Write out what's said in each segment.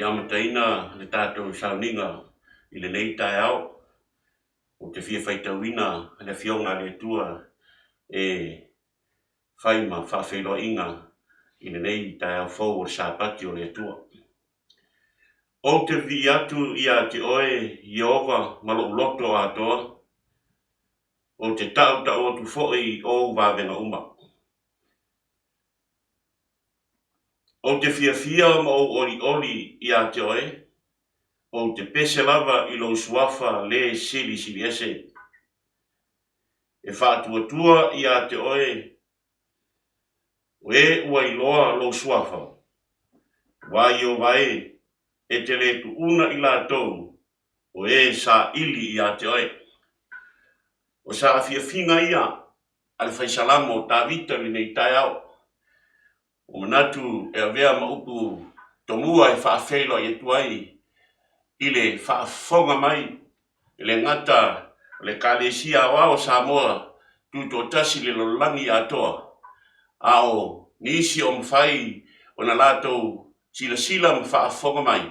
amataina le tatou sauniga i lenei taeao, ou te fia faitauina le Afioga a le Atua e fai ma faafeiloaiga i lenei taeao fou o le Sapati o le Atua. Ou te vivii atu ia te oe, Ieova, ma lou loto atoa, ou te tautau atu foi i ou vavega uma. Ou te fiafia ma ou olioli ia te oe, ou te pese lava i lou suafa lē silisiliese. E faatuatua ia te oe, o e ua iloa lou suafa, aua Ieova e, e te lē tuuna i latou o e saili ia te oe. O saafiafiga ia a le Fai Salamo o Tavita i lenei taeao. Ua manatu e avea ma upu tomua e faafeiloai atu ai i le faafofoga mai e le gata o le Ekalesia Aoao o Samoa Tutoatasi i le lalolagi atoa, a o nisi o mafai ona latou silasila ma faafofoga mai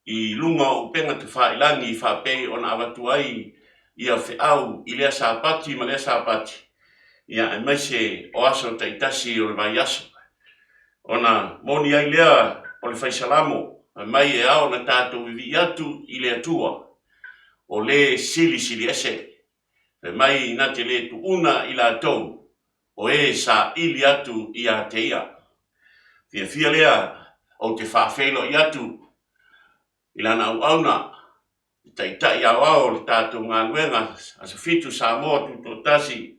i luga o upega tafailagi faapei ona avatu ai ia feau i lea Sapati ma lea Sapati, ia aemaise o aso taitasi o le vaiaso. Ona moni ai lea o le Fai Salamo, fai mai e ao ona tatou vivii atu i le Atua, o le silisili ese. Fai mai na te le tuuna i latou o e saili atu ia te ia. Fiafia lea ou te faafeiloai atu i lana auauna, le Taitai Aoao o le tatou galuega Aso Fitu Samoa Tutoatasi,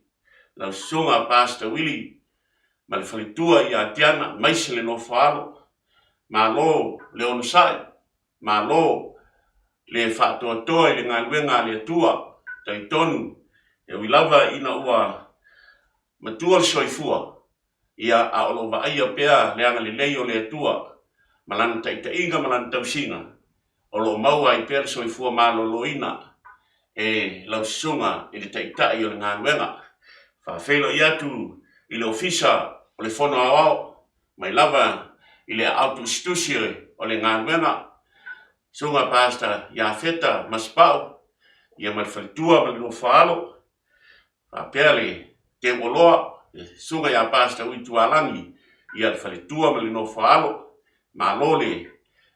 lau Susuga Pastor Willie ma le faletua ia Tiana, aemaise le nofoaalo. Malo le onosai, malo le faatoatoa i le galuega a le Atua. Talitonu, e ui lava ina ua matua le soifua, ia, a o lo o vaaia pea le agalelei o le Atua ma Lana taitaiga ma Lana tausiga, o lo o maua ai pea le soifua maloloina e lau susuga i le Taitai o le galuega. Faafeiloai atu i le Ofisa o le Fono Aoao, mai lava i le aao tusitusi o le galuega, Susuga Pastor Iafeta Masepau, ia ma le faletua ma le nofoaalo, faapea le Teuoloa, le Susuga ia Pastor Uitualagi, ia le faletua ma le nofoaalo. Malo le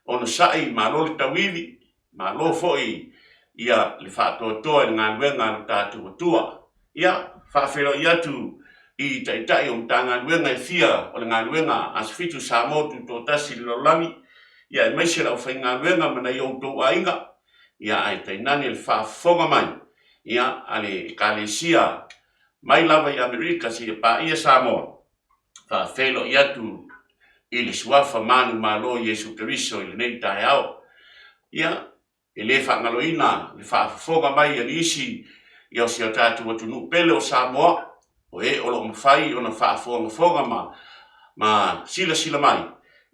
onosai, malo le tauivi, malo foi ia le faatoatoa i le galuega a lo tatou Atua. Ia, faafeiloai atu i Taitai o Matagaluega e fia o le galuega Aso Fitu Samoa Tutoatasi i le lalolagi, ia aemaise le aufaigaluega ma nai outou aiga, ia ae tainane le faafofoga mai ia a le Ekalesia mai lava i Amerika seia paia Samoa, faafeiloai atu i le Suafa manumalo o Iesu Keriso i lenei taeao. Ia, E le faagaloina le faafofoga mai a nisi o si o tatou atunuu pele o Samoa, o e o lo o mafai ona faafogafoga ma ma silasila mai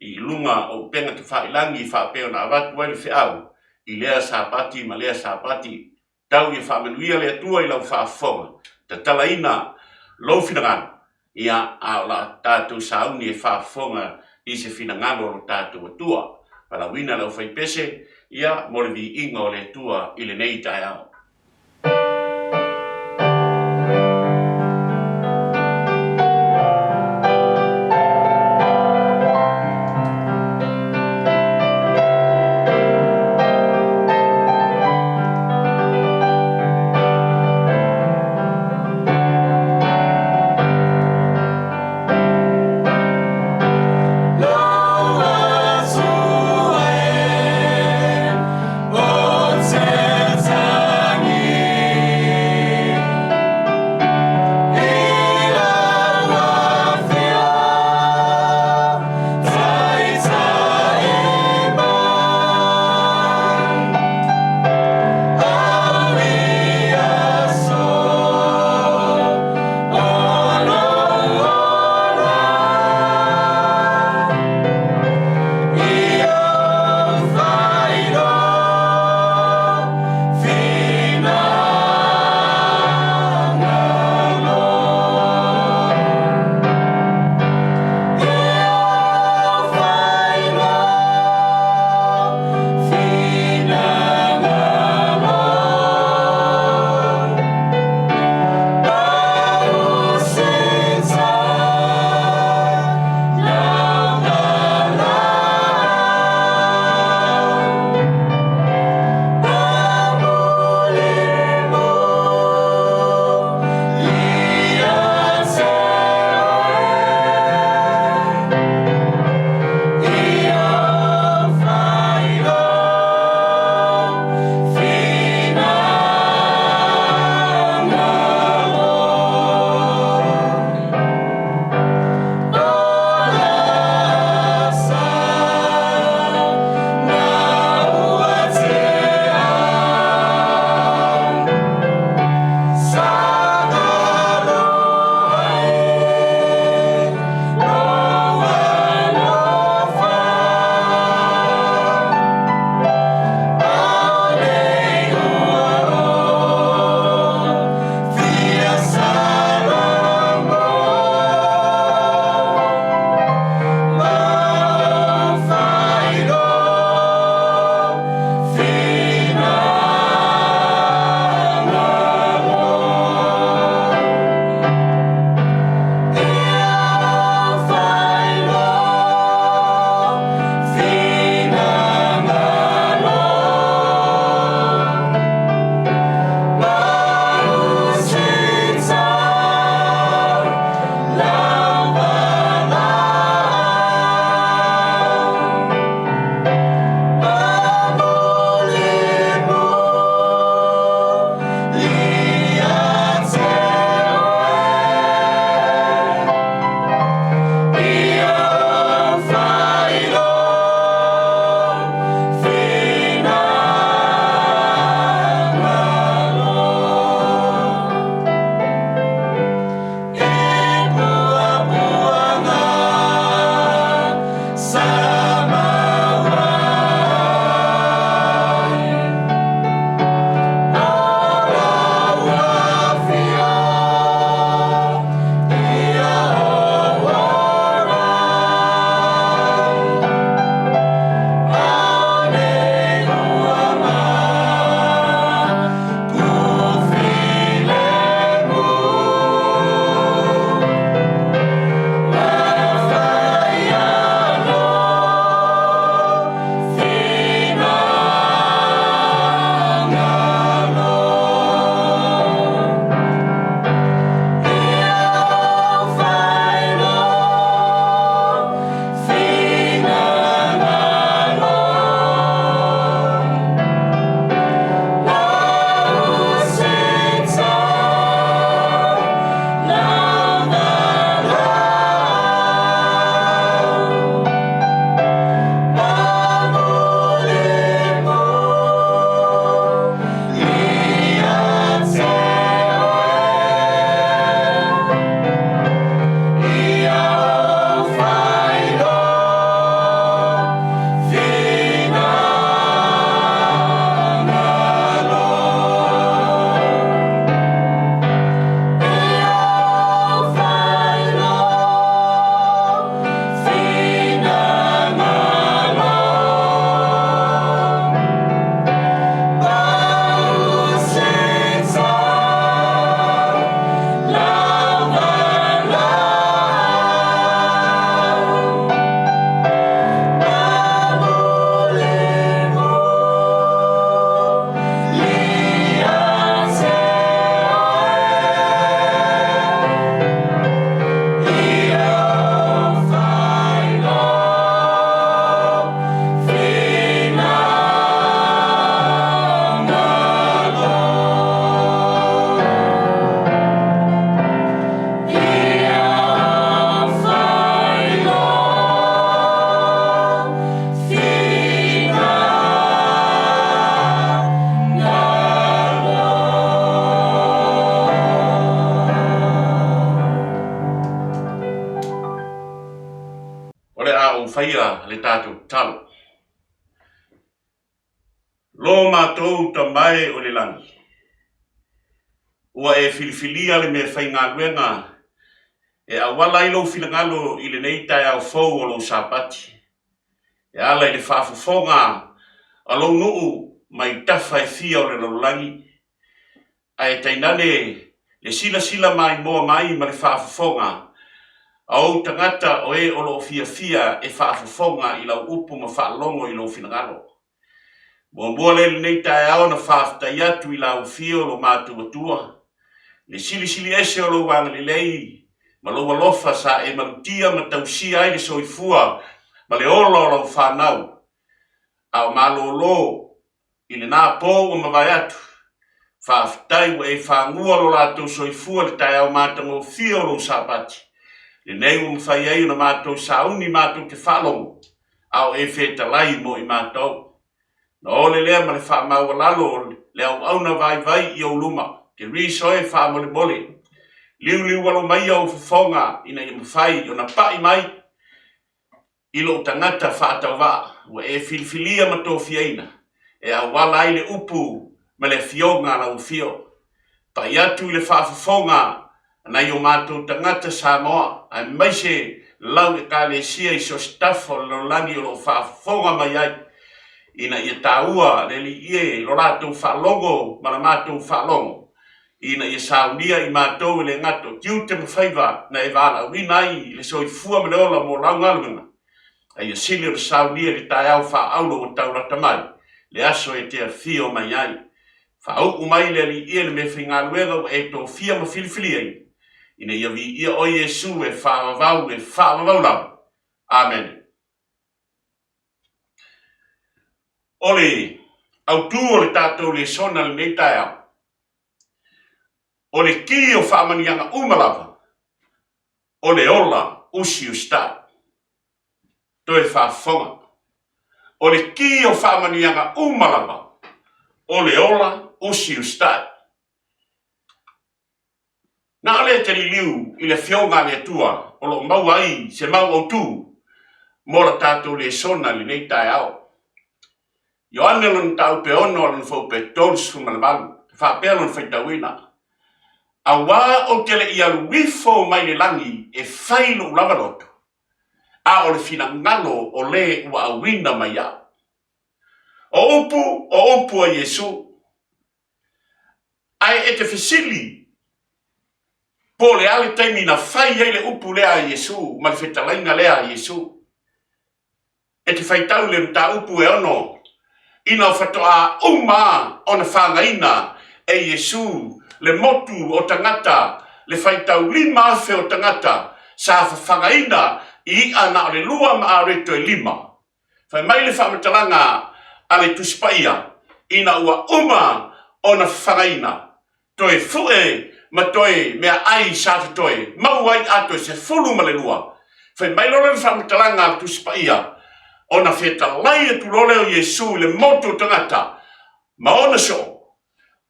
i luga o upega tafailagi faapea ona avatu ai le feau i lea Sapati ma lea Sapati. Tau ia faamanuia le Atua i lau faafofoga, tatalaina lou finagalo, ia, a o la tatou sauni e faafofoga i se finagalo o lo tatou Atua. Valaauina le aufaipese, ia, mo le viiga o le Atua i lenei taeao. faia le tatou tatalo. Lo matou Tama e o le lagi, ua e filifilia le meafaigaluega e auala ai lou finagalo i lenei taeao fou o lou Sapati, e ala i le faafofoga a lou nuu mai tafa e fia o le lalolagi, ae tainane le silasila maimoa mai ma le faafofoga a ou tagata o e o lo o fiafia e faafofoga i lau upu ma faalogo i lou finagalo. Muamua lea i lenei taeao na faafetai atu i lau Afio lo matou Atua, le silisili ese o lou agalelei ma lou alofa sa e malutia ma tausia ai le soifua ma le ola o lau fanau, a o malolo i lena po ua mavae atu. Faafetai ua e fagua lo latou soifua i le taeao matagofie o lou Sapati, lenei ua mafai ai ona matou sauni matou te faalogo, a o e fetalai mo i matou. Na ole lea ma le faamaualalo o le auauna vaivai i ou luma, Therese oe faamolemole, liuliualo maia ou fofoga ina ia mafai ona pai mai i lou tagata faatauvaa ua e filifilia ma tofiaina e auala ai le upu ma le afioga a lau afio. Pai atu i le faafofoga a nai o matou tagata Samoa aemaise lau Ekalesia i so o se tafa o le lalolagi o lo o faafofoga mai ai, ina ia taua le Alii e lo latou faalogo ma la matou faalogo, ina ia saunia i matou e le gata o tiute ma faiva na e valaauina ai le soifua ma le ola mo lau galuega, a ia sili ona saunia i le taeao faaauro ua taulata mai, le aso e te afio mai ai. Faauu mai le Alii e le meafaigaluega ua e tofia ma filifiliaina, ina ia viia oe Iesu e faavavau e faavavau lava. Amene. O le autu o le tatou lesona i lenei taeao, o le ki o faamanuiaga uma lava, o le ola usiusitai. Toe faafofoga. O le ki o faamanuiaga uma lava, o le ola usiusitai. Na o le te liliu i le Afioga a le Atua o lo o maua ai se mau autu mo la tatou lesona i lenei taeao. Ioane lona mataupu e 6 a lona fuaiupu e 38, e faapea lona faitauina, Auā ou te le i alu ifo mai le lagi e fai lou lava loto, a o le finagalo o le ua auina mai au. O upu, o upu a Iesu. Ae e te fesili, po o le a le taimi na fai ai le upu lea a Iesu ma le fetalaiga lea a Iesu? E te faitau i le mataupu e ono, ina faatoa uma ona fagaina e Iesu le motu o tagata, le faitau 5,000 o tagata sa fafagaina i i'a na o le lua ma areto e lima. Fai mai le faamatalaga a le Tusi Paia, ina ua uma ona fafagaina, toe fue ma toe meaai sa totoe, maua ai ato e 12. Fai mai loa le faamatalaga a le Tusi Paia, ona fetalai atu loa lea o Iesu i le motu o tagata ma ona soo,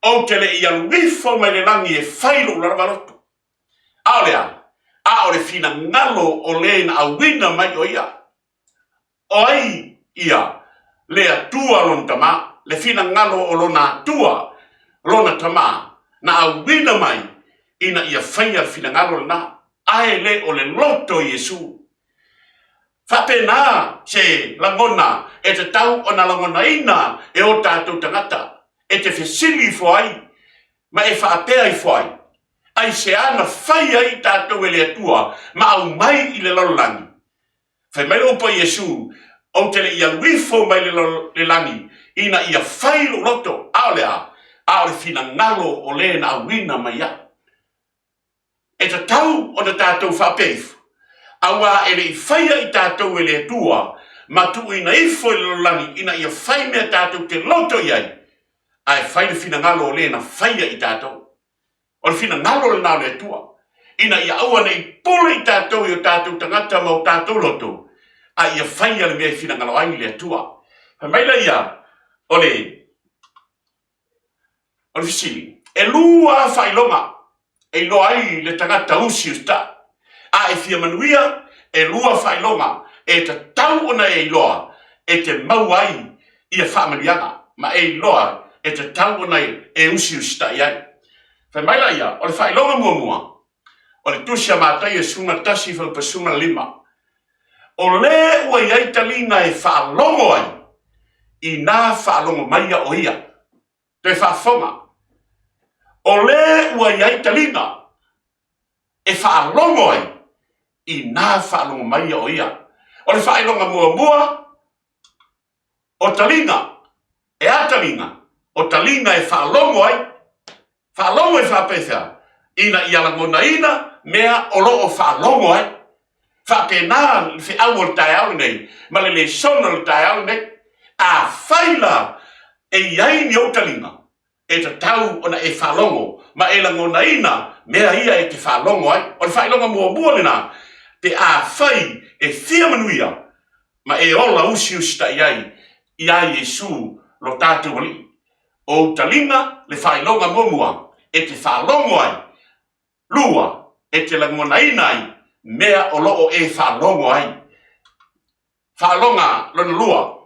Ou te le i alu ifo mai le lagi e fai lou lava loto. A o le a? A o le finagalo o le na auina mai o ia. O ai ia? Le Atua lona Tama, le finagalo o lona Atua, lona Tama, na auina mai ina ia faia le finagalo lena, ae le o le loto o Iesu. Faapena se lagona e tatau ona lagonaina e o tatou tagata, e te fesili ifo ai ma e faapea ifo ai, Aisea na fai ai tatou e le Atua ma aumai i le lalolagi? Fai mai le upu a Iesu, Ou te le i alu ifo mai le lagi ina ia fai lou loto, a o le a? A o le finagalo o le na auina mai au. E tatau ona tatou faapea ifo, auā e le i faia i tatou e le Atua ma tuuina ifo i le lalolagi ina ia fai mea tatou te loto i ai, ae fai le finagalo o le na faia i tatou. O le finagalo lena o le Atua, ina ia aua ne i pule i tatou i o tatou tagata ma o tatou loto, a ia faia le mea e finagalo ai le Atua. Fai mai lea o le o le fesili, e lua faailoga e iloa ai le tagata usiusitai. A e fia manuia, e lua faailoga e tatau. tatau ona e iloa e te maua ai ia faamanuiaga, ma e iloa e tatau ona e usiusitai ai. Fai mai laia, o le faailoga muamua, o le Tusi a Mataio 11 fuaiupu 15, O le ua i ai taliga e faalogo ai, inā faalogo maia o ia. Toe faafofoga, o le ua i ai taliga e faalogo ai, inā faalogo maia o ia. O le faailoga muamua, o taliga. E a taliga? O taliga e faalogo ai. Faalogo ai faapefea? Ina ia lagonaina mea o lo o faalogo ai. Faapena le feau o le taeao lenei ma le lesona o le taeao lenei. Afai la e i ai ni ou taliga, e tatau ona e faalogo ma e lagonaina mea ia e te faalogo ai. O le faailoga muamua lena pe afai e fia manuia ma e ola usiusitai ai ia Iesu lo tatou Alii. O ou taliga le faailoga muamua e te faalogo ai, lua, e te lagonaina ai mea o lo o e faalogo ai. Faaloga lona lua,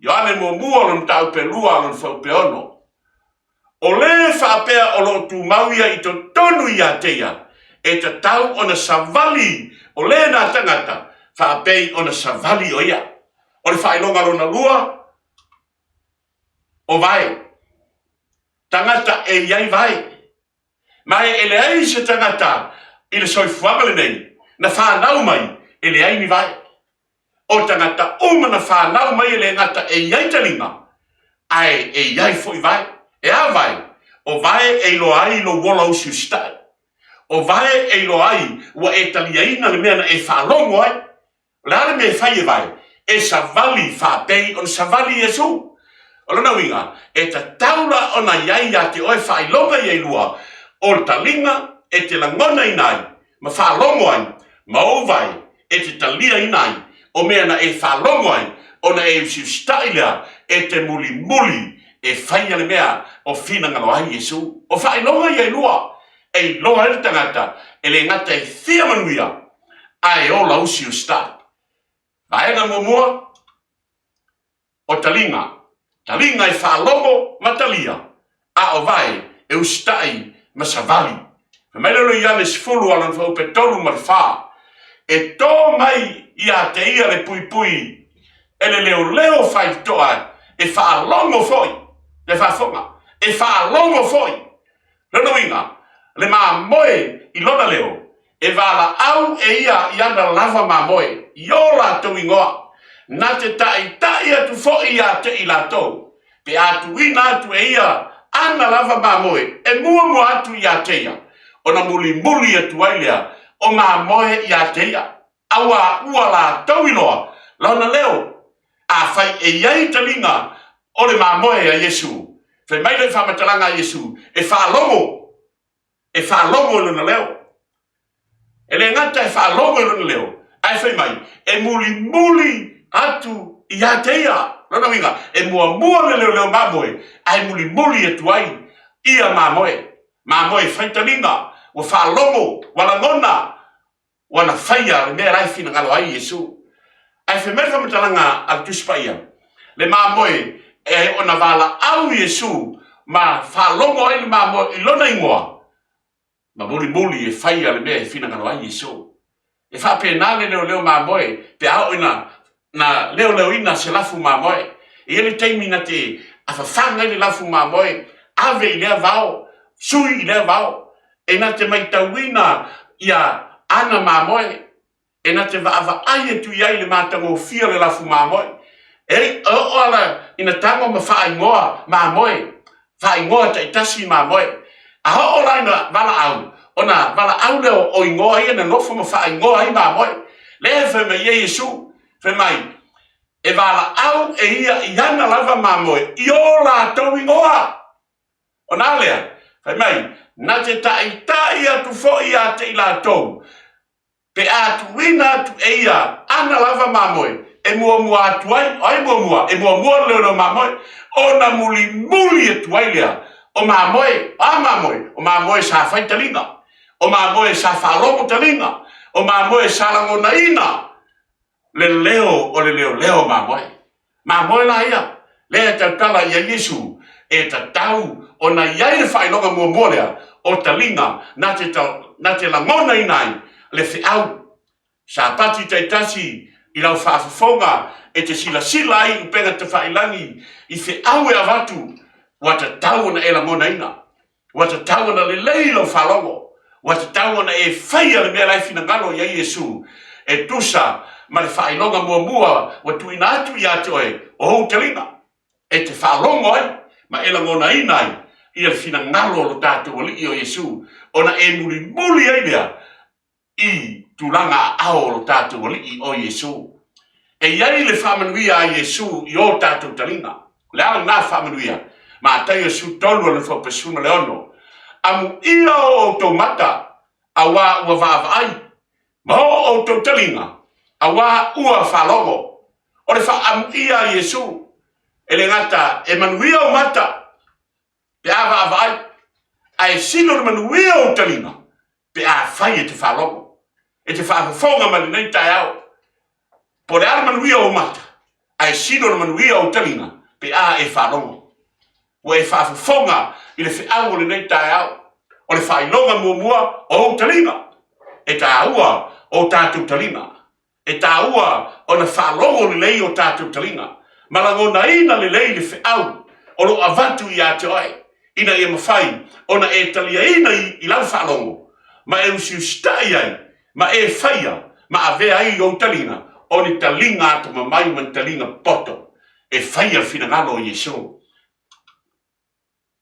Ioane muamua lona mataupu e 2 lona fuaiupu e 6. O le faapea o lo o tumau ia i totonu ia te ia, e tatau ona savali o lena tagata faapei ona savali o ia. O le faailoga lona lua, o vae. Tagata e i ai vae. Ma e leai se tagata i le soifuaga lenei na fanau mai e leai ni vae. O tagata uma na fanau mai e le gata e i ai taliga, ae e i ai foi vae. E a vae? O vae e iloa ai lou ola usiusitai. O vae e iloa ai ua e taliaina le mea na e faalogo ai. O le a le mea e fai e vae? E savali faapei ona savali Iesu. O lona uiga, e tatau la ona i ai ia te oe faailoga ia e lua, o le taliga e te lagonaina ai ma faalogo ai, ma ou vae e te taliaina ai o mea na e faalogo ai, ona e usiusitai lea e te mulimuli e faia le mea o finagalo ai Iesu. O faailoga ia e lua e iloa ai le tagata e le gata e fia manuia, ae ola usiusitai. Vaega muamua, o taliga. Taliga e faalogo ma talia, a o vae e usitai ma savali. Fai mai lea o Ioane 10 a lona fuaiupu e 3 ma le 4, E tō mai ia te ia le puipui e le leoleo faitotoa e faalogo foi, le faafofoga, e faalogo foi. Lona uiga, le mamoe i lona leo, e valaau e ia i ana lava mamoe, i o latou igoa, na te taita'i atu foi ia te i latou, pe a tuuina atu e ia ana lava mamoe e muamua atu ia te ia, ona mulimuli atu ai lea o mamoe ia te ia. Auā ua latou iloa lona leo. Afai e i ai taliga o le mamoe a Iesu, fai mai le faamatalaga a Iesu, e faalogo, e faalogo i lona leo. E le gata e faalogo i lona leo, ae fai mai, e mulimuli atu ia te ia. Lona uiga, e muamua le leoleo mamoe, ae mulimuli atu ai ia mamoe. Mamoe fai taliga, ua faalogo, ua lagona, ua na faia le mea la e finagalo ai Iesu. Ae fai mai le faamatalaga a le Tusi Paia, le mamoe e ona valaau Iesu ma faalogo ai le mamoe i lona igoa, ma mulimuli e faia le mea e finagalo ai Iesu. E faapena le leoleo mamoe pe a oo ina na leoleoina se lafu mamoe. E i ai le taimi na te afafaga ai le lafu mamoe, ave i lea vao, sui i lea vao, e na te matauina ia ana mamoe, e na te vaavaai atu i ai i le matagofie o le lafu mamoe. E oo lava ina tago ma faaigoa mamoe, faaigoa taitasi mamoe. A oo la ina valaau, ona valaau lea o igoa ia na nofo ma faaigoa ai mamoe. Lea e fai mai ai Iesu, fai mai, e valaau e ia i ana lava mamoe i o latou igoa. Ona a lea? Fai mai, na te taitai atu foi ia te i latou, pe a tuuina atu e ia ana lava mamoe e muamua atu ai, o ai muamua? E muamua le leoleo mamoe, ona mulimuli atu ai lea o mamoe. O a mamoe? O mamoe sa fai taliga, o mamoe sa faalogo taliga, o mamoe sa lagonaina. Le leo o le leoleo mamoe. Mamoe la ia, lea e tautala i ai Iesu, e tatau ona i ai le faailoga muamua lea o taliga na te, na te lagonaina ai le feau. Sapati taitasi i lau faafofoga e te silasila ai i upega tafailagi i feau e avatu, ua tatau ona e lagonaina. Ua tatau ona lelei lau faalogo. Ua tatau ona e faia le mea la e finagalo i ai Iesu, e tusa ma le faailoga muamua ua tuuina atu ia te oe o ou taliga, e te faalogo ai ma e lagonaina ai ia le finagalo o lo tatou Alii o Iesu, ona e mulimuli ai lea i tulaga aao o lo tatou Alii o Iesu. E i ai le faamanuia a Iesu i o tatou taliga. O le a lena faamanuia? Mataio 13 lona fuaiupu 16. Amuia o outou mata, auā ua vaavaai, ma o outou taliga, auā ua faalogo. O le faaamuia a Iesu, e le gata e manuia ou mata, pe a vaavaai, ae sili ona manuia ou taliga pe afai e te faalogo, e te faafofoga mai lenei taeao. Po o le a le manuia o ou mata, ae sili ona manuia ou taliga pe a e faalogo. Ua e faafofoga i le feau o lenei taeao, o le faailoga muamua o ou taliga. E taua o tatou taliga. E taua ona faalogo lelei o tatou taliga ma lagonaina lelei le feau o lo o avatu ia te oe, ina ia mafai ona e taliaina i lau faalogo ma e usiusitai ai ma e faia ma avea ai ou taliga o ni taliga atamamai ma ni taliga poto e faia le finagalo o Iesu.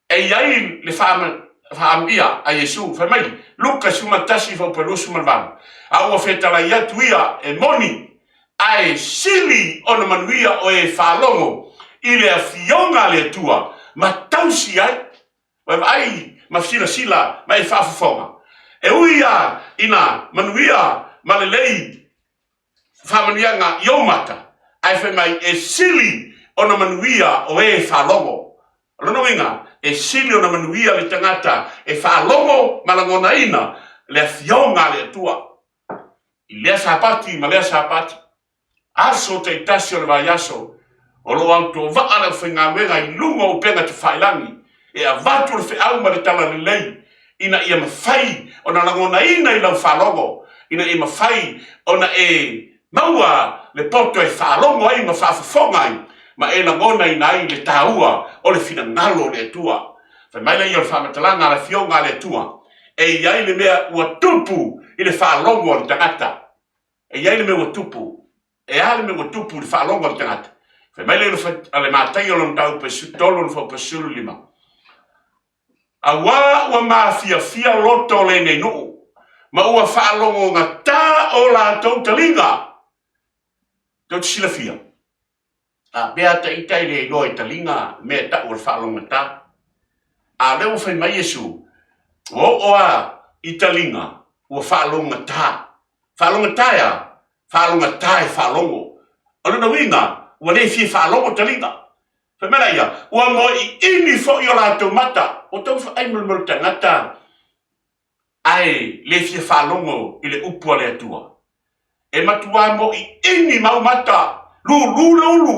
E i ai le faaamuia a Iesu, fai mai, Luka 11 fuaiupu 28, A ua fetalai atu ia, e moni, ae sili ona manuia o e faalogo i le Afioga a le Atua ma tausi ai. Ua e vaai ma silasila ma e faafofoga, e ui lava ina manuia ma lelei faamanuiaga i ou mata, ae fai mai e sili ona manuia o e faalogo. O lona uiga, e sili ona manuia le tagata e faalogo ma lagonaina le Afioga a le Atua i lea Sapati ma lea Sapati. Aso taitasi o le vaiaso, o lo o autovaa le aufaigaluega i luga o upega tafailagi e avatu le feau ma le talalelei ina ia mafai ona lagonaina i lau faalogo, ina ia mafai ona e maua le poto e faalogo ai ma faafofoga ai ma e lagonaina ai le taua o le finagalo o le Atua. Fai mai lea o le faamatalaga a le Afioga a le Atua, e i ai le mea ua tupu i le faalogo a le tagata. E i ai le mea ua tupu. E a le mea ua tupu i le faalogo a le tagata? Fai mai lea o le Mataio lona mataupu e 13 lona fuaiupu 15. Auā ua mafiafia loto o lenei nuu, ma ua faalogogatā o latou taliga. Tou te silafia, a pea ta ita e le iloa i taliga mea e tau o le faalogogatā. A o lea ua fai mai Iesu, ua oo lava i taliga ua faalogogatā. Faalogogatā e a? Faalogogatā e faalogo. O lona uiga, ua le fia faalogo taliga. Fai mai laia, ua moe'i'ini foi o latou mata. Ua tau vaai ma le mea o le tagata ae le fia faalogo i le upu a le Atua. E matuā moe'i'ini mau mata, lūlū le ulu.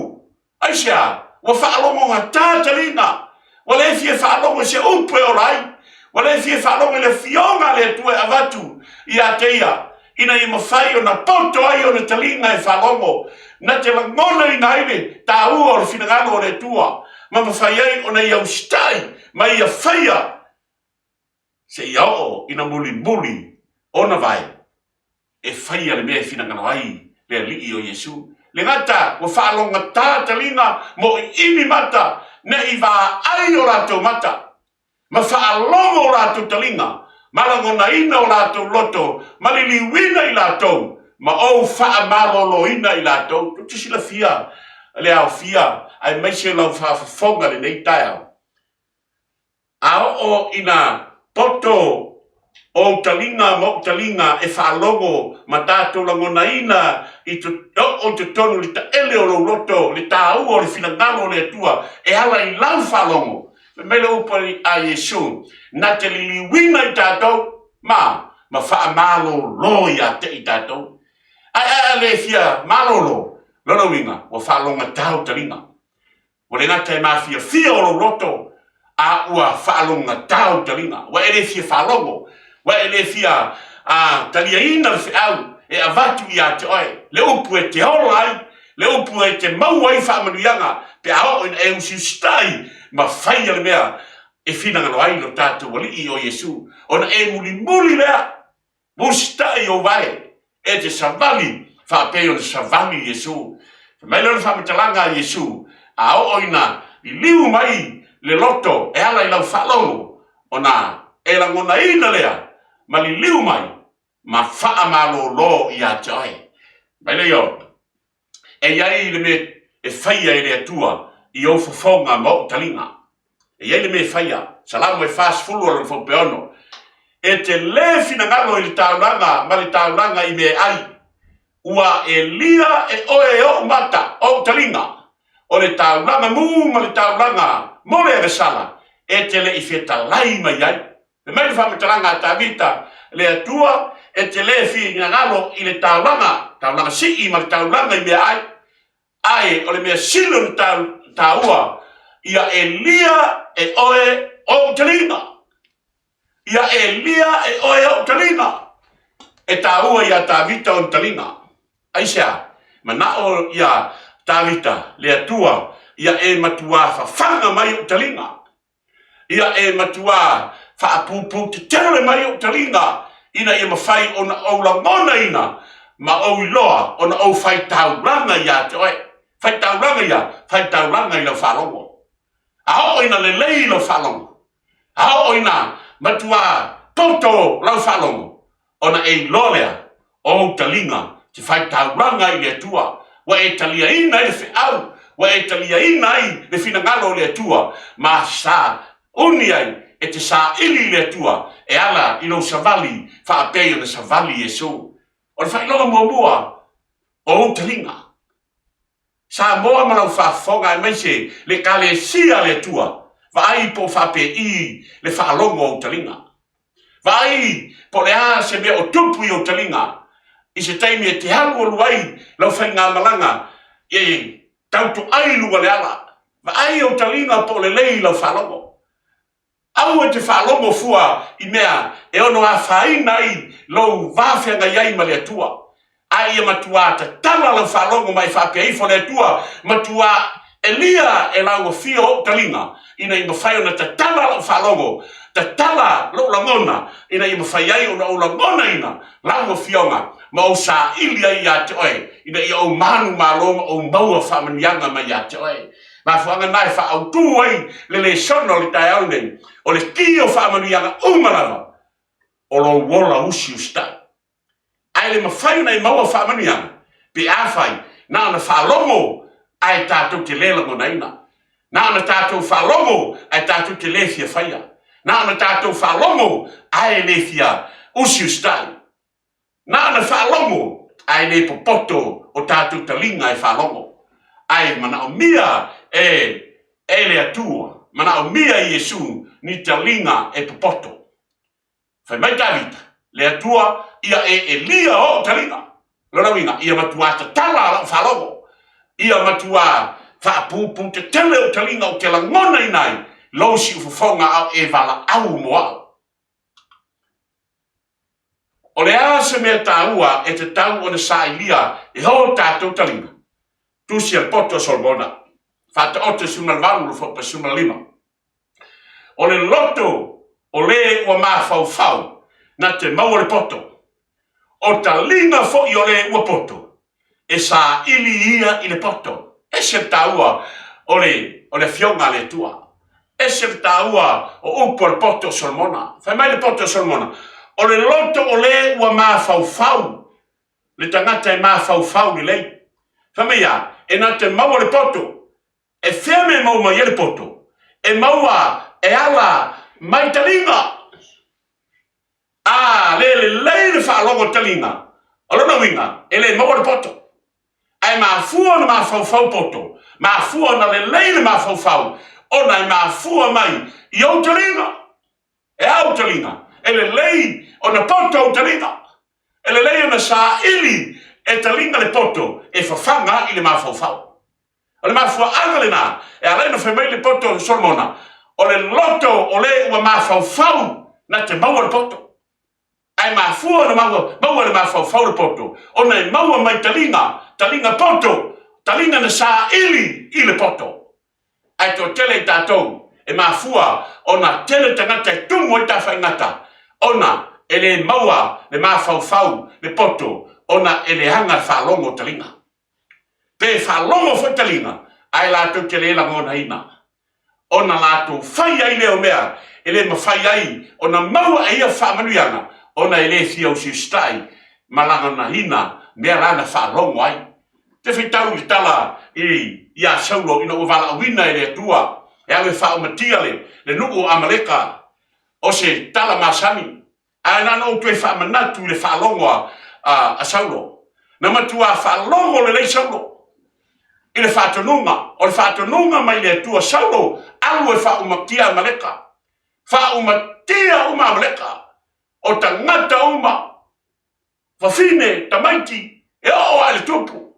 Aisea? Ua faalogogatā taliga. Ua le fia faalogo i se upu e ola ai. Ua le fia faalogo i le Afioga a le Atua e avatu ia te ia, ina ia mafai ona poto ai ona taliga e faalogo, na te lagonaina ai le taua o le finagalo o le Atua, ma mafai ai ona ia usitai ma ia faia seia oo ina mulimuli ona vae e faia le mea e finagalo ai le Alii o Iesu. Le gata ua faalogogatā taliga moiimi mata ne i vaai o latou mata, ma faalogo o latou taliga, ma lagonaina o latou loto, ma liliuina i latou, ma ou faamaloloina i latou. Tou te silafia le aofia aemaise lau faafofoga i lenei taeao. A oo ina poto ou taliga ma o'u taliga e faalogo ma tatou lagonaina i oo i totonu i le taele o lou loto le taua o le finagalo o le Atua e ala i lau faalogo. Fai mai le upu a Iesu, Na te liliuina i tatou ma ma faamalolo ia te i tatou. Ae a le fia malolo, lona uiga, ua faalogatā ou taliga. Ua le gata e mafiafia o lou loto, a ua faalogatā ou taliga. Ua e le fia faalogo, ua e le fia taliaina le feau e avatu ia te oe, le upu e te ola ai, le upu e te maua ai faamanuiaga pe a oo ina e usiusitai ma faia le mea e finagalo ai lo tatou Alii o Iesu, ona e mulimuli lea Usitai ou vae, e te savali faapei ona savali Iesu. Fai mai lea o le faamatalaga a Iesu, a oo ina liliu mai le loto e ala i lau faalogo, ona e lagonaina lea ma liliu mai ma faamalolo ia te oe. Fai mai lea, E i ai le mea e faia e le Atua i ou fofoga ma ou taliga. E i ai le mea e faia, Salamo e 40 a lona faupeono, E te lē finagalo i le taulaga ma le taulaga i mea e ai, ua elia e oe ou mata, ou taliga, o le taulaga mū ma le taulaga mo le agasala, e te le i fetalai mai ai. Fai mai le faamatalaga a Tavita, Le Atua e te lē finagalo i le taulaga, taulaga sii ma le taulaga i meaai, ae o le mea sili ona taua, ia elia e oe ou taliga. Ia elia e oe ou taliga. E taua iā Tavita ona taliga. Aisea? Manao iā Tavita, le Atua, ia e matuā fafaga mai ou taliga. Ia e matuā faapupū tetele mai ou taliga, ina ia mafai ona ou lagonaina ma ou iloa ona ou fai taulaga ia te oe. Fai taulaga ia, fai taulaga i lau faalogo. A oo ina lelei lau faalogo, a oo ina matuā poto lau faalogo, ona e iloa lea o ou taliga te fai taulaga i le Atua, ua e taliaina ai le feau, ua e taliaina ai le finagalo o le Atua, ma sa uni ai e te saili i le Atua e ala i lou savali faapei ona savali Iesu. O le faailoga muamua o ou taliga. Samoa ma lau faafofoga aemaise le Ekalesia a le Atua, vaai po o faapei le faalogo o ou taliga. Vaai po o le a se mea o tupu i ou taliga i se taimi e te alualu ai lau faigamalaga e tautoai i luga o le ala. Vaai ou taliga po o lelei lau faalogo. Aua e te faalogo fua i mea e ono afaina ai lou va feagai ai ma le Atua, a ia matuā tatala lau faalogo ma e faapea ifo, Le Atua, matuā elia e lau afio ou taliga, ina ia mafai ona tatala lau faalogo, tatala lou lagona, ina ia mafai ai ona ou lagonaina lau afioga ma ou saili ai ia te oe, ina ia ou manumalo ma ou maua faamanuiaga mai ia te oe. Mafuaaga na e faaautu ai le lesona o le taeao lenei, o le ki o faamanuiaga uma lava o lou ola usiusitai. Ae le mafai ona e maua faamanuiaga pe afai na ona faalogo ae tatou te le lagonaina. Na ona tatou faalogo ae tatou te le fia faia. Na ona tatou faalogo ae le fia usiusitai. Na ona faalogo ae le popoto o tatou taliga e faalogo. Ae manaomia e e le Atua, manaomia e Iesu ni taliga e popoto. Fai mai Tavita, Le Atua, ia e elia ou taliga. Lona uiga, ia matuā tatala lau faalogo, ia matuā faapupu tetele ou taliga ou te lagonaina ai lou siufofoga a o e valaau mo au. O le a se mea taua e tatau ona sailia e o tatou taliga? Tusi a le poto o Solomona, Faataoto 18 15. O le loto o le ua mafaufau na te maua le poto, o taliga foi o le ua poto, e saili ia i le poto. Ese le taua o le, o le Afioga a le Atua. Ese le taua o upu a le poto o Solomona. Fai mai le poto o Solomona, o le loto o le ua mafaufau, le tagata e mafaufau lelei. Fai mai a, e na te maua le poto, e fea mea e maua mai ai le poto? E maua e ala mai taliga. A le lelei le faalogo taliga, o lona uiga, e le maua le poto. Ae mafua ona mafaufau poto, mafua ona lelei le mafaufau, ona e mafua mai i ou taliga. E a ou taliga? E lelei ona poto ou taliga. E lelei ona saili E taliga le poto e fafaga ai le mafaufau. O le mafuaaga lena e ala ai ona fai mai le poto o Solomona, o le loto o le ua mafaufau na te maua le poto. Ae mafua ona maua e le mafaufau le poto, ona e maua mai taliga, taliga poto, taliga na saili i le poto. Ae toatele i tatou e mafua ona tele tagata e tumu ai tafaigata, ona e le maua le mafaufau le poto, ona e leaga le faalogo o taliga. Pe faalogo foi taliga, ae latou te le lagonaina, ona latou fai ai lea o mea e le mafai ai ona maua e ia faamanuiaga, ona e le fia usiusitai ma lagonaina mea la na faalogo ai. Ou te faitau i le tala ia Saulo ina ua valaauina e le Atua e alu e faaumatia le nuu o Amaleka, o se tala masani. Ae na ona ou toe faamanatu i le faalogo a Saulo. Na matua faalogo lelei Saulo i le faatonuga. O le faatonuga mai le Atua, Saulo, alu e faaumatia Amaleka. Faaumatia uma Amaleka, o tagata uma, fafine, tamaiti, e oo lava i le tupu.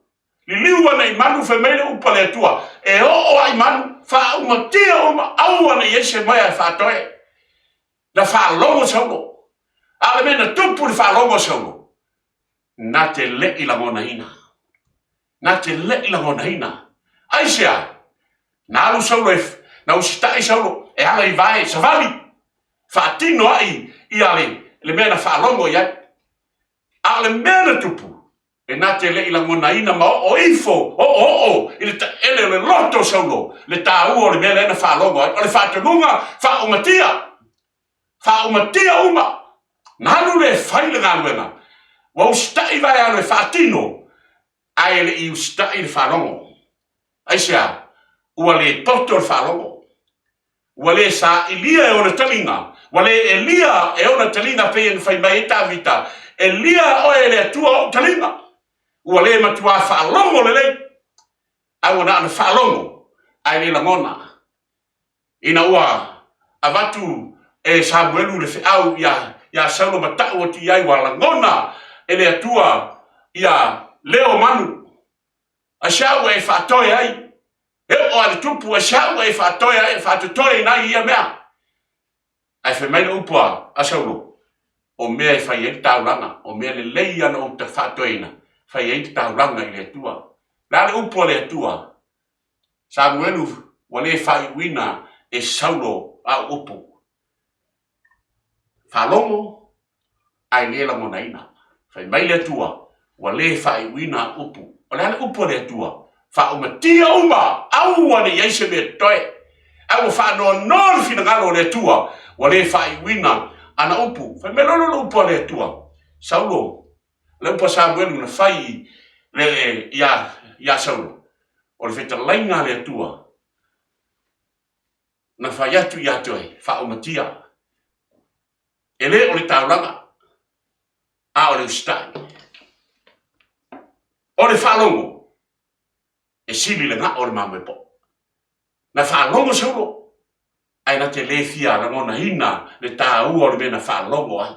Liliu ane i manu fai mai le upu a le Atua, e oo lava i manu, faaumatia uma, aua ne i i ai se mea e faatoe. Na faalogo Saulo, a o le mea na tupu i le faalogo a Saulo, na te le i lagonaina, na te le i lagonaina. Aisea? Na alu Saulo, na usitai Saulo e ala i vae, savali, faatino ai ia le mea na faalogo i ai. A o le mea na tupu, e na te le i lagonaina ma oo ifo, oooo i le taele o le loto o Saulo le taua o le mea lea na faalogo ai. O le faatonuga, faaumatia, faaumatia uma. Na alu lea e fai le galuega, ua usitai vae alu e faatino, ae le i usitai le faalogo. Aisea? Ua le poto le faalogo. Ua le sailia e ona taliga, ua le elia e ona taliga pei ona fai mai ai Tavita, Elia oe e le Atua ou taliga. Ua le matuā faalogo lelei, ae ua na ona faalogo ae le lagona. Ina ua avatu e Samuelu le feau ia Saulo ma tau atu i ai ua lagona e le Atua ia leo o manu, aisea ua e faatoe ai? E oo lava i le tupu, aisea ua e faatoe ai, faatotoeina ai ia mea? Ae fai mai le upu a Saulo, o mea e fai ai le taulaga, o mea lelei ia na ou faatoeina, fai ai le taulaga i le Atua. O le a le upu a le Atua? Samuelu ua le faaiuina e Saulo au upu. Faalogo ae le lagonaina. Fai mai le Atua, ua le faaiuina au upu. O le a le upu a le Atua? Faaumatia uma, aua ne i i ai se mea totoe. Ae ua faanoanoa le finagalo o le Atua, ua le faaiuina ana upu. Fai mai loa lea o le upu a le Atua, Saulo, le upu a Samuelu na fai ia Saulo, o le fetalaiga a le Atua, na fai atu ia te oe, faaumatia. E le o le taulaga, a o le usitai. O le faalogo, e sili le gao o le mamoe po'o. Na faalogo Saulo, ae na te le fia lagonaina le taua o le mea na faalogo ai.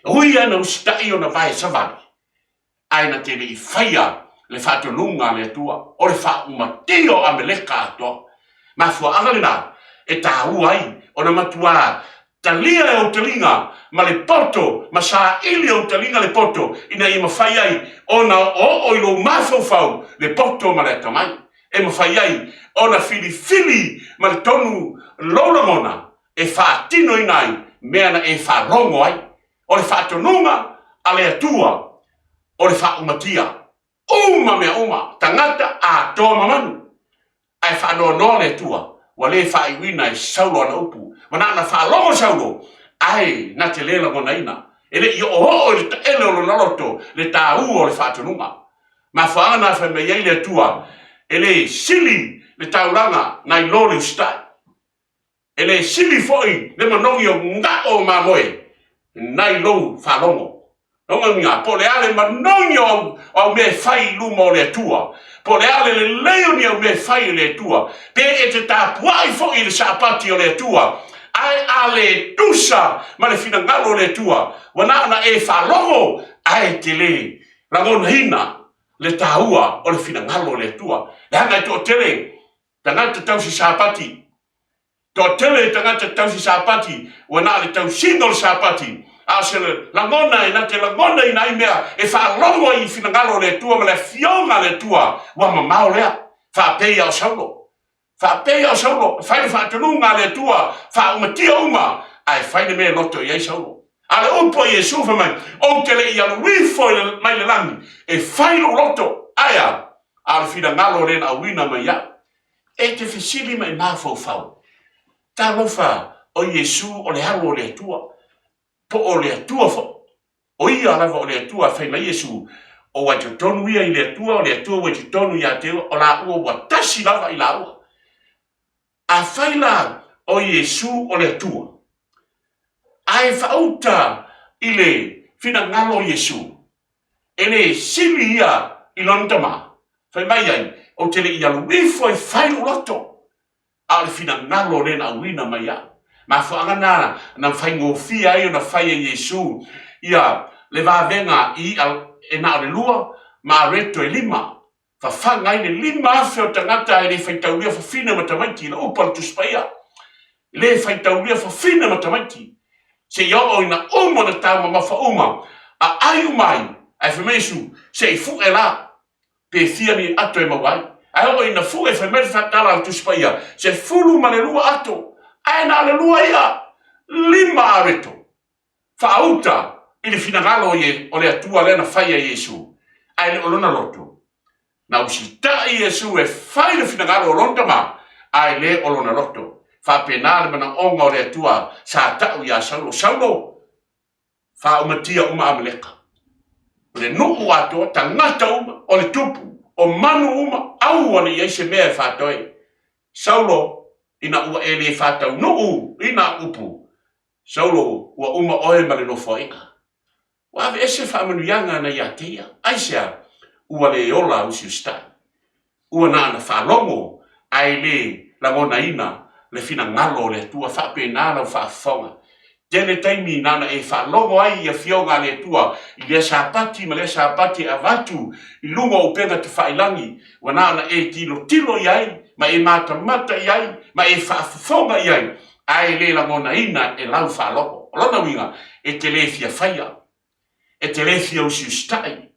E ui lava ina usitai ona vae savali, ae na te le i faia le faatonuga a le Atua, o le faaumatia o Ameleka atoa. Mafuaaga lena e taua ai ona matuā talia e ou taliga ma le poto ma saili e ou taliga le poto ina ia mafai ai ona oooo i lou mafaufau le poto ma le atamai, e mafai ai ona filifili ma le tonu lou lagona e faatinoina ai mea na e faalogo ai. O le faatonuga a le Atua o le faaumatia uma mea uma, tagata atoa ma manu. Ae faanoanoa le Atua, ua le faaiuina e Saulo ana upu. Ua na ona faalogo Saulo, ae na te le lagonaina. E le i oooo i le taele o lona loto le taua o le faatonuga. Mafuaaga na fai mai ai le Atua, e le sili le taulaga nai lo le usitai. E le sili foi le manogi o gao o mamoe nai lou faalogo. Lona uiga, po o le a le manogi o au mea e fai i luma o le Atua, po o le a le lelei o ni au mea e fai e le Atua, pe e te tapuai foi i le Sapati o le Atua, ae a le tusa ma le finagalo o le Atua, ua na ona e faalogo ae e te le lagonaina. le taua o le finagalo o le Atua. Leaga e toatele tagata tausi Sapati, toatele tagata tausi Sapati, ua na o le tausiga o le Sapati, a o se lagona e na te lagonaina ai mea e faalogo ai i finagalo o le Atua ma le Afioga a le Atua, ua mamao lea, faapei a o Saulo. Faapei a o Saulo, e fai le faatonuga a le Atua, faaumatia uma, ae fai le mea e loto i ai Saulo. A o le upu a Iesu fai mai, Ou te le i alu ifo mai le lagi e fai lou loto, ae a? A o le finagalo lea na auina mai iaʻu. E te fesili ma e mafaufau, Talofa, o Iesu o le Alo o le Atua, po o le Atua foi. O ia lava o le Atua, fai mai Iesu, O ua i totonu ia i le Atua, o le Atua ua i totonu ia te o laua ua tasi lava i laua. Afai la o Iesu o le Atua, ae faauta i le finagalo o Iesu, e le sili ia i lona Tama, fai mai ai, Ou te le i alu ifo e fai lou loto, a o le finagalo lea na auina mai iaʻu. Mafuaaga na na faigofie ai ona fai e Iesu ia le vavega i iʻa e na o le lua ma areto e lima, fafaga ai le 5,000 o tagata e le faitaulia fafine ma tamaiti, le upu a le Tusi Paia, e le faitaulia fafine ma tamaiti, seia oo ina uma ona taumamafa uma, a ai uma ai, ae fai mai Iesu, se i fue la, pe fia ni ato e maua ai. Ae oo ina fue, fai mai le tala a le Tusi Paia, 12 ato, ae na o le lua i'a, lima areto. Faauta i le finagalo o le Atua lea na fai e Iesu, ae le o lona loto. Na usitai Iesu e fai le finagalo o lona Tama, ae le o lona loto. Faapena le manaoga o le Atua sa tau iā Saulo, Saulo, faaumatia uma Amaleka. O le nuu atoa, tagata uma, o le tupu, o manu uma, aua ne i i ai se mea e faatoe. Saulo, ina ua e le faataunuu i nā upu, Saulo, ua uma oe ma le nofoaiga. Ua aveese faamanuiaga na ia te ia. Aisea? Ua le ola usiusitai. Ua na ona faalogo ae le lagonaina le finagalo o le Atua. Faapena lau faafofoga. Tele taimi na ona e faalogo ai i Afioga a le Atua i lea Sapati ma lea Sapati e avatu i luga o upega tafailagi, ua na ona e tilotilo i ai ma e matamata i ai ma e faafofoga i ai, ae le lagonaina e lau faalogo. O lona uiga, e te le fia faia, e te le fia usiusitai,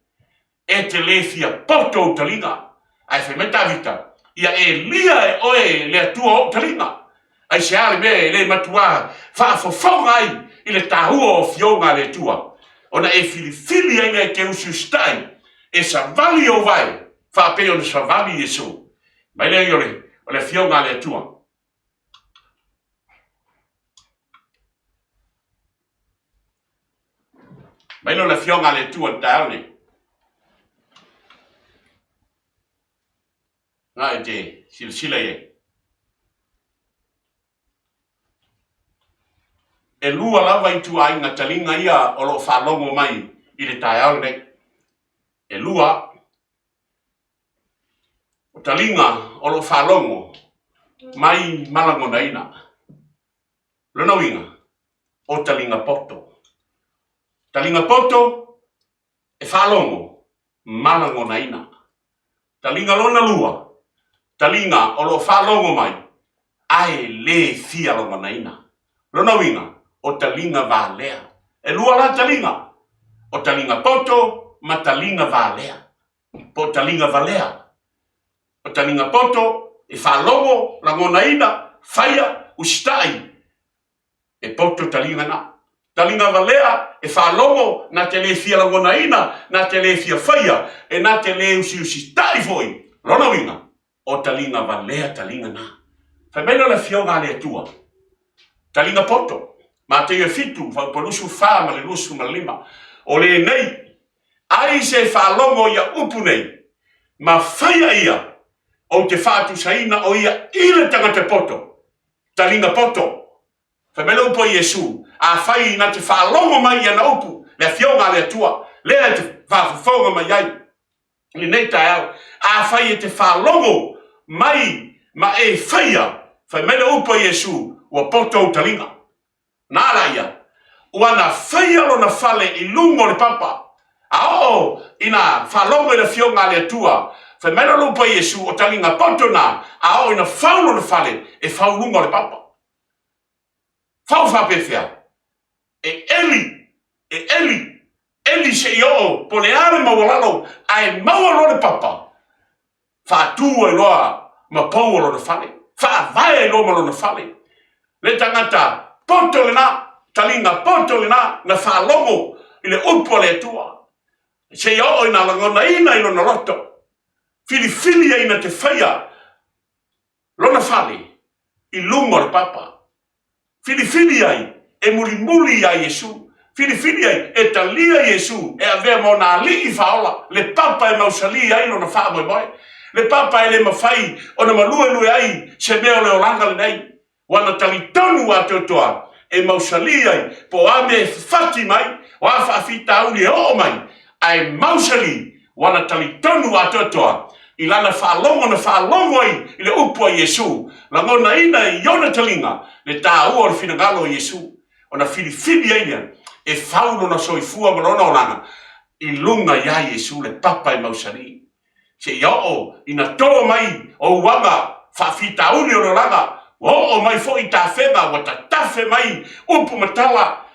e te le fia poto ou taliga. Ae fai mai Tavita, Ia elia e oe le Atua ou taliga. Aisea le mea e le matuā faafofoga ai i le taua o afioga a le Atua, ona e filifili ai lea e te usiusitai, e savali ou vae, faapei ona savali Iesu. Mai lea o le afioga a le Atua. Mai lea o le Afioga a le Atua i le taeao nei. Na e te silasila i ai. E lua lava ituaiga taliga ia o lo o faalogo mai i le taeao lenei. E lua. O taliga o lo o faalogo mai ma lagonaina. Lona uiga, o taliga poto. Taliga poto e faalogo ma lagonaina. Taliga lona lua, taliga o lo o faalogo mai ae le fia lagonaina. Lona uiga, o taliga valea. E lua la taliga, o taliga poto ma taliga valea. po o taliga valea. O taliga poto e faalogo, lagonaina, faia, usitai, e poto taliga na. Taliga valea e faalogo, na te le fia lagonaina, na te le fia faia, e na te le usiusitai foi. Lona uiga, o taliga valea taliga na. Fai mai lea o le Afioga a le Atua, taliga poto, Mateio e 7, faaupu e 24 ma le 25, o lenei, ai se faalogo ia upu nei, ma faia ia, ou te faatusaina o ia i le tagata poto, taliga poto. Fai mai le upu a Iesu, afai na te faalogo mai i ana upu, le Afioga a le Atua, lea e te faafofoga mai ai, i lenei taeao, afai e te faalogo mai ma e faia, fai mai le upu a Iesu, ua poto ou taliga. Na ala ia, ua na faia lona fale i luga o le papa. A oo ina faalogo i le Afioga a le Atua, fai mai lona upu a Iesu, O taliga poto na, a oo ina fau lona fale, e fau luga o le papa. Fau faapefea? E eli, e eli, eli seia oo po o le a le maualalo, ae maua loa le papa, faatu ai loa ma pou o lona fale, faavae ai loa ma lona fale. Le tagata poto lena, taliga poto lena na faalogo i le upu a le Atua, seia oo ina lagonaina i lona loto, filifili ai na te faia lona fale i luga o le papa. Filifili ai e mulimuli iā Iesu. Filifili ai e talia Iesu e avea ma ona alii faaola, le papa e mausali ai lona faamoemoe, le papa e le mafai ona maluelue ai se mea o le olaga lenei. Ua na talitonu atoatoa e mausali ai po o a mea e fafati mai, o a faafitauli e oo mai, ae mausali ua na talitonu atoatoa i lana faalogo na faalogo ai i le upu a Iesu, lagonaina i ona taliga le taua o le finagalo o Iesu, ona filifili ai lea e fau lona soifua ma lona olaga i luga iā Iesu le papa e mausali, seia oo ina to mai o uaga faafitauli o le olaga, ua oo mai foi tafega ua tatafe mai upu ma tala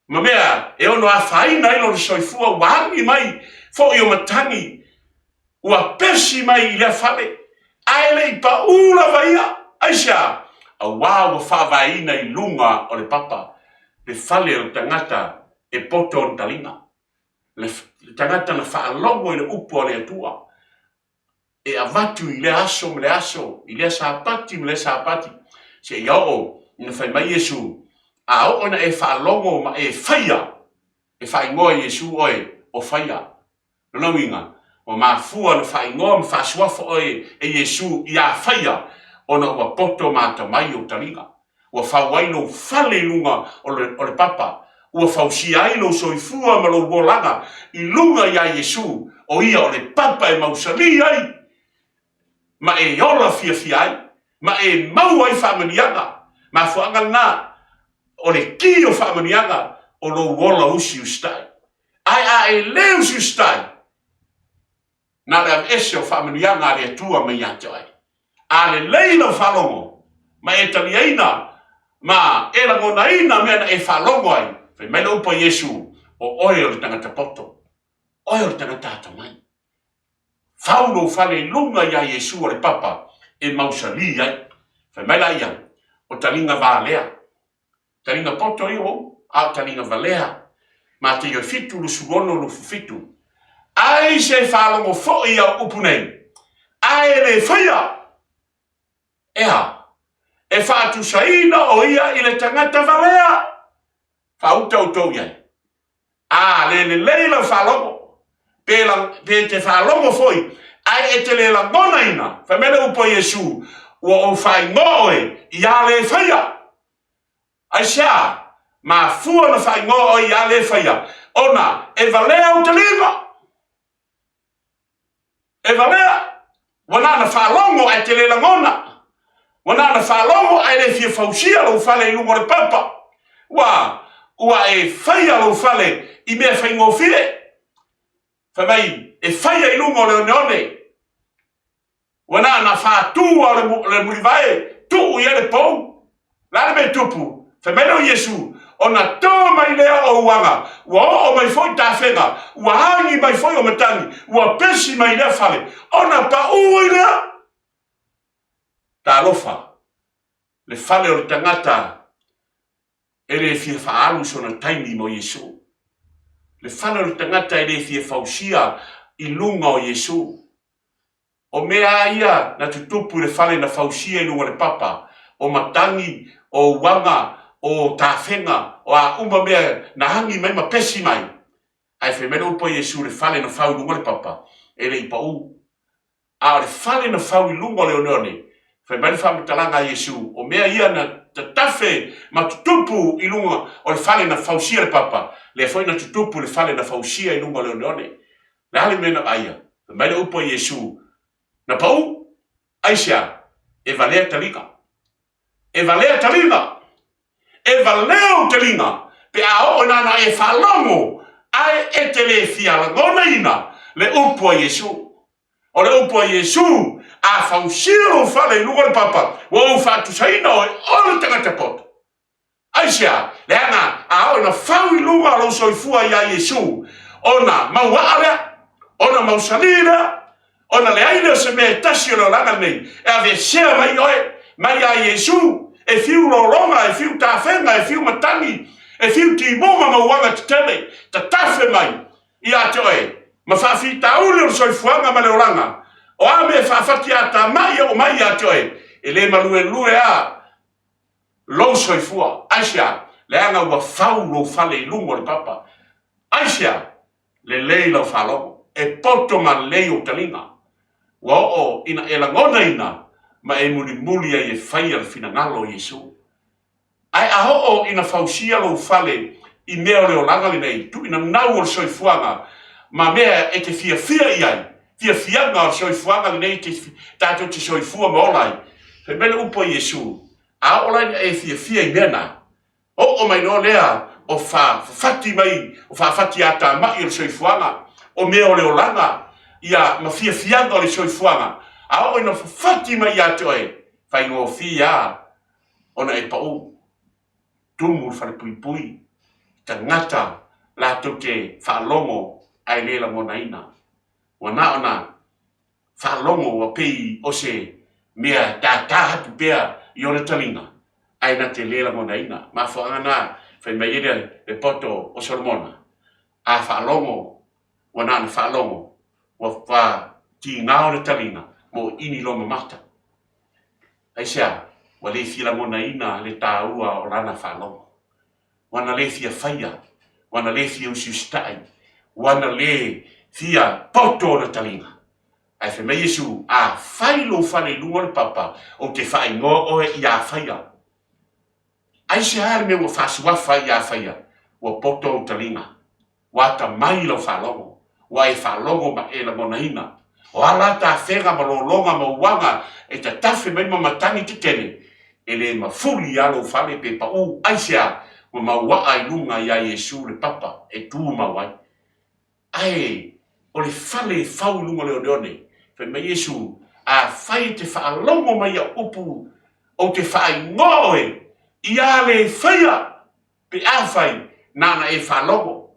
ma mea e ono afaina ai lona soifua, ua agi mai foi o matagi, ua pesi mai i lea fale, ae le i pau lava ia. Aisea? Auā ua faavaeina i luga o le papa le fale o le tagata e poto ona taliga, le tagata na faalogo i le upu a le Atua. e avatu i lea aso ma lea aso, i lea Sapati ma lea Sapati, seia oo ina fai mai Iesu, A oo ina e faalogo ma e faia, e faaigoa e Iesu oe o faia. Lona uiga, ua mafua ona faaigoa ma faasuafa oe e Iesu ia faia, ona ua poto ma atamai ou taliga. Ua fau ai lou fale i luga o le papa, ua fausia ai lou soifua ma lou olaga i luga iā Iesu, o ia o le papa e mausali ai ma e ola fiafia ai, ma e maua ai faamanuiaga. Mafuaaga lena o le ki o faamanuiaga o lou ola usiusitai. Ae a e le usiusitai, Na o le aveese o faamanuiaga a le Atua mai ia te oe. A lelei lau faalogo ma e taliaina ma e lagonaina mea na e faalogo ai, fai mai le upu a Iesu, o oe o le tagata poto, oe o le tagata atamai. Fau lou fale i luga iā Iesu o le papa e mausali ai. Fai mai laia, o taliga valea. Taliga poto ia ua a o taliga valea. Mateio e 7, 26, 27. Ai se faalogo foi i au upu nei, ae le faia! E a? E faatusaina o ia i le tagata valea. Faauta outou i ai. A le lelei lau faalogo, pe, la, pe te faalogo foi, ae e te le lagonaina, fai mai le upu a Iesu, ua ou faaigoa oe ia le faia. Aisea? Mafua na faaigoa oe ia le faia, ona e valea ou taliga. E valea, ua na ona faalogo ae te le lagona. Ua na ona faalogo ae le fia fausia lou fale i luga o le papa. Ua, ua e faia lou fale i mea faigofie. Fai mai, e faia i luga o le oneone. Ua na ona faatu lava o le mulivae, tuu i ai le pou. O le a le mea e tupu? Fai mai lea o Iesu, ona to mai lea o uaga, ua oo mai foi tafega, ua agi mai foi o matagi, ua pesi mai i lea fale, ona pau ai lea. Talofa, le fale o le tagata e le fia faaalu sona taimi mo Iesu. Le fale o le tagata e le fia fausia i luga o Iesu. O mea a ia na tutupu i le fale na fausia i luga o le papa, o matagi, o uaga, o tafega, o a uma mea na agi mai ma pesi mai. Ae fai mai le upu a Iesu i le fale na fau i luga o le papa, e le i pau. A o le fale na fau i luga o le oneone, fai mai le faamatalaga a Iesu, o mea ia na tatafe ma tutupu i luga o le fale na fausia le papa, lea foi na tutupu i le fale na fausia i luga o le oneone. Le a le mea na vaaia? Fai mai le upu a Iesu, Na pau, aisea? E valea taliga. E valea taliga! E valea ou taliga pe a oo ina na e faalogo. Ae e te le fia lagonaina le upu a Iesu. O le upu a Iesu, A fausia lou fale i luga o le papa, ua ou faatusaina oe o le tagata poto. Aisea? Leaga a oo ina fau i luga lou soifua iā Iesu, ona mauaa lea, ona mausali lea, ona leai lea o se mea e tasi o le olaga lenei e aveesea mai oe mai iā Iesu, e fiu lologa, e fiu tafega, e fiu matagi, e fiu timuga ma uaga tetele, tatafe mai ia te oe ma faafitauli o le soifuaga ma le olaga. O a mea e faafatiatamai e oo mai ia te oe, e le maluelue lava lou soifua. Aisea? Leaga ua fau lou fale i luga o le papa. Aisea? Lelei lau faalogo, e poto ma lelei ou taliga. Ua oo ina e lagonaina ma e mulimuli ai e faia le finagalo o Iesu. Ae a oo ina fausia lou fale i mea o le olaga lenei, tuuina nau o le soifuaga ma mea e te fiafia i ai, fiafiaga o le soifuaga lenei te, tatou te soifua ma ola ai. Fai mai le upu a Iesu, a oo la ina e fiafia i mea na, oo mai loa lea o faafati mai, o faafatiatamai o le soifuaga, o mea o le olaga, ia, ma fiafiaga o le soifuaga, a oo ina fafati mai ia te oe, faigofie lava ona e pau. Tumu le falepuipui i tagata latou te faalogo ae le lagonaina. Ua na ona faalogo ua pei o se mea e tātā atu pea i ona taliga, ae na te le lagonaina. Mafuaaga na fai mai ai le poto o Solomona, A faalogo, ua na ona faalogo, ua tiga ona taliga ma ua ini loa mamata. Aisea? Ua le fia lagonaina le taua o lana faalogo. Ua na le fia faia, ua na le fia usiusitai, ua na le fia poto ona taliga. Ae fai mai Iesu, A fai lou fale i luga o le papa, ou te faaigoa oe ia Faia. Aisea le mea ua faasuafa ai ia Faia? Ua poto ou taliga. Ua atamai lau faalogo, ua e faalogo ma e lagonaina. O a la tafega ma lologa ma uaga e tatafe mai ma matagi tetele, e le mafuli lava lou fale pe pau, aisea? Ua mauaa i luga iā Iesu le papa e tumau ai. Ae o le fale e fau i luga o le oneone, fai mai Iesu, Afai e te faalogo mai i au upu, ou te faaigoa oe ia le faia Pe afai na ona e faalogo,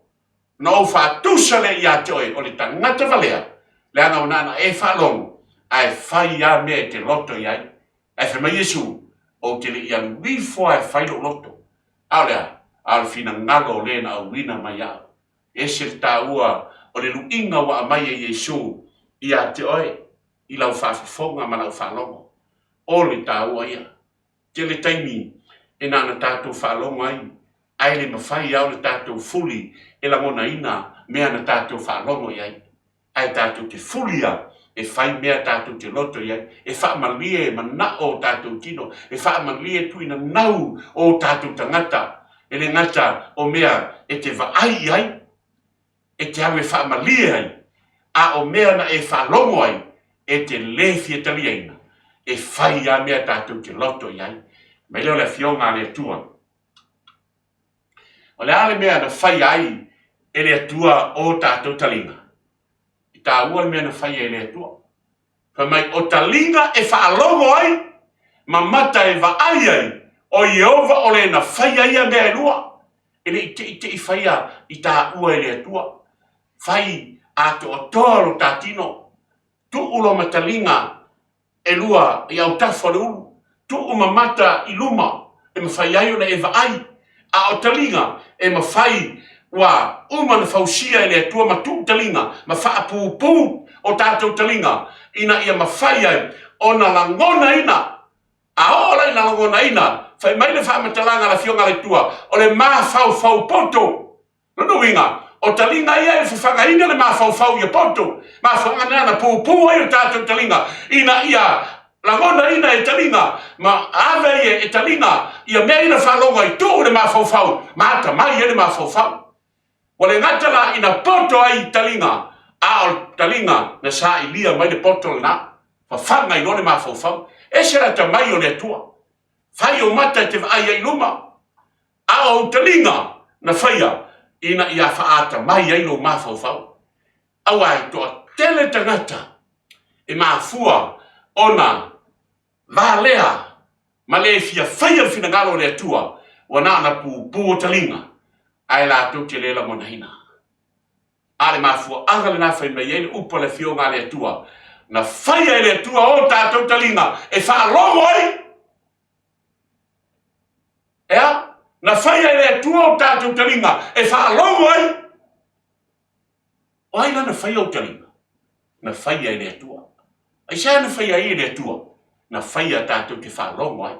ona ou faatusa lea ia te oe o le tagata valea, leaga ua na ona e faalogo, ae fai lava mea e te loto i ai. Ae fai mai Iesu, Ou te le i alu ifo lava e fai lou loto. A o le a? A o le finagalo o le na auina mai au. E ese le taua o le luiga ua aumai e Iesu ia te oe i lau faafofoga ma lau faalogo. O le taua ia. Tele taimi e na ona tatou faalogo ai, ae le mafai lava ona tatou fuli e lagonaina mea na tatou faalogo i ai. Ae tatou te fuli lava e fai mea tatou te loto i ai, e faamalie manao o tatou tino, e faamalie tuuina nau o tatou tagata, e le gata o mea e te vaai i ai, e te alu e faamalie ai, a o mea na e faalogo ai, e te lē fia taliaina, e fai lava mea tatou te loto i ai. Mai lea o le Afioga a le Atua. O le a le mea na faia ai e le Atua o tatou taliga? E taua le mea na faia e le Atua. Fai mai, o taliga e faalogo ai ma mata e vaai ai, o Ieova o le na faia ia mea e lua. E le i teʻiteʻi faia i taua e le Atua. Fai atoatoa lo ta tino, tuu lo mataliga e lua i autafa o le ulu, tuu ma mata i luma e mafai ai ona e vaai, a o taliga e mafai ua uma ona fausia e le Atua ma tuu taliga ma faapupū o tatou taliga ina ia mafai ai ona lagonaina. A oo la ina lagonaina, fai mai le faamatalaga a le Afioga a le Atua, o le mafaufau poto. Lona uiga, o taliga ia e fafagaina le mafaufau ia poto. Mafuaaga na na pupū ai o tatou taliga ina ia lagonaina e taliga ma ave ai e taliga ia mea ia na faalogo ai, tuu le mafaufau ma atamai ai le mafaufau. Ua le gata la ina poto ai taliga, a o taliga na sailia mai le poto lena, fafaga ai loa le mafaufau. Ese le atamai o le Atua. Fai ou mata e te vaai ai i luma, a o ou taliga na faia ina ia faaata mai ai lou mafaufau. Aua e toatele tagata e mafua ona valea ma le fia faia le finagalo o le Atua, ua na ona pupu o taliga, ae latou te le lagonaina. A o le mafuaaga lena fai mai ai le upu a le Afioga a le Atua, na faia e le Atua o tatou taliga e faalogo ai. E a? Na faia e le Atua o tatou taliga e faalogo ai. O ai la na faia ou taliga? Na faia e le Atua. Aisea na faia ai e le Atua? Na faia tatou te faalogo ai.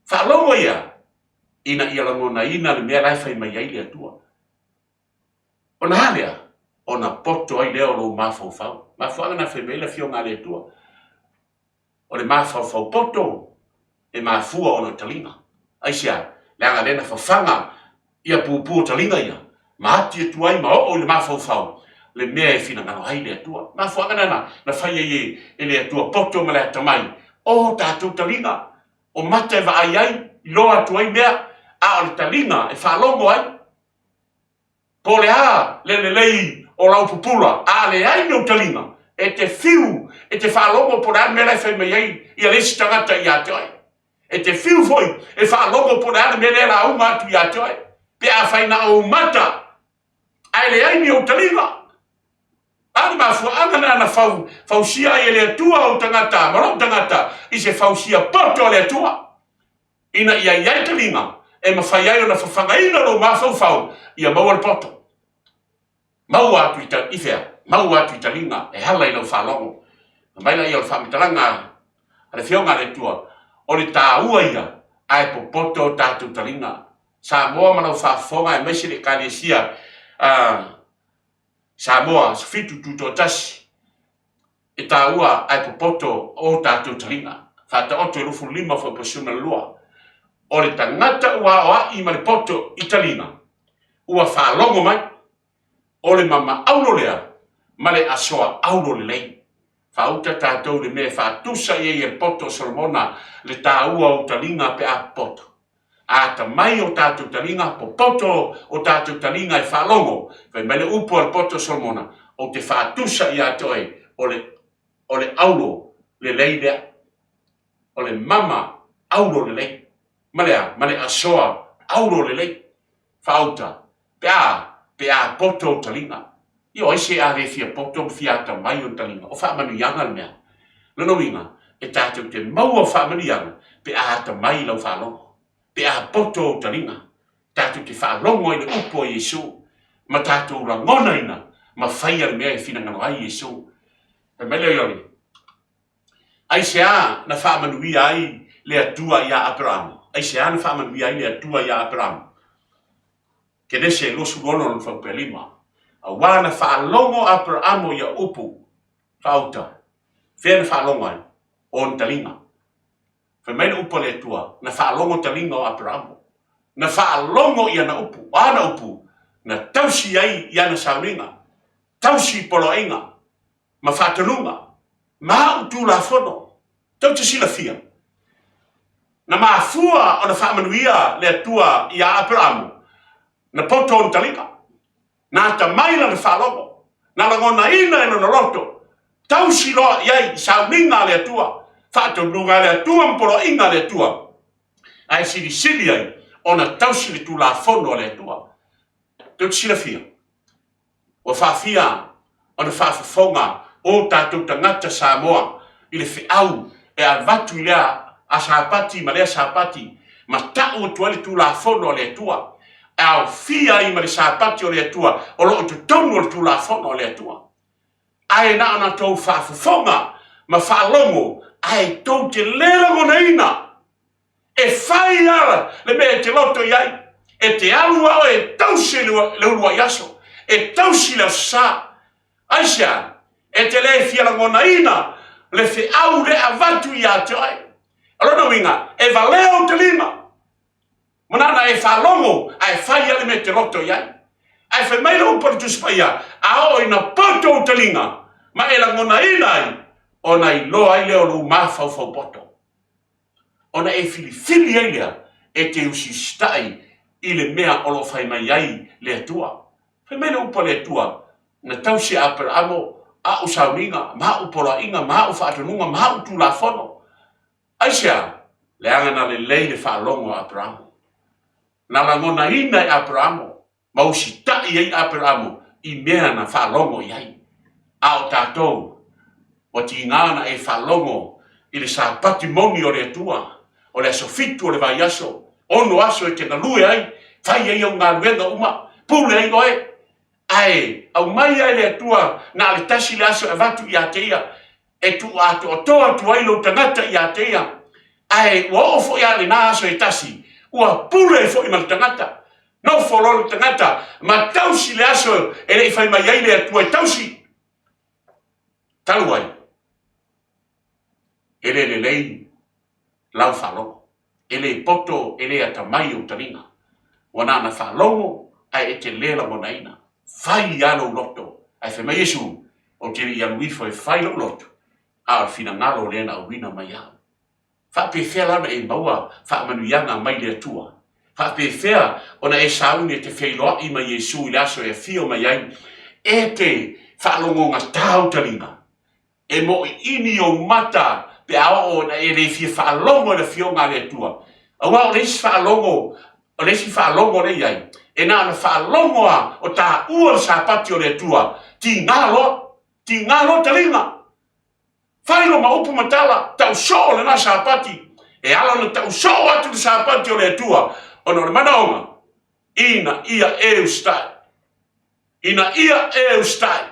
Faalogo ia ina ia lagonaina le mea la e fai mai ai le Atua. Ona a lea? Ona poto ai lea o lou mafaufau. Mafuaaga na fai mai ai le Afioga a le Atua. O le mafaufau poto e mafua ona o taliga. Aisea? Leaga lea na fafaga ia pupu o taliga ia, ma ati atu ai ma oo i le mafaufau le mea e finagalo ai le Atua. Mafuaaga lena na fai ai e le Atua poto ma le atamai o tatou taliga, o mata e vaai ai, iloa atu ai mea, a o le taliga e faalogo ai. Po o le a le lelei o lau pupula, a leai ni ou taliga, e te fiu e te faalogo po o le a le mea la e fai mai ai ia le isi tagata ia te oe. E te fiu foi e faalogo po o le a le mea lea e lauga atu ia te oe, pe afai na o ou mata ae leai ni ou taliga. A o le mafuaaga lena na fausia ai e le Atua ou tagata ma lou tagata i se fausia poto a le Atua. ina ia i ai taliga e mafai ai ona fafagaina lou mafaufau ia maua le poto. Maua atu i, i fea? Maua atu i taliga e ala i lau faalogo. Fai mai laia o le faamatalaga a le Afioga a le Atua, o le taua ia ae popoto o tatou taliga. Samoa ma lau faafofoga aemaise le Ekalesia Samoa Asofitu Tutoatasi, e taua ae popoto o tatou taliga. Faataoto e 25 fuaiupu 12. O le tagata ua aoai ma le poto i taliga, ua faalogo mai, o le mama aulo lea ma le asoa aulo lelei. Faauta tatou i le mea e faatusa i ai e le poto o Solomona le taua o taliga pe a popoto. A atamai o tatou taliga, popoto o tatou taliga e faalogo, fai mai le upu a le poto o Solomona, Ou te faatusa ia te oe, o le, o le aulo lelei lea. O le mama aulo lelei. Ma le a? Ma le asoa aulo lelei. Faauta, pe a, pe a poto ou taliga. Ia o ai se a le fia poto ma fia atamai ona taliga? O faamanuiaga le mea. Lona uiga, e tatou te maua faamanuiaga pe a atamai lau faalogo, pe a poto ou taliga. Tatou te faalogo ai i le upu a Iesu ma tatou lagonaina ma faia le mea e finagalo ai Iesu. Fai mai lea o Iole, Aisea na faamanuia ai le Atua iā Aperamo? Aisea na faamanuia ai le Atua iā Aperamo? Kenese 26 lona fuaiupu 5. Auā na faalogo Aperamo ia upu faauta. Fea na faalogo ai? O ona taliga. Fai mai le upu a le Atua, na faalogo taliga o Aperamo. Na faalogo i ana upu. O ana upu? Na tausi ai i ana sauniga, tausi i poloaiga, ma faatonuga, ma a'u tulafono. Tou te silafia, na mafua ona faamanuia le Atua iā Aperamo, na poto ona taliga, na atamai lana faalogo, na lagonaina e lona loto, tausi loa i ai i sauniga a le Atua, faatonuga a le Atua ma poloaiga a le Atua, ae silisili ai ona tausi le tulafono a le Atua. Tou te silafia, Ua faafia ona faafofoga o tatou tagata Samoa i le feau e avatu i lea a Sapati ma lea Sapati ma tau atu ai le Tulafono a le Atua, e aofia ai ma le Sapati o le Atua o lo o i totonu o le Tulafono a le Atua. Ae na ona tou faafofoga ma faalogo ae tou te le lagonaina. E fai lava le mea e te loto i ai. E te alu lava oe e tausi le uluai aso, e tausi le aso Sa. Aisea? E te le fia lagonaina le feau le avatu ia te oe. O lona uiga, e valea ou te lima. Manana e faalogo ae fai lava le mea e te loto i ai. Ae fai mai le upu a le Tusi Paia, a oo ina poto ou taliga ma e lagonaina ai, ona iloa ai lea o lou mafaufau poto. Ona e filifili ai lea e te usiusitai i le mea o lo o fai mai ai le Atua. Fai mai le upu a le Atua, Na tausi e Aperaamo a'u sauniga, ma a'u poloaiga, ma a'u faatonuga, ma a'u tulafono. Aisea? Leaga na lelei le faalogo a Aperaamo. Na lagonaina e Aperaamo ma usitai ai Aperaamo i mea na faalogo i ai. A o tatou, ua tiga ona e faalogo i le Sapati moni o le Atua, o le aso fitu o le vaiaso, ono aso e te galue ai, fai ai au galuega uma, pule ai oe, ae aumai lava e le Atua na o le tasi le aso e avatu ia te ia, e tuu atoatoa atu ai lou tagata ia te ia, ae ua oo foi lava i lena aso e tasi, ua pule ai foi ma le tagata. Nofo loa le tagata ma tausi le aso e le i fai mai ai le Atua e tausi. Talu ai, e le lelei lau faalogo, e le poto, e le atamai ou taliga. Ua na ona faalogo ae e te le lagonaina. Fai lava lou loto. Ae fai mai Iesu, Ou te le i alu ifo e fai lou loto, a o le finagalo o le na auina mai au. Faapefea la ona e maua faamanuiaga mai le Atua? Faapefea ona e sauni e te feiloai ma Iesu i le aso e afio mai ai? E te faalogogata ou taliga, e moiini ou mata pe a oo ina e le fia faalogo i le Afioga a le Atua. Aua o le isi faalogo, o le isi faalogo lea e i ai, e na ona faalogo lava o taua le Sapati o le Atua, tiga loa, tiga loa taliga. Fai loma upu ma tala, tau soo lena Sapati. E ala ona tau soo atu le Sapati o le Atua, ona o le manaoga, ina ia e usitai. Ina ia e usitai,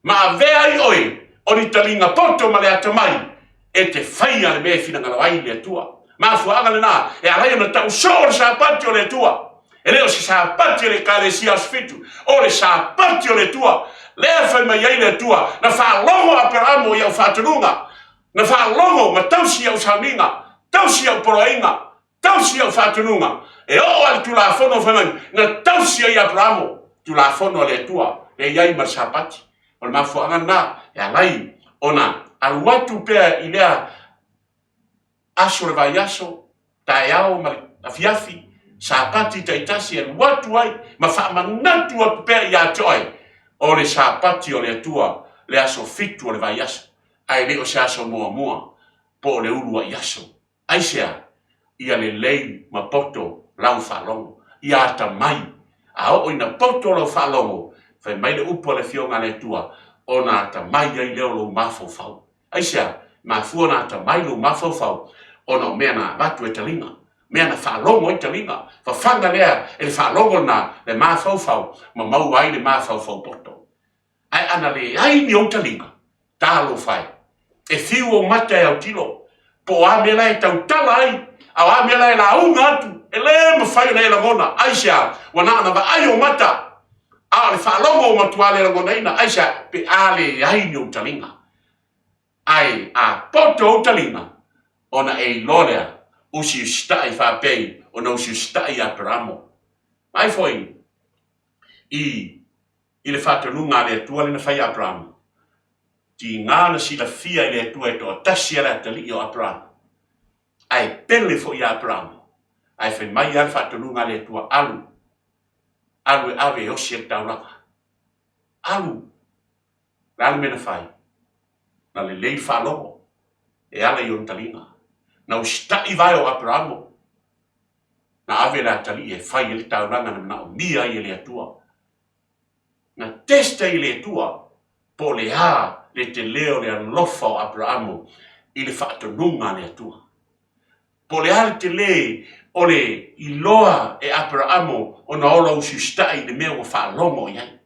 ma avea ai oe o ni taliga poto ma le atamai e te faia le mea e finagalo ai le Atua. Mafuaaga lena e ala ai ona tau soo le Sapati o le Atua. E le o se Sapati a le Ekalesia Aso Fitu, o le Sapati o le Atua. Lea e fai mai ai le Atua, na faalogo Aperamo i au faatonuga, na faalogo ma tausi i au sauniga, tausi i au poloaiga, tausi au faatonuga. E oo lava i le Tulafono fai mai, na tausi ai Aperamo, Tulafono a le Atua, lea e i ai ma le Sapati. O le mafuaaga lena e ala ai ona alu atu pea i lea aso o le vaiaso, taeao ma le afiafi, Sapati taitasi e alu atu ai ma faamanatu atu pea ia te oe, o le Sapati o le Atua, le aso fitu o le vaiaso, ae le o se aso muamua po o le uluai aso. Aisea? Ia lelei ma poto lau faalogo. Ia atamai. A oo ina poto lau faalogo, fai mai le upu a le Afioga a le Atua, ona atamai ai lea o lou mafaufau. Aisea? Mafua ona atamai lou mafaufau ona o mea na avatu e taliga, mea na faalogo ai taliga. Fafaga lea e le faalogo lena le mafaufau ma maua ai le mafaufau poto. Ae ana leai ni ou taliga, talofa e, e fiu ou mata e autilo, po o a mea la e tautala ai, a o a mea la e lauga atu, e le mafai ona e lagona. Aisea? Ua na ona vaai ou mata, a o le faalogo ua matua le lagonaina. Aisea? Pe a leai ni ou taliga. Ae a poto ou taliga, ona e iloa lea, usiusitai faapei ona usiusitai Aperamo. Vaai foi i i le faatonuga a le Atua lea na fai ia Aperamo, tiga na silafia e le Atua e toatasi a le atalii o Aperamo, ae pele foi ia Aperamo, ae fai mai lava le faatonuga a le Atua, Alu, alu e ave e osi ai le taulaga. Alu. O le a le mea na fai? Na lelei le faalogo e ala i ona taliga. Na usitai vae o Aperamo, na ave le atalii e fai ai le taulaga na manaomia ai e le Atua. Na test ai e le Atua po o le a le tele o le alofa o Aperamo i le faatonuga a le Atua. Po o le a le tele o le iloa e Aperamo ona ola usiusitai i le mea ua faalogo i ai.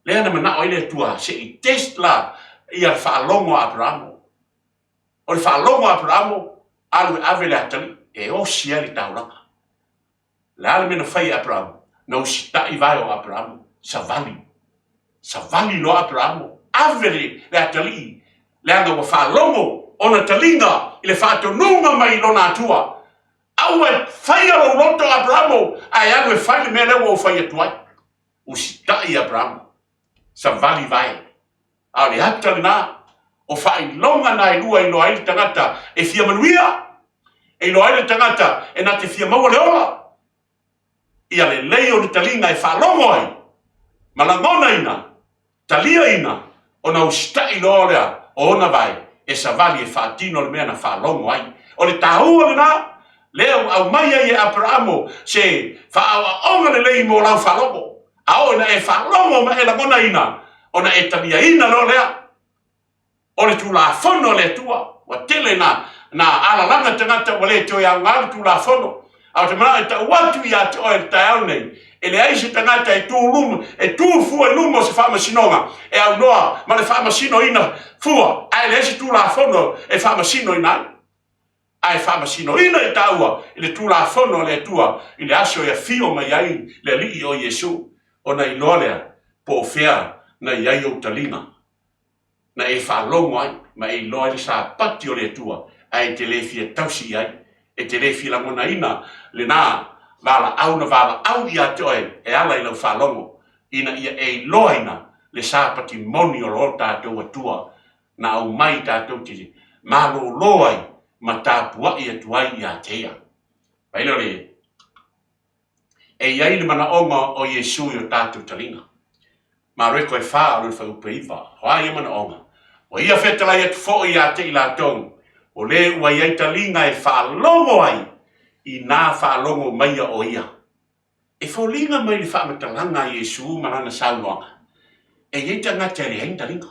Lea na manao ai le Atua se i test la ia le faalogo a Aperamo. O le faalogo a Aperamo, alu e ave le atalii e osi ai le taulaga. O le a le mea na fai e Aperamo? Na usitai vae o Aperamo, savali. Savali loa Aperamo, ave le, le atalii, leaga ua faalogo ona taliga i le faatonuga mai lona Atua. Aua e faia lou loto Aperamo, ae alu e fai le mea lea ua ou fai atu ai. Usitai Aperamo, savali vae. A o le ata lena, o faailoga na e lua e iloa ai le tagata e fia manuia, e iloa ai le tagata e na te fia maua le ola. Ia lelei ona taliga e faalogo ai ma lagonaina, taliaina, ona usitai loa lea o ona vae e savali e faatino le mea na faalogo ai. O le taua lena, lea ua aumai ai e Aperamo se faaoaoga lelei mo lau faalogo. A oo ina e faalogo ma e lagonaina, ona e taliaina loa lea. O le Tulafono a le Atua. Ua tele na alalaga tagata ua le toe aoga le Tulafono. Ae ou te manao e tau atu ia te oe i le taeao lenei, e leai se tagata e tu luma, e tu fua i luma o se faamasinoga e aunoa ma le faamasinoina fua, ae leai se Tulafono e faamasinoina ai. Ae faamasinoina i taua i le Tulafono a le Atua i le aso e afio mai ai le Alii o Iesu, ona iloa lea po o fea na i ai ou taliga. na e faalogo ai ma e iloa ai le Sapati o le Atua, ae e te le fia tausi i ai, e te le fia lagonaina lena valaau na valaau ia te oe e ala i lau faalogo, ina ia e iloaina le Sapati moni o lo tatou Atua na aumai tatou te malolo ai ma tapuai atu ai ia te Ia. Vaai lea o le E i ai le manaoga o Iesu i o tatou taliga. Mareko e fa o lona fuaiupu e 9. O a ia manaoga? Ua ia fetalai atu foi ia te i latou, o le ua i ai taliga e faalogo ai, inā faalogo maia o ia. E foliga mai le faamatalaga a Iesu ma lana saunoaga, e i ai tagata e leai ni taliga.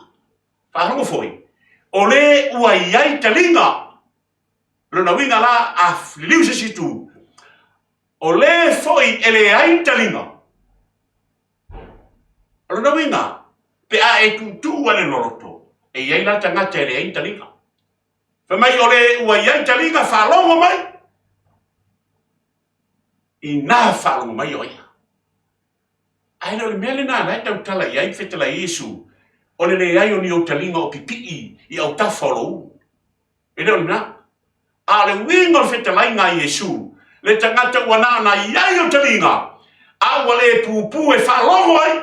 Faalogo foi, o le ua i ai taliga. O lona uiga la, a liliu se isi itu, o le foi e leai ni taliga. O lona uiga, pe a e tuutuu ale loloto, e i ai la tagata e leai ni taliga. Fai mai o le ua i ai taliga faalogo mai, inā faalogo mai o ia. Ae le o le mea lena la e tautala i ai fetalai Iesu, o le leai o ni ou taliga o pipii i autafa o lou ulu. E le o lena. A o le uiga o le fetalaiga a Iesu, le tagata ua na ona i ai o taliga, a ua le pupu e faalogo ai,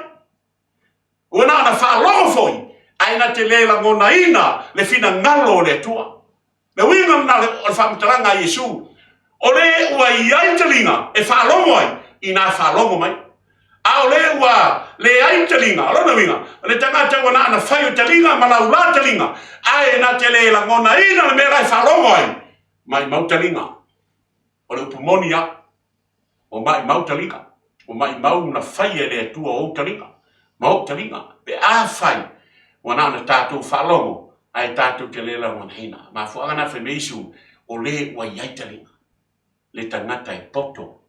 ua na ona faalogo foi, ae na te le lagonaina le finagalo o le Atua. Le uiga lena o le faamatalaga a Iesu, o le ua i ai taliga e faalogo ai, inā faalogo mai. A o le ua leai ni taliga, o lona uiga, o le tagata ua na ona fai o taliga ma laula taliga, ae na te le lagonaina le mea la e faalogo ai, maimau taliga. O le upu moni lava, ua maimau taliga, ua maimau na faia e le Atua ou taliga ma ou taliga, pe afai ua na ona tatou faalogo ae tatou te le lagonaina. Mafuaaga na fai mai Iesu, o le ua i ai taliga. le tagata e poto,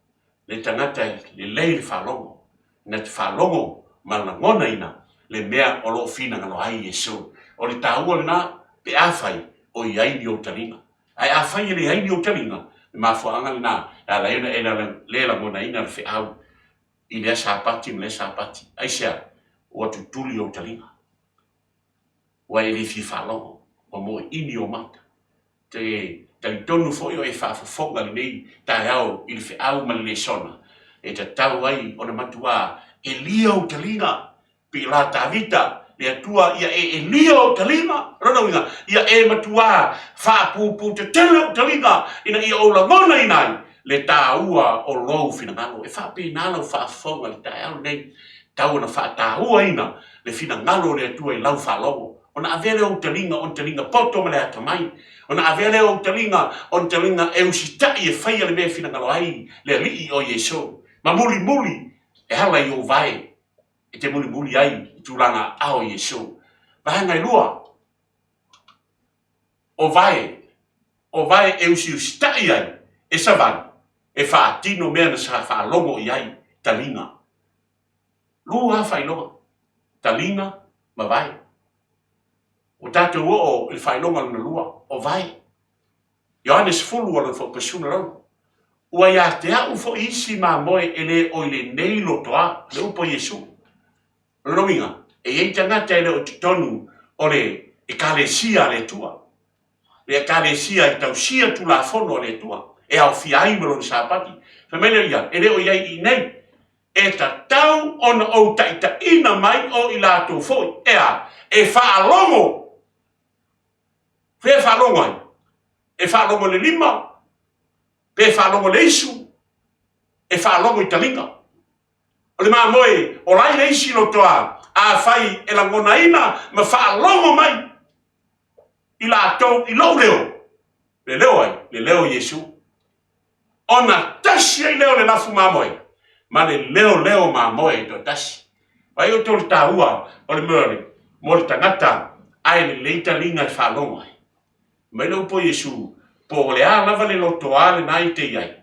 le tagata e lelei le faalogo, na te faalogo ma lagonaina le mea o lo o finagalo ai Iesu. O le taua lena pe afai o i ai ni ou taliga. Ae afai e leai ni ou taliga, le mafuaaga lena e ala ai ona e le lagonaina le feau i lea Sapati ma lea Sapati. Aisea? Ua tutuli ou taliga. Ua e le fia faalogo, ua moeini ou mata. Te talitonu foi o e faafofoga lenei taeao i le feau ma le lesona e tatau ai ona matuā elia ou taliga, pei o la Tavita, le Atua ia e elia ou taliga. O lona uiga, ia e matuā faapupū tetele ou taliga ina ia ou lagonaina ai le taua o lou finagalo. E faapena lau faafofoga i le taeao lenei, tau ona faatauaina le finagalo o le Atua i lau faalogo. Ona avea lea o ou taliga o ni taliga poto ma le atamai. Ona avea lea o ou taliga o ni taliga e usitai e faia le mea e finagalo ai le Alii o Iesu. Ma mulimuli e ala i ou vae e te mulimuli ai i tulaga aao o Iesu. Vaega e lua, o vae, o vae e usiusitai ai e savali e faatino mea na sa faalogo i ai taliga. Lua lava faailoga, taliga ma vae. Ua tatou oo i le faailoga lona lua, o vae. Ioane 10 o lona fuaiupu 16. Ua ia te a'u foi isi mamoe e le o i lenei lotoa, le upu a Iesu. O lona uiga, e i ai tagata e le o i totonu o le Ekalesia a le Atua, le Ekalesia e tausia Tulafono a le Atua, e aofia ai ma lona Sapati. Fai mai lea ia, e le o i ai i inei. E tatau ona ou taitaiina mai o i latou foi, e a? E faalogo. Fea e faalogo ai? E faalogo i le lima, pe faalogo i le isu, e faalogo i taliga. O le mamoe o lai le isi lotoa, afai e lagonaina ma faalogo mai i latou i lou leo, le leo ai? Le leo o Iesu. Ona tasi ai lea o le lafu mamoe ma le leoleo mamoe e toatasi. Vaai outou i le taua o le mea mo le tagata ae lelei taliga e faalogo ai. Mai le upu a Iesu, po o le a lava le lotoa lena e te i ai,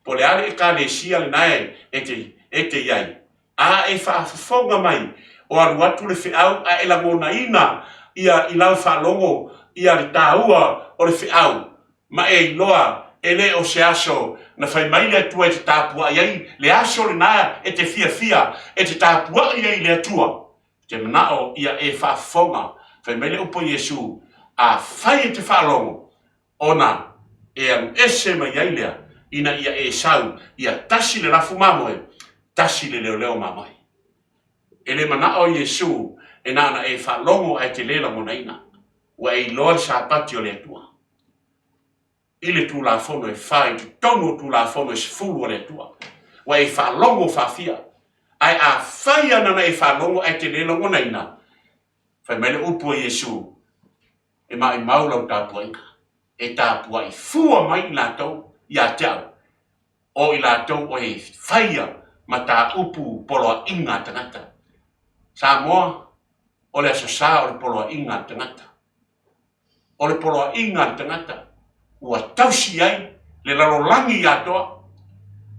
po o le a le ekalesia lena e te i ai, a e faafofoga mai o alu atu le feau ae e lagonaina ia i lau faalogo ia le taua o le feau, ma e iloa e le o se aso na fai mai le Atua e te tapuai ai, le aso lena e te fiafia e te tapuai ai i le Atua, e te manao ia e faafofoga. Fai mai le upu a Iesu, Afai e te faalogo, ona e alu ese mai ai lea, ina ia e sau, ia tasi le lafu mamoe, tasi le leoleo mamoe. E le manao Iesu e na ona e faalogo ae te le lagonaina. Ua e iloa le Sapati o le Atua i le Tulafono e fa i totonu o Tulafono e 10 a le Atua. Ua e faalogo faafia. Ae afai lava na ona e faalogo ae te le lagonaina, fai mai le upu a Iesu, E maumau lau tapuaiga, e tapuai fua mai i latou ia te au, o i latou o e faia mataupu poloaiga a tagata. Samoa, o le Aso Sa o le poloaiga a le tagata. O le poloaiga a le tagata ua tausi ai le lalolagi atoa.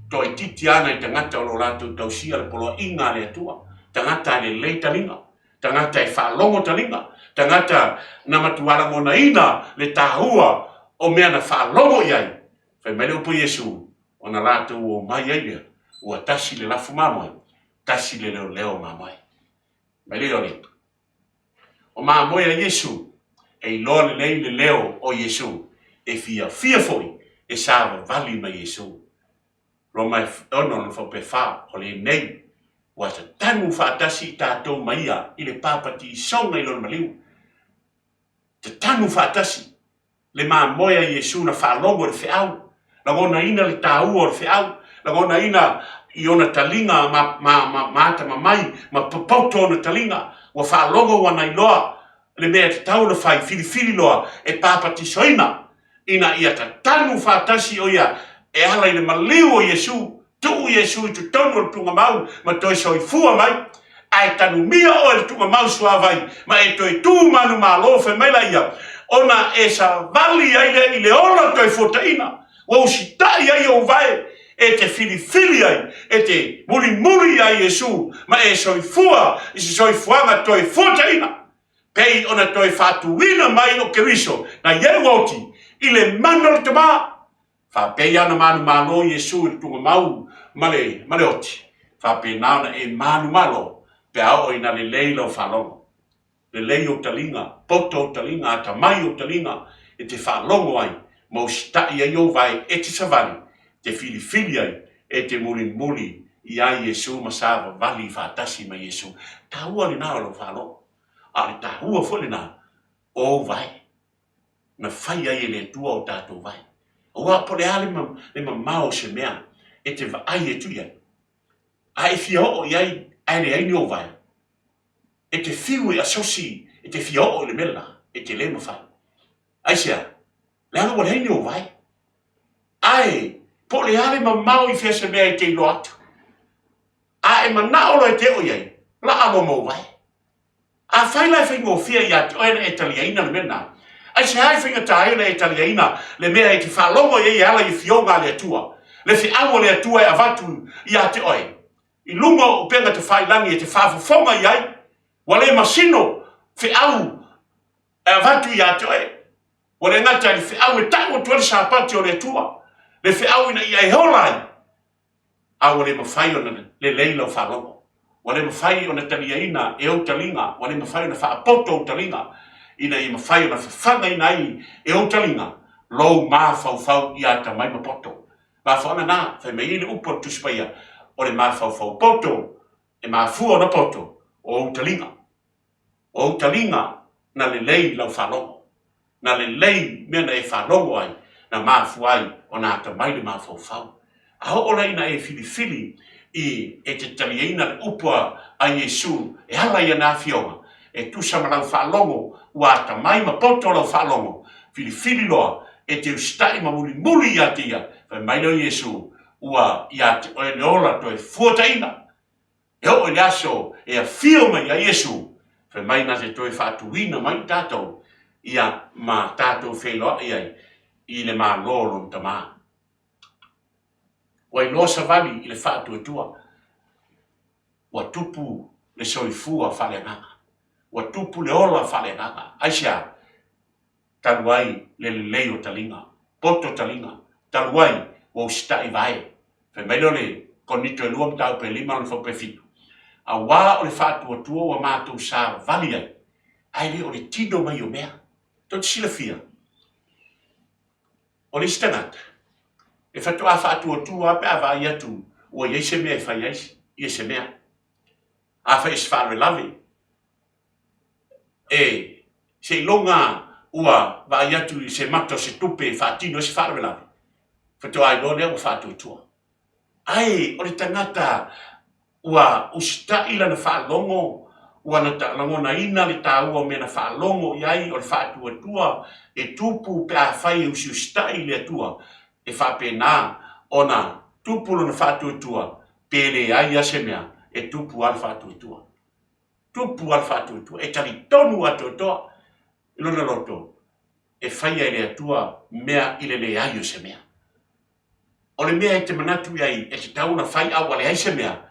Toaitiiti lava nai tagata o lo o latou tausia le poloaiga a le Atua, tagata e lelei taliga, tagata e faalogo taliga, tagata na matua lagonaina le taua o mea na faalogo i ai. Fai mai le upu a Iesu, ona latou omai ai lea, ua tasi le lafu mamoe, tasi le leoleo mamoe. Mai le Iole, o mamoe a Iesu, e iloa lelei le leo o Iesu, e fiafia foi e savavali ma Iesu. Roma e 6 lona faupe 4, o lenei ua tatanu faatasi i tatou ma ia i le papatiisoga i lona maliu. Tatanu faatasi le mamoe a Iesu na faalogo i le feau, lagonaina le taua o le feau, lagonaina i ona taliga ma, ma, ma, ma atamamai ma popoto ona taliga, ua faalogo ua na iloa le mea e tatau ona fai, filifili loa e papatisoina ina ia tatanu faatasi o ia e ala i le maliu o Iesu, tuu Iesu i totonu o le tuugamau ma toe soifua mai, ae tanumia oe i le tuugamau suavai ma e toe tu manumalo, fai mai laia, ona e savali ai lea i le ola toe fuataina, ua usitai ai ou vae e te filifili ai, e te mulimuli ia Iesu ma e soifua i se soifuaga toe fuataina. Pei ona toe faatuina mai o Keriso na Iehu oti i le mana o le Tama. Faapei ona manumalo Iesu i le tuugamau ma le, ma le oti, faapena ona e manumalo pe a oo ina lelei lau faalogo. Lelei ou taliga, poto ou taliga, atamai ou taliga e te faalogo ai ma usitai ai ou vae e te savali, te filifili ai, e te mulimuli ia Iesu ma savavali faatasi ma Iesu. Taua lena o lau faalogo. A o le taua foi lena o ou vae, na fai ai e le Atua o tatou vae. Aua po o le a le mamao o se mea e te vaai atu i ai, a e fia oo i ai ae leai ni ou vae, e te fiu e asosi e te fia oo i le mea lena, e te le mafai. Aisea? Leaga ua leai ni ou vae. Ae po o le a le mamao i fea se mea e te iloa atu, a e manao loa e te oo i ai, laa loa ma ou vae. Afai la e faigofie ia te oe ona e taliaina le mea lena, aisea e faigata ai ona e taliaina le mea e te faalogo i ai e ala i afioga a le Atua, le feau a le Atua e avatu ia te oe, i luga o upega tafailagi e te faafofoga i ai, ua le masino feau e avatu ia te oe. Ua le gata i le feau e tau atu ai le Sapati o le Atua, le feau ina ia e ola ai, a ua le mafai ona lelei lau faalogo, ua le mafai ona taliaina e ou taliga, ua le mafai ona faapoto ou taliga, ina ia mafai ona fafagaina ai e ou taliga lou mafaufau ia atamai ma poto. Mafuaaga na, fai mai ai le upu a le Tusi Paia, o le mafaufau poto e mafua ona poto o ou taliga. O ou taliga na lelei lau faalogo, na lelei mea na e faalogo ai, na mafua ai ona atamai le mafaufau. A oo la ina e filifili i e te taliaina le upu a Iesu e ala i ana afioga, e tusa ma lau faalogo, ua atamai ma poto lau faalogo, filifili loa e te usitai ma mulimuli ia te ia, fai mai lea o Iesu, ua ia te oe le ola toe fuataina. E oo i le aso e afio mai ai Iesu, fai mai na te toe faatuina mai i tatou, ia ma tatou feiloai ai i le Malo o lona Tama. Ua iloa savali i le faatuatua. Ua tupu le soifua faaleagaga. Ua tupu le ola faaleagaga. Aisea? Talu ai le lelei o taliga, poto taliga, talu ai ua usitai vae. Fai mai lea o le Korinito e 2 mataupu e 5 lona fuaiupu e 7, Auā o le faatuatua ua matou savali ai, ae le o le tino mai o mea. Tou te silafia, O le isi tagata, e faatoa faatuatua lava pe a vaai atu ua i ai se mea e fai ai ia se mea. Afai o se faalavelave, e seiloga ua vaai atu i se mata o se tupe e faatino ai se faalavelave, faatoa iloa lea ua faatuatua. Ae o le tagata ua usitai lana faalogo, ua lagonaina le taua o mea na faalogo i ai, o le faatuatua e tupu pe afai e usiusitai i le Atua, e faapena ona tupu lona faatuatua, pe leai lava se mea, e tupu lava le faatuatua. Tupu lava le faatuatua, e talitonu atoatoa i lona loto e faia e le Atua mea i le leai o se mea. O le mea e te manatu i ai e tatau ona fai a ua leai se mea,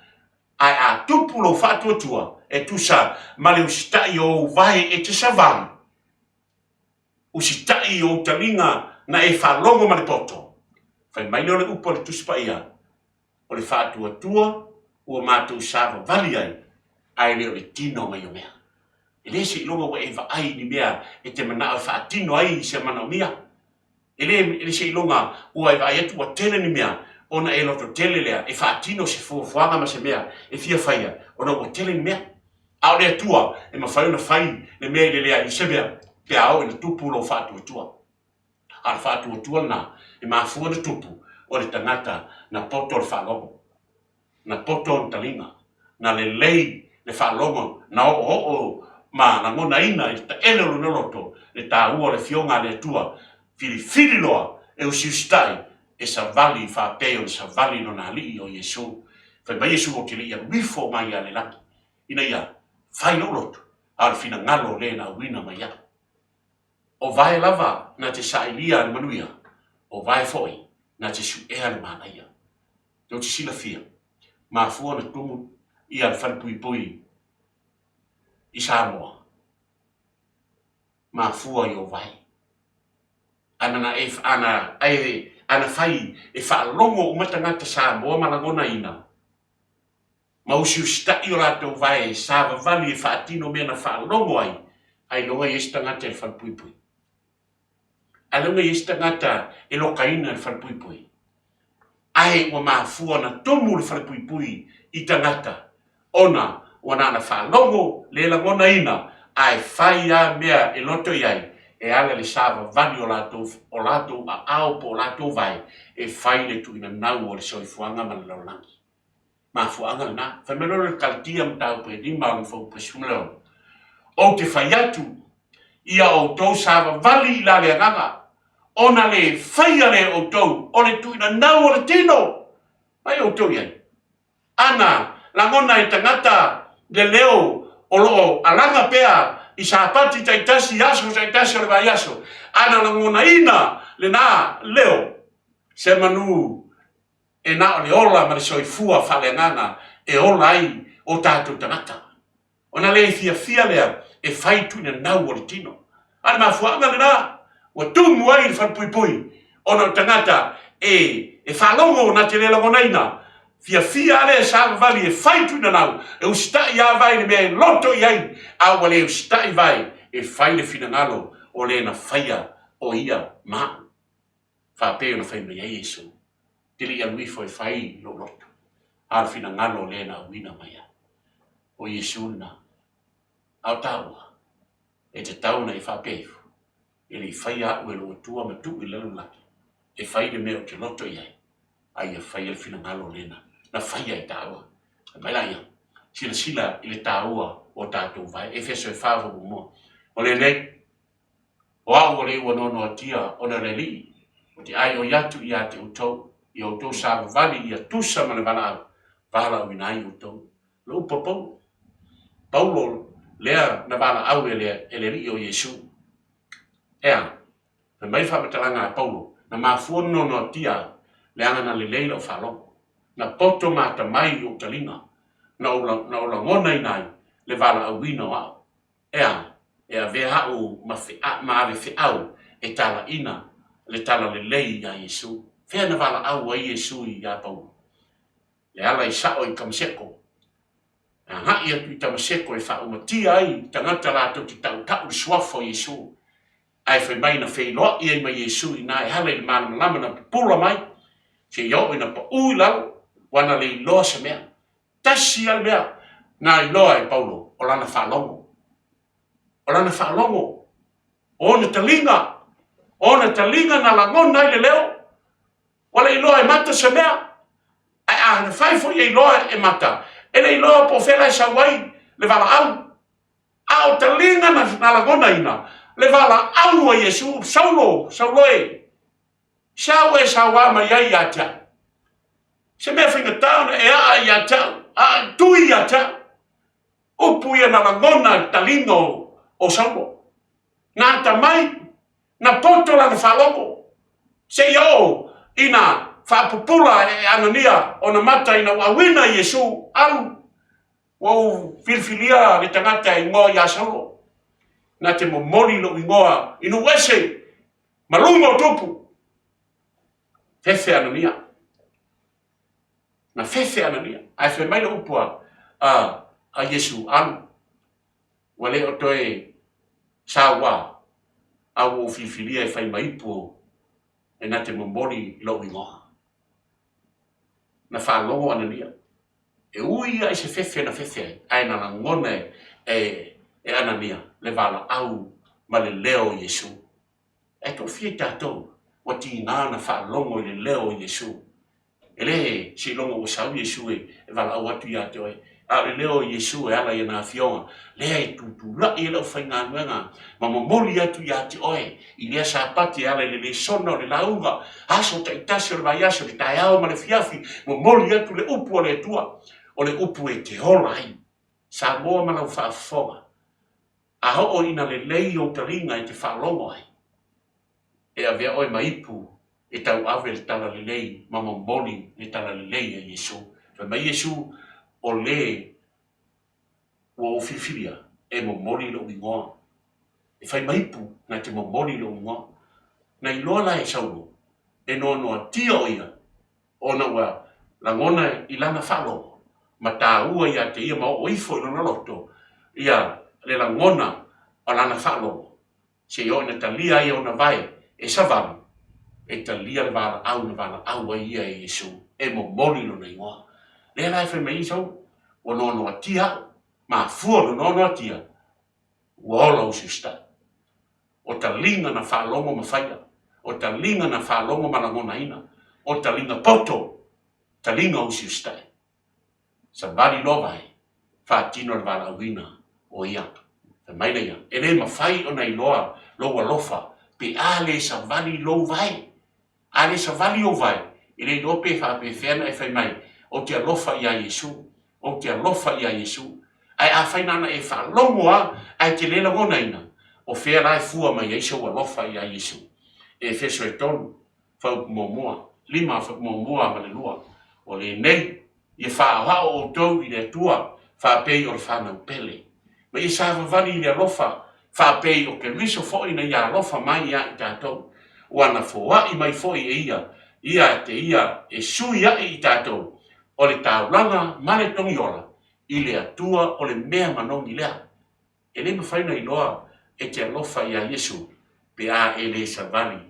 ae a tupu lou faatuatua e tusa ma le usitai o ou vae e te savali, usitai i ou taliga na e faalogo ma le poto. Fai mai lea o le upu a le Tusi Paia, o le faatuatua ua matou savavali ai, ae le o le tino mai o mea. E le seiloga ua e vaai i ni mea e te manao e faatino ai se manaomia. E le, e le seiloga ua e vaai atu ua tele ni mea ona e loto tele lea e faatino se fuafuaga ma se mea e fia faia ona ua tele ni mea. A o le Atua e mafai ona fai le mea i le leai o se mea pe a oo ina tupu lou faatuatua. A o le faatuatua lena e mafua ona tupu o le tagata na poto le faalogo. na poto ona taliga, na lelei le faalogo, na oooo ma lagonaina i le taele o lona loto le taua o le Afioga a le Atua, filifili loa e usiusitai e savali faapei ona savali lona Alii o Iesu. Fai mai Iesu, Ou te le i alu ifo mai lava i le lagi ina ia fai lou loto, a o le finagalo o le na auina mai au. O vae lava na te sailia le manuia, o vae foi na te suea le manaia. Tou te silafia, mafua ona tumu ia le falepuipui i Samoa, mafua i ou vae. Ana e, ana, e, ana fai e faalogo uma tagata Samoa ma lagonaina, ma usiusitai o latou vae e savavali e faatino mea na faalogo ai, ailoga i ai se tagata i le falepuipui. Ailoga i ai se tagata e lokaina i le falepuipui. Ae ua mafua ona tumu le falepuipui i tagata ona ua na ona faalogo le lagonaina ae fai lava mea e loto i ai e ala i le savavali o latou, o latou aao po o latou vae e fai le tuuina nau o le soifuaga ma le lalolagi. Mafuaaga lena. Fai mai loa le Kalatia mataupu e 5 lona fuaiupu e 16, Ou te fai atu, ia outou savavali i la le agaga, ona le faia lea e outou o le tuuina nau o le tino. Mai outou i ai. Ana lagona e tagata le leo o lo o alaga pea i Sapati taitasi, i aso taitasi o le vaiaso, ana lagonaina lena leo, se manu e na o le ola ma le soifua faaleagaga e ola ai o tatou tagata. Ona le fiafia lea e fai tuuinanau o le tino. A o le mafuaaga lena ua tumu ai le falepuipui ona o tagata e e faalogo na te le lagonaina fiafia lava lea e savavali e fai tuuinanau, e usitai lava vae i le mea e loto i ai, a ua le usitai vae e fai le finagalo o le na faia o ia ma au. Faapei ona fai mai ai Iesu, Te le i alu ifo e fai lou loto, a o le finagalo o le na auina mai au. O Iesu lena. A o taua, e tatau ona e faapea ifo, E le i faia au e lou Atua ma tuu i le lalolagi e fai le mea ou te loto i ai, a ia faia le finagalo o le na na faia e taua. Fai mai laia, silasila i le taua o tatou vae. Efeso e fa muamua. O lenei, o au o le ua noanoatia ona o le Alii, ou te aioi atu ia te outou, ia outou savavali ia tusa ma le valaau, valaauina ai outou. Le upu a Paulo. Paulo lea na valaau e le, e le Alii o Iesu. Ea, fai mai le faamatalaga a Paulo, na mafua ona noanoatia au, leaga na lelei lau faalogo. Na poto ma atamai i ou taliga, na ou, na ou lagonaina ai le valaauina o au. Ea, e avea au ma, fe'a, ma ave feau e talaina le talalelei iā Iesu. Fea na valaau ai Iesu iā Paulo? Le ala i sa'o i Tamaseko. E agai atu i Tamaseko e faaumatia ai tagata latou te tautau le suafa o Iesu. Ae fai mai na feiloai ai ma Iesu inā e ala i le malamalama na pupula mai, seia oo ina paʻu i lalo, ua na le iloa se mea. Tasi lava le mea na iloa e Paulo, o lana faalogo. O lana faalogo, o ona taliga, o ona taliga na lagona ai le leo, Ua le iloa e mata se mea, ae a na fai foi e iloa e mata, e le iloa po o fea la e sau ai le valaau. A o taliga na, na lagonaina le valaau a Iesu, Saulo, Saulo e, se a ua e sauā mai ai ia te au? Se mea faigata ona e aa ia te au, aa tui ia te au. Upu ia na lagona le taliga o, o Saulo. Na atamai Na poto lana faalogo, seia oo ina faapupula e Anania ona mata ina ua auina Iesu, Alu, ua ou filifilia le tagata e igoa ia Saulo, na te momoli lou igoa i nuu ese ma luga o tupu. Fefe Anania. Na fefe Anania. Ae fai mai le upu a, a, a Iesu, Alu, Ua le o toe sauā, a ua ou filifilia e fai ma ipu e na te momoli i lou igoa. Na faalogo Anania, e ui ia i se fefe na fefe ai, ae na lagona e, e Anania le valaau ma le leo o Iesu. Ae toafia i tatou ua tiga ona faalogo i le leo o Iesu. E le seiloga ua sau Iesu e valaau atu ia te oe, a o le leo o Iesu e ala i ana afioga, lea e tutulai ai le aufaigaluega ma momoli atu ia te oe i lea Sapati e ala i le lesona o le lauga, aso taitasi o le vaiaso, le taeao ma le afiafi, momoli atu le upu a le Atua, o le upu e te ola ai. Samoa ma lau faafofoga, a oo ina lelei ou taliga e te faalogo ai, e avea oe ma ipu e tauave le talalelei ma momoli le talalelei a Iesu. Fai mai Iesu, O le ua ou filifilia e momoli lou igoa. E fai ma ipu na te momoli lou igoa. Na iloa la e Saulo, e noanoatia o ia, ona ua lagona i lana faalogo ma taua ia te ia ma oo ifo i lona loto ia le lagona o lana faalogo. Seia oo ina talia ai ona vae e savali, e talia le valaau na valaau ai ia e Iesu e momoli lona igoa. Lea la e fai mai ai Saulo, Ua noanoatia au, mafua ona noanoatia, ua ola usi usitai. O taliga na faalogo ma faia, o taliga na faalogo ma lagonaina, o taliga poto, taliga usi usitai. Savali loa vae, faatino le valaauina o ia. Fai mai le ia, E le mafai ona iloa lou alofa pe a le savali lou vae. A le savali ou vae, e le iloa pe faapefea ona e fai mai, Ou te alofa iā Iesu, ou te alofa iā Iesu. Ae afai na ona e faalogo lava ae te le lagonaina, o fea la e fua mai ai sou alofa iā Iesu? Efeso e tolu. Fuaiupu muamua, lima fuaiupu muamua ma le lua, o lenei, ia faaoao outou i le Atua faapei o le fanau pele, ma ia savavali i le alofa faapei o Keriso foi na ia alofa mai ia i tatou, ua na foai mai foi e ia, ia te ia e sui aʻe i tatou o le taulaga ma le togiola i le Atua o le mea manogi lea. E le mafai ona iloa e te alofa iā Iesu pe a e le savali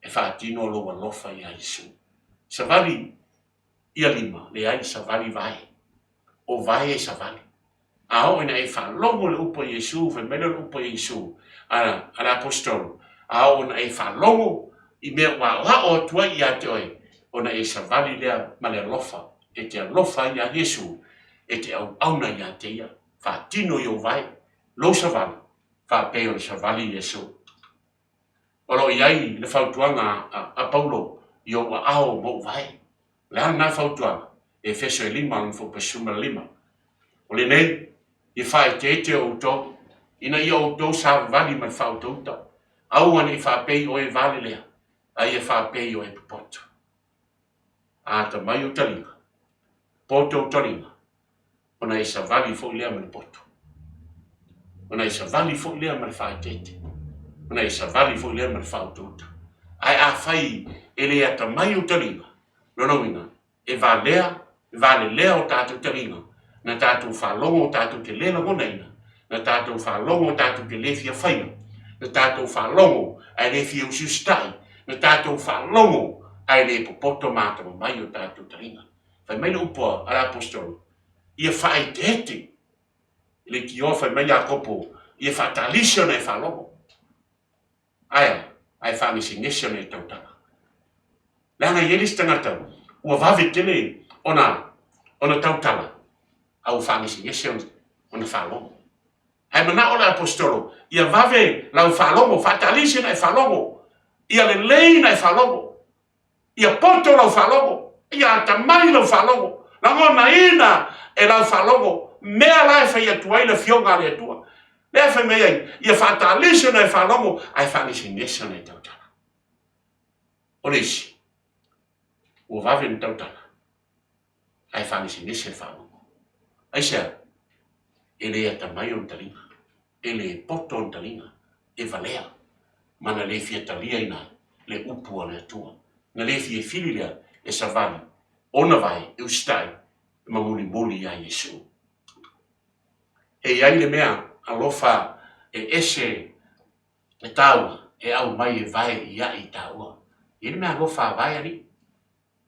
e faatino lou alofa iā Iesu. Savali ia lima, leai, savali vae. O vae e savali. A oo ina e faalogo i le upu a Iesu, fai mai lea o le upu a Iesu a, a le aposetolo, a oo ina e faalogo i mea ua aoao atu ai ia te oe, Ona e savali lea ma le alofa e te alofa ai iā Iesu, e te auauna iā te Ia. Faatino i ou vae lou savali, faapei ona savali Iesu. O lo o i ai le fautuaga a Paulo i ou aao ma ou vae. O le a lena fautuaga? Efeso e 5 lona fuaiupu 15. O lenei, ia faaeteete outou, ina ia outou savavali ma le faautauta, aua ne i faapei o e valelea, a ia faapei o e popoto. A atamai ou taliga, poto ou taliga, ona e savali foi lea ma le poto. Ona e savali foi lea ma le faaeteete. Ona e savali foi lea ma le faautauta. Ae afai e le atamai ou taliga, lona uiga, e valea, e valelea o tatou taliga, na tatou faalogo tatou te le lagonaina, na tatou faalogo tatou te le fia faia, na tatou faalogo ae le fia usiusitai, na tatou faalogo ae le popoto ma atamamai o tatou taliga. Fai mai le upu a le Aposetolo, ia faaeteete. I leitioa fai mai Iakopo, ia faatalisi ona e faalogo. Ae a? Ae faagesegese ona e tautala. Leaga e i ai le isi tagata ua vave tele ona ona tautala, a ua faagesegese ona faalogo. Ae manao le Aposetolo, ia vave lau faalogo, faatalisi ona e faalogo, ia lelei ona e faalogo. Ia poto lau faalogo, ia atamai lau faalogo, lagonaina e lau faalogo mea la e fai atu ai le Afioga a le Atua. Lea e fai mai ai, ia faatalisi ona e faalogo, ae faagesegese ona e tautala. O le isi, ua vave ona tautala, ae faagesegese le faalogo. Aisea? E le atamai ona taliga. E le poto ona taliga, e valea, ma na le fia taliaina ai le upu a le Atua. Na le fia fili lea e savali ona vae e usitai ma mulimuli iā Iesu. E i ai le mea alofa e ese le taua e aumai e vae i ai taua. E i ai le mea alofa a vae alii.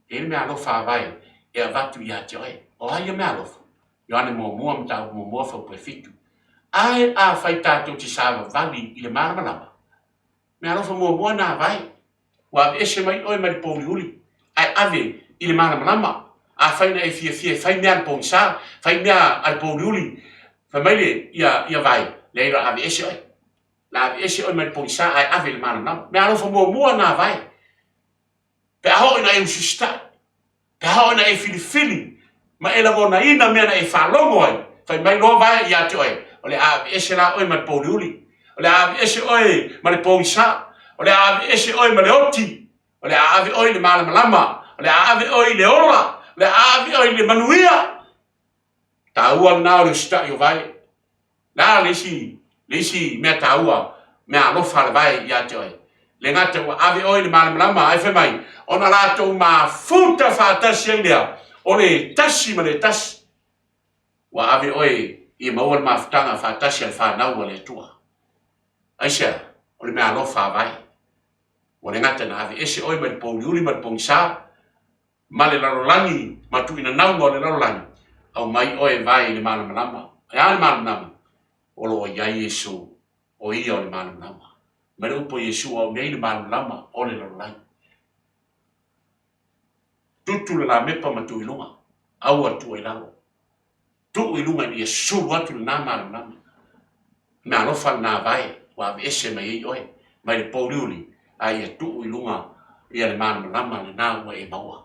E i ai le meaalofa a vae e avatu ia te oe. O a ia meaalofa? Ioane muamua, mataupu muamua, fuaiupu e 7. Ae afai tatou te savavali i le malamalama, meaalofa muamua na a vae, ua aveese mai oe mai le pouliuli, ae ave i le malamalama. Afai na e fiafia e fai mea a le pogisa, fai mea a le pouliuli, fai mai le ia, ia vae, leai o le a aveese oe. O le a aveese oe mai le pogisa ae ave i le malamalama. Meaalofa muamua na a vae. Pe a oo ina e usiusitai, pe a oo ina e filifili ma e lagonaina mea na e faalogo ai, fai mai loa vae ia te oe, o le a aveese la oe ma le pouliuli, o le a aveese oe ma le pogisa, o le a aveese oe ma le oti, o le a ave oe i le malamalama, o le a ave oe i le ola, o le a ave oe i le manuia. Taua lena o le usitai o vae. Le a le isi, le isi mea taua, mea alofa a le vae ia te oe? Le gata ua ave oe i le malamalama, ae fai mai, ona latou mafuta faatasi ai lea, o le tasi ma le tasi. Ua ave oe ia maua le mafutaga faatasi a le fanau a le Atua. Aisea? O le mea alofa a vae. Ua le gata na aveese oe mai le pouliuli ma le pogisa, ma le lalolagi ma tuuinanauga o le lalolagi, aumai oe e vae i le malamalama. E a le malamalama? O lo o i ai Iesu, o Ia o le malamalama. Mai le upu a Iesu, Au nei le malamalama o le lalolagi. Tutu le lamepa ma tuu i luga, aua le tuu i lalo. Tuu i luga ina ia sulu atu lena malamalama. Meaalofa lena vae ua aveese mai ai oe mai le pouliuli a ia tuu i luga ia le malamalama lena ua e maua.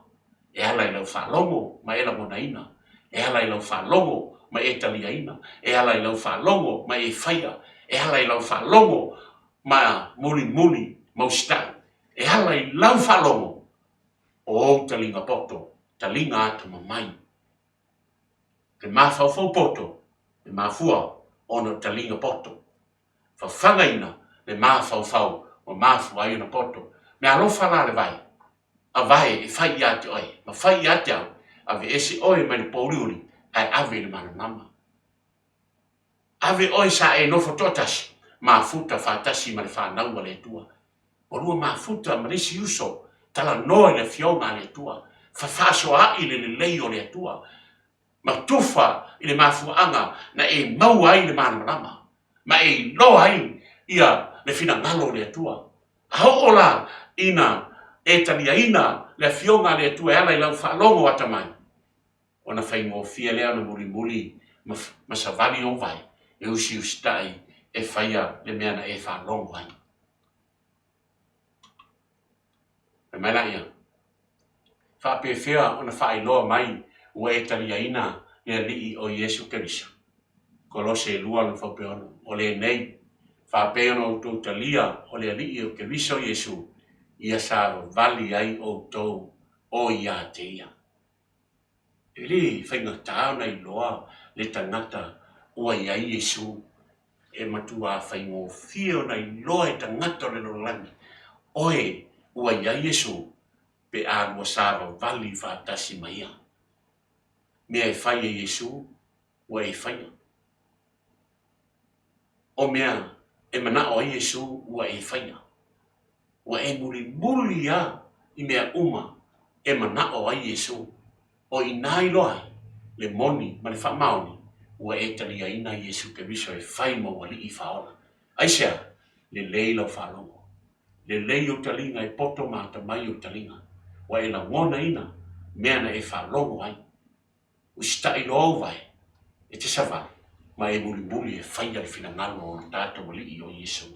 E ala i lau faalogo ma e lagonaina, e ala i lau faalogo ma e taliaina, e ala i lau faalogo ma e faia, e ala i lau faalogo ma mulimuli ma usitai, e ala i lau faalogo o ou taliga poto, taliga atamamai. Le mafaufau poto, e mafua ona o taliga poto. Fafagaina le mafaufau ua mafua ai ona poto. Meaalofa la le vai, a vae e fai ia te oe, ma fai ia te au, aveese oe mai le pouliuli ae ave i le malamalama. Ave oe sa e nofo toatasi, mafuta faatasi ma le fanau a le Atua. Ua lua mafuta ma le isi uso, talanoa i le Afioga a le Atua, fafaasoaai le lelei o le Atua, ma tufa i le mafuaaga na e maua ai le malamalama, ma e iloa ai ia le finagalo o le Atua. A oo la ina e taliaina le Afioga a le Atua e ala i lau faalogo atamai, ona faigofie lea ona mulimuli ma, ma savali ou vae e usiusitai e faia le mea na e faalogo ai. Fai mai laia, Faapefea ona faailoa mai ua e taliaina le Alii o Iesu Keriso? Kolose e lua lona faupeono, O lenei, faapea ona outou talia o le Alii o Keriso Iesu, ia savavali ai outou o ia te ia. E le faigata ona iloa le tagata ua i ai Iesu. E matuā faigofie ona iloa e tagata o le lalolagi, oe ua i ai Iesu pe a lua savavali faatasi ma ia. Mea e fai e Iesu, ua e faia. O mea e manao ai Iesu, ua e faia. Ua e mulimuli lava i mea uma e manao ai Iesu. O i inā iloa ai le moni ma le faamaoni ua e taliaina Iesu Keriso e fai ma ou Alii Faaola. Aisea? Lelei lau faalogo. Lelei ou taliga e poto ma atamai ou taliga. Ua e lagonaina mea na e faalogo ai. Usitai loa ou vae e te savali ma e mulimuli e faia le finagalo o lo tatou Alii o Iesu.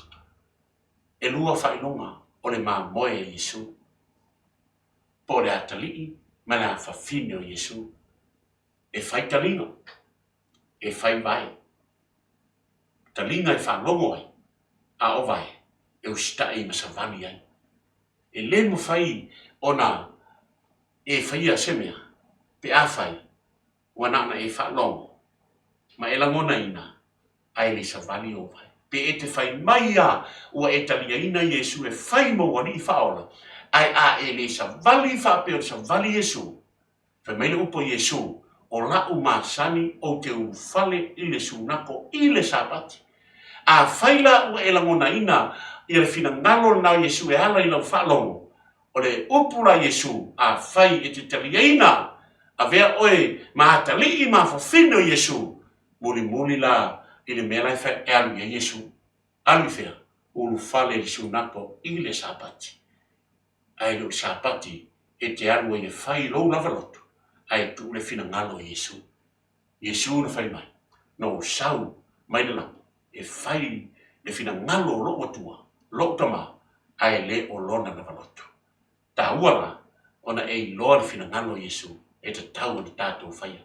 Elua faailoga o le mamoe a Iesu. Po o le atalii ma le afafine o Iesu. E fai taliga, e fai vae. Taliga e faalogo ai, a o vae e usitai ma savali ai. E le mafai ona e faia se mea pe afai ua na ona e faalogo ma e lagonaina ae le savali ou vae. Pe e te fai mai lava ua e taliaina Iesu e fai ma ou Alii Faaola, ae a e le savali faapea o le savali Iesu, Fai mai le upu a Iesu, O la'u masani ou te ulufale i le sunako i le Sapati. Afai la ua e lagonaina ia le finagalo lena o Iesu e ala i lau faalogo, o le upu la a Iesu, afai e te taliaina, avea oe ma atalii ma afafine o Iesu, mulimuli la i le mea la e alu i ai Iesu. Alu i fea? Ulufale i le sunako i le Sapati. Ae le o le Sapati e te alu ai e fai lou lava loto, ae tuu le finagalo o Iesu. Iesu na fai mai, Na ou sau mai le lagi e fai le finagalo o lou Atua, lou Tama, ae le o lona lava loto. Taua la ona e iloa le finagalo o Iesu e tatau ona tatou faia.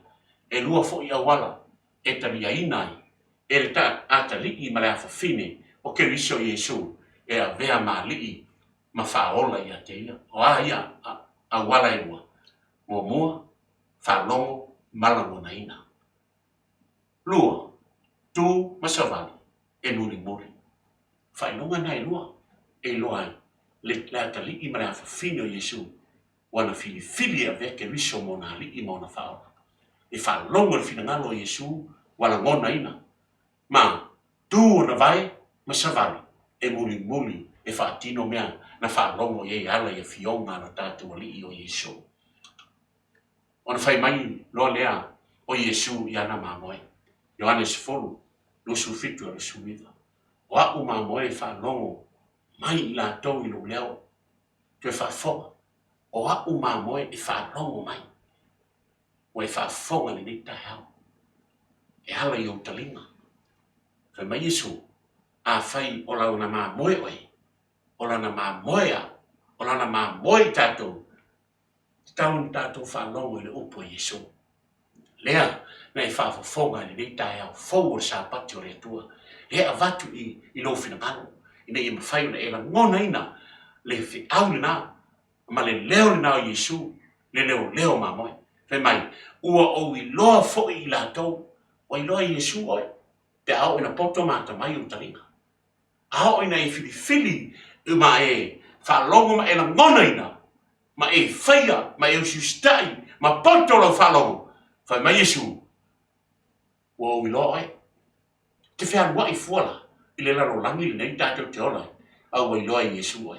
Elua foi auala e taliaina ai e le atalii ma le afafine o Keriso Iesu e avea ma alii ma faaola ia te ia. O a ia auala elua? Muamua, faalogo ma lagonaina. Lua, tu ma savali e mulimuli. Faailoga na elua e iloa ai le atalii ma le afafine o Iesu ua na filifili e avea Keriso ma ona alii ma ona faaola. E faalogo i le finagalo o Iesu ua lagonaina ma tu ona vae ma savali e mulimuli e faatino mea na faalogo i ai e ala i afioga a lo tatou Alii o Iesu. Ona fai mai loa lea o Iesu i ana mamoe. Ioane 10, 27 a 29. O a'u mamoe e faalogo mai i latou i lou leo, toe faafofoga, o a'u mamoe e faalogo mai. Ua e faafofoga i lenei taeao e ala i ou taliga. Fai mai Iesu, Afai o lana mamoe oe, o lana mamoe au, o lana mamoe i tatou, tatau ona tatou faalogo i le upu a Iesu. Lea na e faafofoga i lenei taeao fou o le Sapati o le Atua, lea e avatu i, i lou finagalo, ina ia mafai ona e lagonaina le feau lena ma le leo lena o Iesu, le leoleo mamoe. Fai mai, ua ou iloa foi i latou, ua iloa e Iesu oe, pe a oo ina poto ma atamai ou taliga. A oo ina e filifili ma e faalogo ma e lagonaina, ma e faia, ma e usiusitai, ma poto lau faalogo, fai mai Iesu, ua ou iloa oe. E te fealuai fua la i le lalolagi lenei tatou te ola ai, a ua iloa e Iesu oe.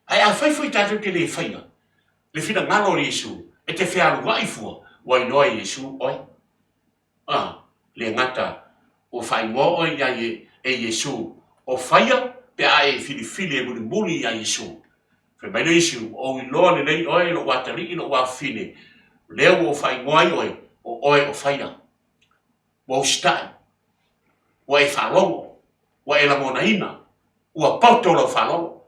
Ae afai foi tatou te le faia le finagalo o Iesu, e te fealuai fua, ua iloa e Iesu oe. A le gata ua faaigoa oe ia e Iesu o faia pe a e filifili e mulimuli ia Iesu. Fai mai lea o Iesu, Ua ou iloa lelei oe, lou atalii, lou afafine, o lea ua ou faaigoa ai oe, o oe o Faia. Ua usitai, ua e faalogo, ua e lagonaina, ua poto lau faalogo.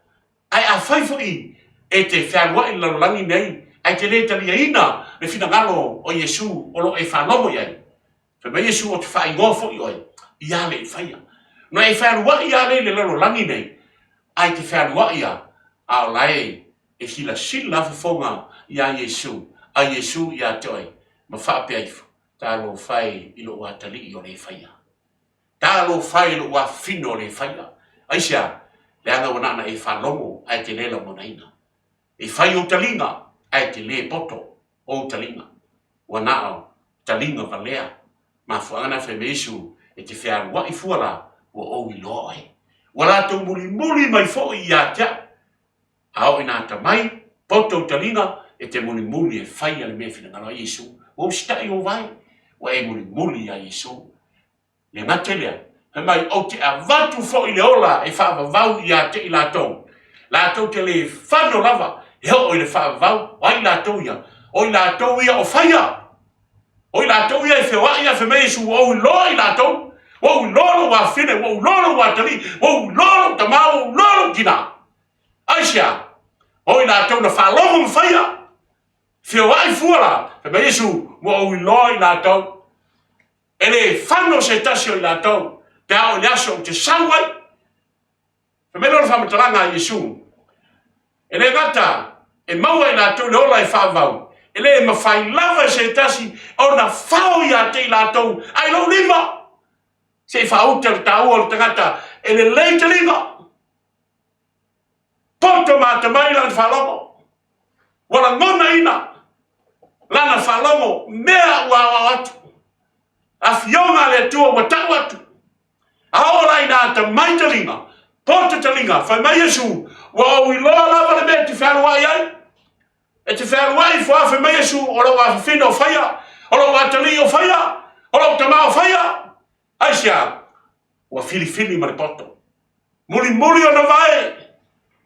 Ae afai foi e te fealuai i le lalolagi nei, ae te le taliaina le finagalo o Iesu o lo o e faalogo i ai, fai mai Iesu, Ou te faaigoa foi oe ia le i faia. Na e fealuai lava lea i le lalolagi nei, ae te fealuai lava, a o la e e silasila lava fofoga iā Iesu, a Iesu ia te oe, ma faapea ifo, Talofa e i lou atalii o le faia. Talofa e i lou afafine o le faia. Aisea? Leaga ua na ona e faalogo ae te le lagonaina. E fai ou taliga ae te le poto ou taliga. Ua na o taliga valea. Mafuaaga na fai mai Iesu, e te fealuai fua la, ua ou iloa oe. Ua latou mulimuli mai foi ia te au. A oo ina atamai, poto ou taliga, e te mulimuli e faia le mea e finagalo ai Iesu. Ua usitai ou vae, ua e mulimuli ia Iesu. Le gata i lea, fai mai, Ou te avatu foi le ola e faavavau ia te i latou, latou te le fano lava e oo i le faavavau, o ai latou ia? O i latou ia o faia. O i latou ia e feoai ae fai mai Iesu, ua ou iloa i latou, ua ou iloa lou afafine, ua ou iloa lou atalii, ua ou iloa lou tama, ua ou iloa lou tina. Aisea? O i latou na faalogo ma faia, feoai fua la, fai mai Iesu, ua ou iloa i latou. E le fano se tasi o i latou, pe a oo i le aso ou te sau ai. Fai mai lona faamatalaga a Iesu, E le gata e maua e i latou le ola e faavavau, e le mafai lava e se tasi ona fao ia te i latou ai lou lima, se i faauta le taua o le tagata e lelei taliga. Poto ma atamai lana faalogo, ua lagonaina lana faalogo mea ua aoao atu. Afioga a le Atua ua tau atu. A oo la ina atamai taliga, poto taliga, fai mai Iesu, ua ou iloa lava le mea e te fealuai ai. E te fealuai ifo lava, fai mai Iesu, o lou afafine o faia, o lou atalii o faia, o lou tama o faia. Aisea? Ua filifili ma le poto. Mulimuli ona vae,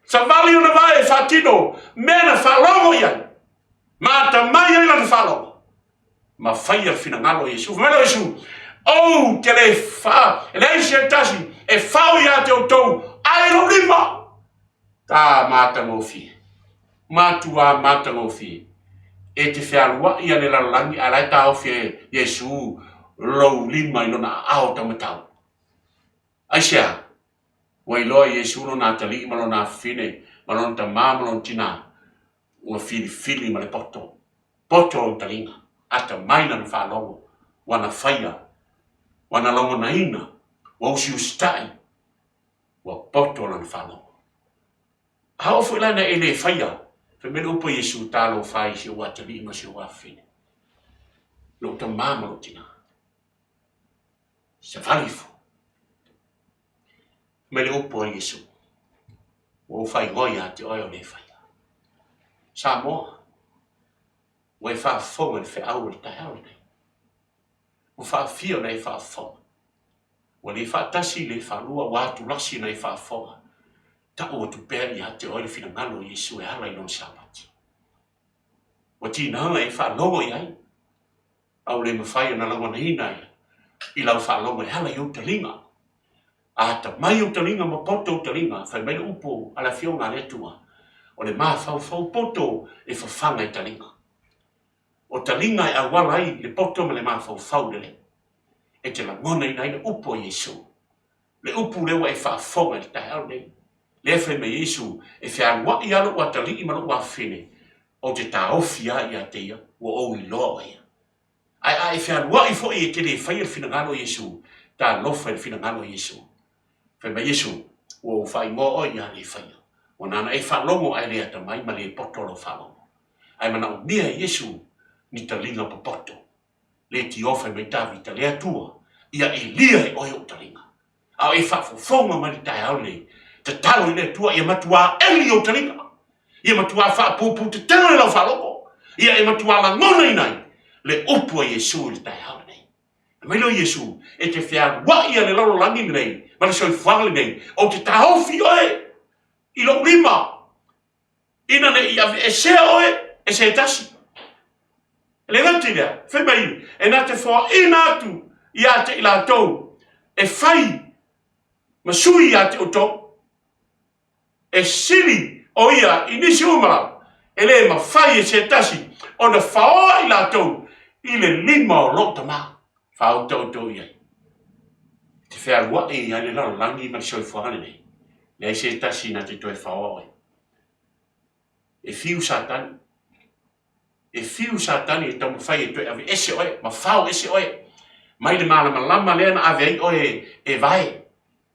savali ona vae e faatino mea na faalogo i ai, ma atamai ai lana faalogo, ma faia le finagalo o Iesu. Fai mai lea o Iesu, Ou te le fa, e leai se tasi e fao ia te outou ai lou lima. Ta matagofie, matuā matagofie, e te fealuai a le lalolagi, a o la e taofi e Iesu lou lima i lona aao taumatau. Aisea? Ua iloa e Iesu lona atalii ma lona afafine, ma lona tamā ma lona tinā, ua filifili ma le poto, poto lona taliga, atamai lana faalogo, ua na faia, ua na lagonaina, ua usiusitai, ua poto lana faalogo. A oo foi la ina e le faia, fai mai le upu a Iesu, Talofa e i si ou atalii ma si ou afafine, lou tamā ma lou tinā. Savali ifo. Mai le upu a Iesu, ua ou faaigoa ia te oe o le faia. Samoa, ua e faafofoga i le feau o le taeao lenei. Ua faafia ona e faafofoga. Ua le faatasi, le faalua, ua atulasi ona e faafofoga. Tau atu pea ia te oe le finagalo o Iesu e ala i lona Sapati. Ua tiga ona e faalogo i ai. A ua le mafai ona lagonaina i lau faalogo e ala i ou taliga. A atamai ou taliga ma poto ou taliga, fai mai le upu a le Afioga a le Atua, o le mafaufau poto e fafaga i taliga. O taliga e auala ai le poto ma le mafaufau lelei, e te lagonaina ai le upu a Iesu. Le upu lea ua e faafofoga i le taeao lenei, lea e fai mai ai Iesu, E fealuai lava lou atalii ma lou afafine, ou te taofi lava ia te ia, ua ou iloa o ia. Ae a e fealuai foi e te le faia le finagalo o Iesu, talofa i le finagalo o Iesu. Fai mai Iesu, Ua ou faaigoa oe ia le faia, ua nana e faalogo ae le atamai ma le poto lau faalogo. Ae manaomia e Iesu ni taliga popoto. Leitio fai mai Tavita, Le Atua, ia elia e oe ou taliga. A o e faafofoga mai le taeao lenei, tatalo i le Atua ia matuā eli ou taliga, ia matuā faapuupuu tetele lau faalogo, ia e matuā lagonaina ai le upu a Iesu i le taeao lenei. Fai mai lea o Iesu, E te fealuai a le lalolagi lenei ma le soifuaga lenei, ou te taofi oe i lou lima. Ina ne i aveesea oe e se tasi. E le gata i lea, fai mai, e na te foaina atu ia te i latou e fai ma sui ia te outou. E sili o ia i nisi uma lava, e le mafai e se tasi ona faoa i latou i le lima o lou Tama. Faauta outou i ai. E te fealuai ai le lalolagi ma le soifuaga lenei, leai se tasi na te toe faoa oe. E fiu Satani. E fiu Satani e taumafai e toe aveese oe, ma fao ese oe mai le malamalama lea na ave ai oe e vae,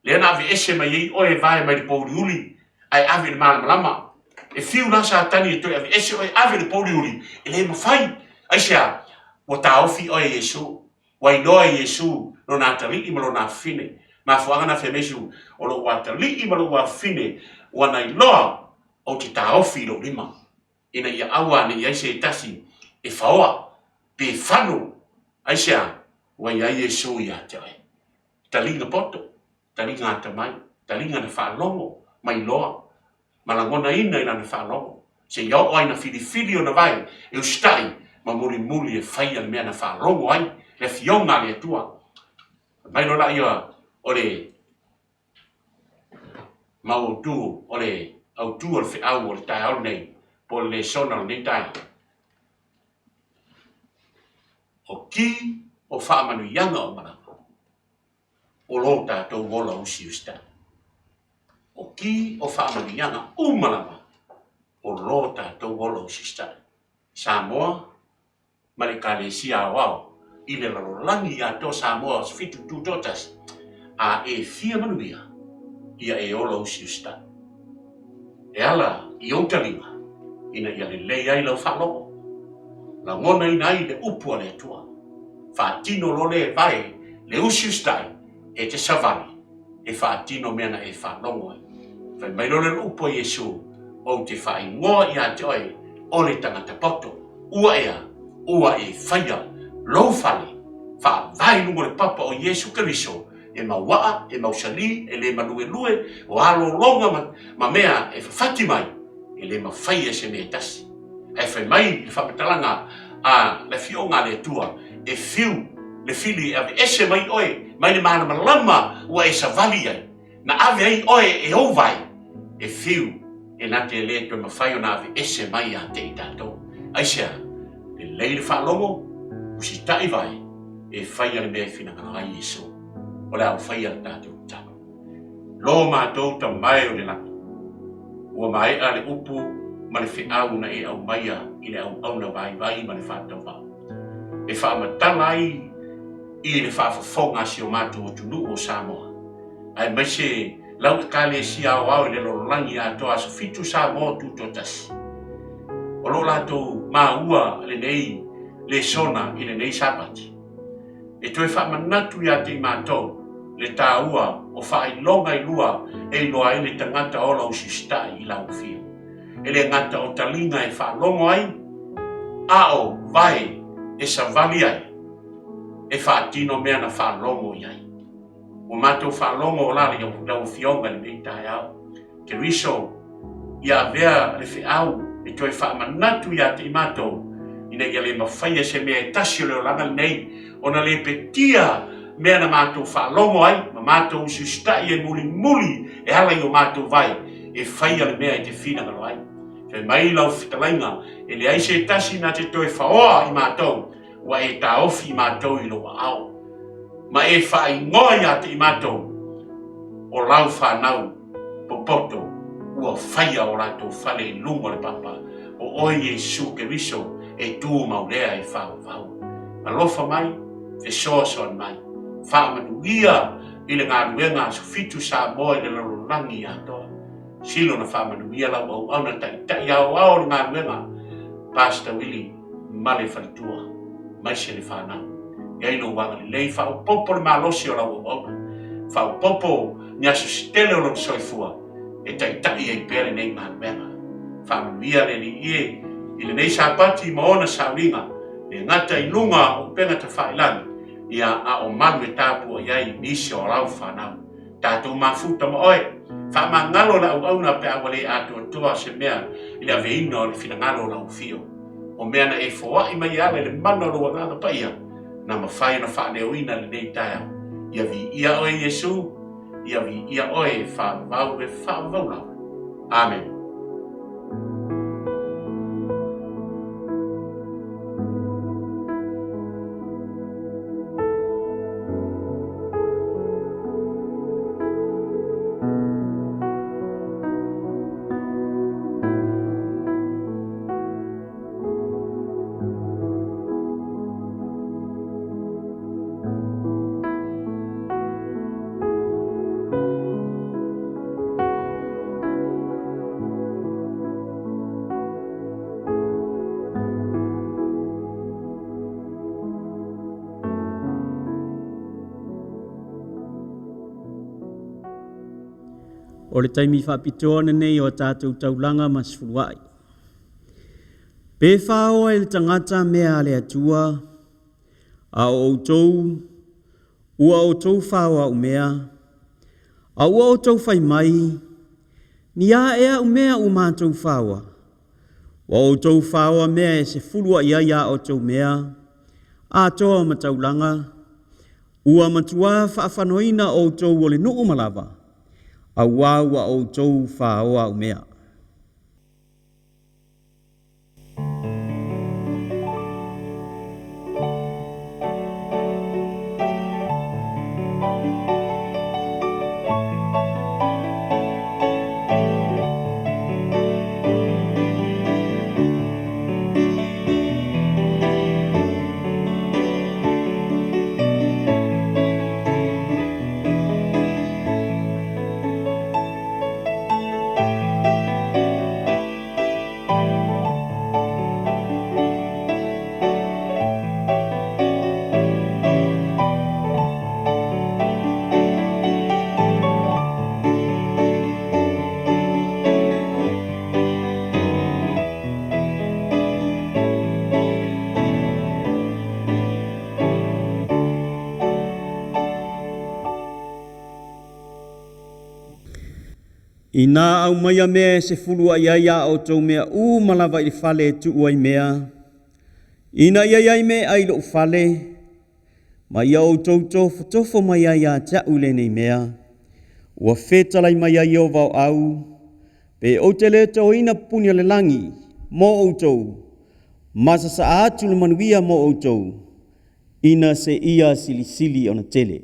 lea na aveese mai ai oe e vae mai le pouliuli ae ave i le malamalama. E fiu la Satani e toe aveese oe ave i le pouliuli, e le mafai. Aisea? Ua taofi oe e Iesu. Ua iloa e Iesu lona atalii ma lona afafine. Mafuaaga na fai mai Iesu, O lou atalii ma lou afafine ua na iloa ou te taofi i lou lima, ina ia aua ne i ai se tasi e faoa pe fano. Aisea? Ua i ai Iesu ia te oe. Taliga poto, taliga atamai, taliga na faalogo ma iloa ma lagonaina i lana faalogo, seia oo ai na filifili ona vae e usitai ma mulimuli e faia le mea na faalogo ai le Afioga a le Atua. Fai mai loa laia o le mau autū, o le autū o le feau o le taeao lenei, po o le lesona o lenei taeao, o ki o faamanuiaga uma lava o lo tatou ola usiusitai. O ki o faamanuiaga uma lava o lo tatou ola usiusitai. Samoa ma le Ekalesia Aoao i le lalolagi atoa Samoa 7 tutoatasi a e fia manuia ia e ola usiusitai. E ala i ou taliga ina ia lelei ai lau faalogo, lagonaina ai le upu a le Atua. Faatino loa lea e vae le usiusitai e te savali e faatino mea na e faalogo ai. Fai mai loa lea o le upu a Iesu, Ou te faaigoa ia te oe o le tagata poto, ua ea, ua e faia lou fale faavae i luga o le papa o Iesu Keriso, e mauaa, e mausali, e le maluelue, o alologa ma, ma mea e fafati mai, e le mafaia se mea e tasi. Ae fai mai le faamatalaga a le Afioga a le Atua, e fiu le fili e aveese mai oe mai le malamalama ua e savali ai, na ave ai oe e ou vae, e fiu e na te le toe mafai ona aveese mai ia te i tatou. Aisea? Lelei le faalogo, usitai vae, e faia le mea e finagalo ai Iesu. O le a ou faia le tatou tatalo. Lo matou Tamae o le Lagi, ua maea le upu ma le feau na e aumaia i le auauna vaivai ma le faatauvaa, e faamatala ai i le faafofoga a si o matou atunuu o Samoa, aemaise lau Ekalesia Aoao i le lalolagi atoa Aso Fitu Samoa Tutoatasi. O lo o latou maua lenei lesona i lenei Sapati. E toe faamanatu ia te i matou le taua o faailoga e lua e iloa ai le tagata ola usiusitai i lau afio. E le gata o taliga e faalogo ai, a o vae e savali ai e faatino mea na faalogo i ai. Ua matou faalogo la lau Afioga i lenei taeao. Keriso, ia avea le feau e toe faamanatu ia te i matou, ina ia le mafaia se mea e tasi o le olaga lenei, ona lepetia mea na matou faalogo ai ma matou usiusitai e mulimuli e ala i o matou vae e faia le mea e te finagalo ai. Fai mai lau fetalaiga, e leai se tasi na te toe faoa i matou, ua e taofi i matou i lou aao, ma e faaigoa ia te i matou o lau fanau popoto ua faia o latou fale i luga o le papa, o oe Iesu Keriso e tu mau lea e faavavau. Alofa mai, fesoasoani mai, faamanuia i le galuega Aso Fitu Samoa i le lalolagi atoa. Sili ona faamanuia lau auauna taitai aoao o le galuega, Pastor Willie ma le faletua, maise le fanau. I ai lou agalelei, faaopoopo le malosi o lau auauna, faaopoopo ni aso se tele o lona soifua e taitai ai pea lenei galuega. Faamanuia le Alii e i lenei Sapati ma ona sauniga, le gata i luga o upega tafailagi, ia a o malu e tapuai ai nisi o lau fanau. Tatou mafuta ma oe. Faamagalo le auauna pe a ua le atoatoa se mea i le aveina o le finagalo o lau afio. O mea na e foai mai e ala i le mana o lou Agaga Paia, na mafai ona faaleoina i lenei taeao. Ia viia oe Iesu, ia viia oe e faavavau e faavavau lava. Amene. O le taimi faapitoa lenei o a tatou taulaga ma sefuluai. Pe faoa e le tagata mea a le Atua, a o outou ua outou faoa au mea, a ua outou fai mai, ni a ea au mea ua matou faoa? Ua outou faoa mea e sefuluai ai a outou mea, atoa ma taulaga, ua matuā faafanoina outou o le nuu uma lava, auā ua outou faoa au mea. Inā aumaia mea e sefuluai ai a outou mea uma lava i le fale e tuu ai mea, ina ia i ai meaai i lou fale, ma ia outou tofotofo mai ai ia te a'u i lenei mea, ua fetalai mai ai Ieova o Au, pe ou te le toina pupuni o le lagi mo outou, ma sasaa atu le manuia mo outou, ina seia silisili ona tele.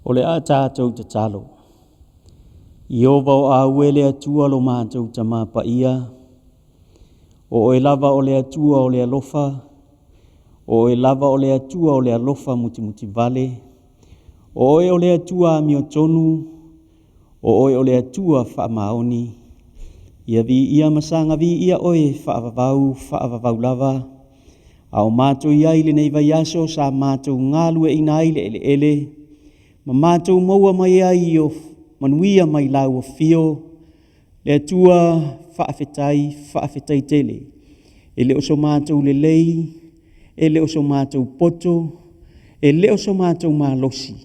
O le a tatou tatalo. Ieova o Aue le Atua lo matou Tama Paia, o oe lava o le Atua o le alofa, o oe lava o le Atua o le alofa mutimutivale, o oe o le Atua amiotonu, o oe o le Atua faamaoni, ia viia ma saga viia oe faavavau, faavavau lava, a o matou i ai i lenei vaiaso sa matou galueaiina ai le eleele, ma matou maua mai ai o manuia mai lau afio, le Atua faafetai, faafetai tele. E le o so matou lelei, e le o so matou poto, e le o so matou malosi,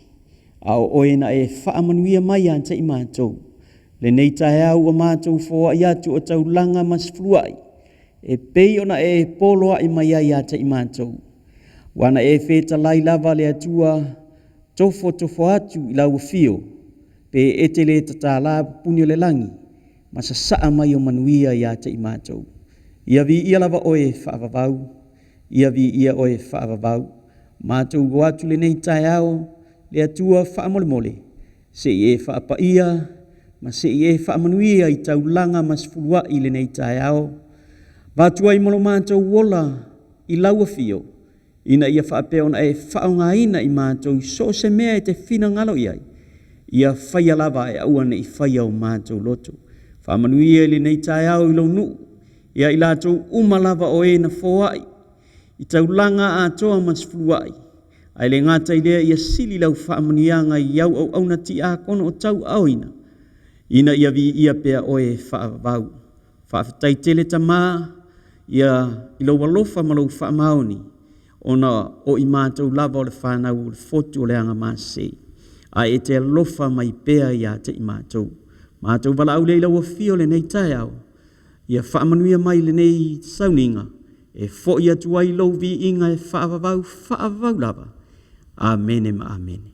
a o oe na e faamanuia mai ia te i matou. Lenei taeao ua matou foai atu o taulaga ma sefuluai, e pei ona e poloai mai ai ia te i matou. Ua na e fetalai lava le Atua, tofotofo atu i lau afio, pe e te le tatala pupuni o le lagi, ma sasaa mai o manuia ia te i matou. Ia viia lava oe e faavavau, ia viia oe e faavavau. Matou o atu lenei taeao, le Atua faamolemole, se i e faapaia ma se i e faamanuia i taulaga ma sefuluai i lenei taeao. Avatu ai ma lo matou ola i lau afio. ina ia faapea ona e faaaogaina i matou i so o se mea e te finagalo i ai, ia faia lava ae aua ne i faia o matou loto. Faamanuia i lenei taeao i lou nuu, ia i latou uma lava o e na foai i taulaga atoa ma sefuluai, ae le gata i lea ia sili lau faamanuiaga i au auauna tiakono o tauaaoina, ina ia viia pea oe e faavavau. Faafetai tele Tama ia i lou alofa ma lou faamaoni, ona o i matou lava o le fanau o le fotu o le Agamasei, ae e te alofa mai pea ia te i matou. Matou valaau lea i lau afio i lenei taeao, ia faamanuia mai i lenei sauniga, e foi atu ai lou viiga e faavavau, faavavau lava. Amene ma Amene.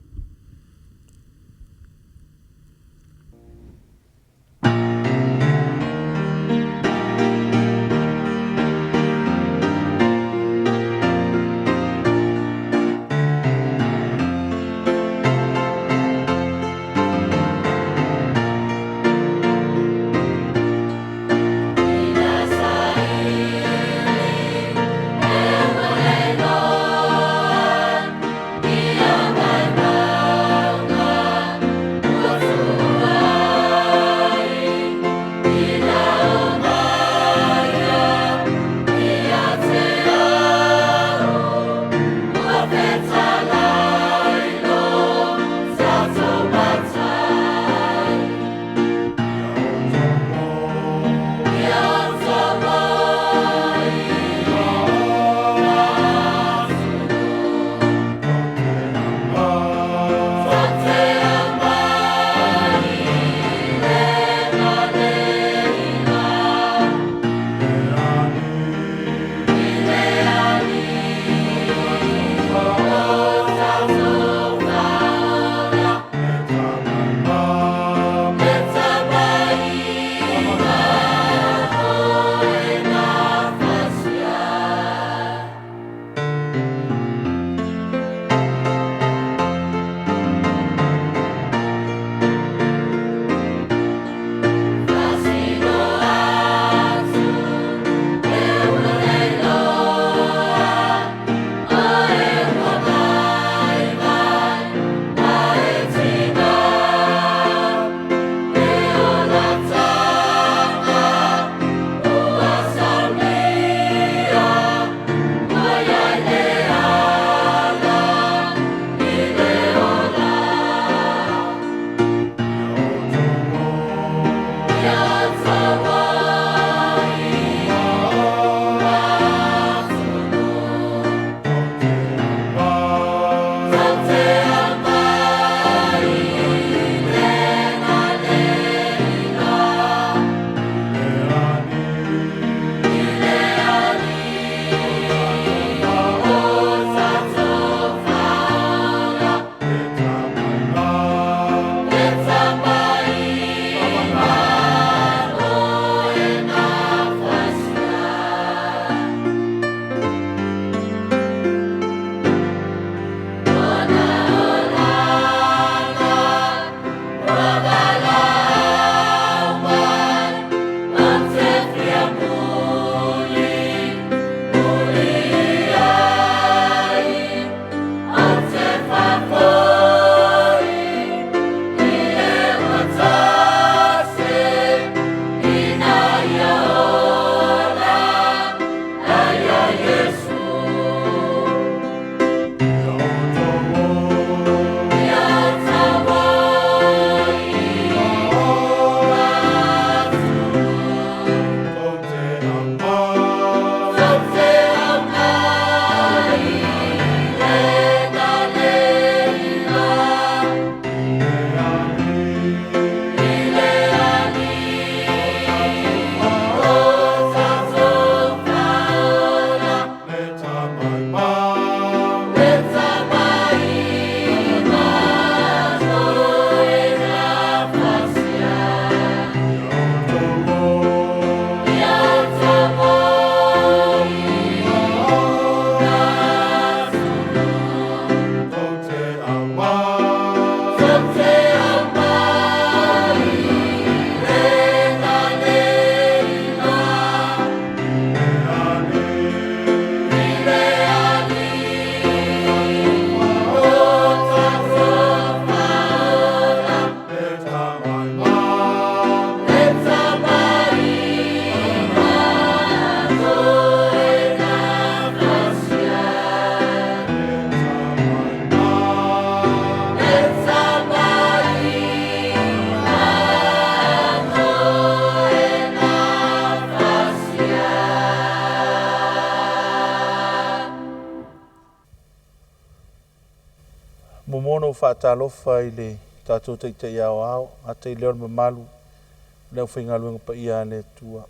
ona ou faatalofa i le tatou Taitai Aoao, gata i lea o le mamalu o le aufaigaluega paia a le Atua,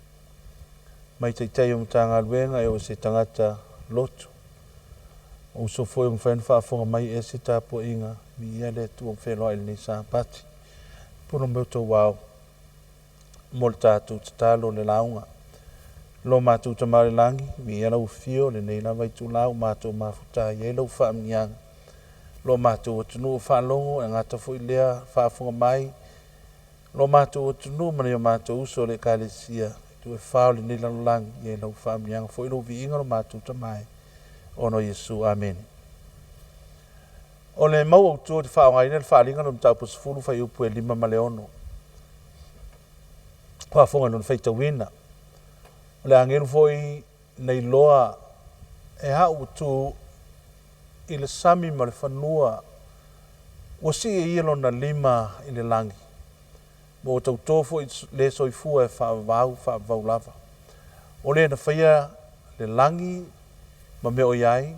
mai Taitai o Matagaluega e oo i se tagata lotu, o uso foi ua mafai ona faafofoga mai e ese tapuaiga, viia le Atua ua feiloai i lenei Sapati. Puna mai outou ao mo le tatou tatalo le lauga. Lo matou Tama i le lagi, viia lau afio lenei lava itula ua matou mafuta ai ai lau faamanuiaga. Lo matou atunuu o faalogo e gata foi lea faafofoga mai lo matou atunuu ma nai o matou uso o le Ekalesia itu e fa o lenei lalolagi, ia i lau faamanuiaga foi lou viiga lo matou Tama e, ona o Iesu. Amene. O le mau autu ou te faaaogaina le faaaliga lona mataupu 10 fuaiupu e 5 ma le 6. Faafofoga i lona faitauina. O le agelu foi na iloa e au ua tu i le sami ma le fanua, ua sii e ia lona lima i le lagi, ma ua tauto foi le soifua e faavavau faavavau lava. O le na faia le lagi ma mea o i ai,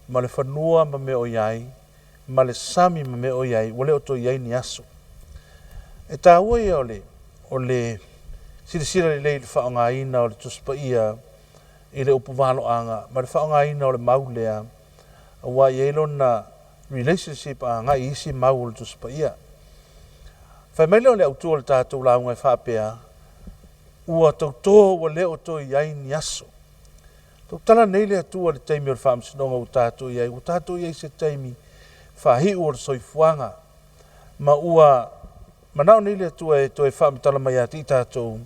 ma le fanua ma mea o i ai, ma le sami ma mea o i ai, ua le o toe i ai ni aso. E taua ia o le silasila lelei i le faaaogaina o le Tusi Paia i le upu valoaga ma le faaaogaina o le mau lea, aua e i ai lona relationship agai i isi mau o le Tusi Paia. Fai mai lea o le autu o le tatou lauga e faapea, ua tauto ua le o toe i ai ni aso. Tautala nei le Atua i le taimi o le faamasinoga ua tatou i ai, ua tatou i ai i se taimi faaiu o le soifuaga, ma ua manao nei le Atua e toe faamatala mai ia te i tatou,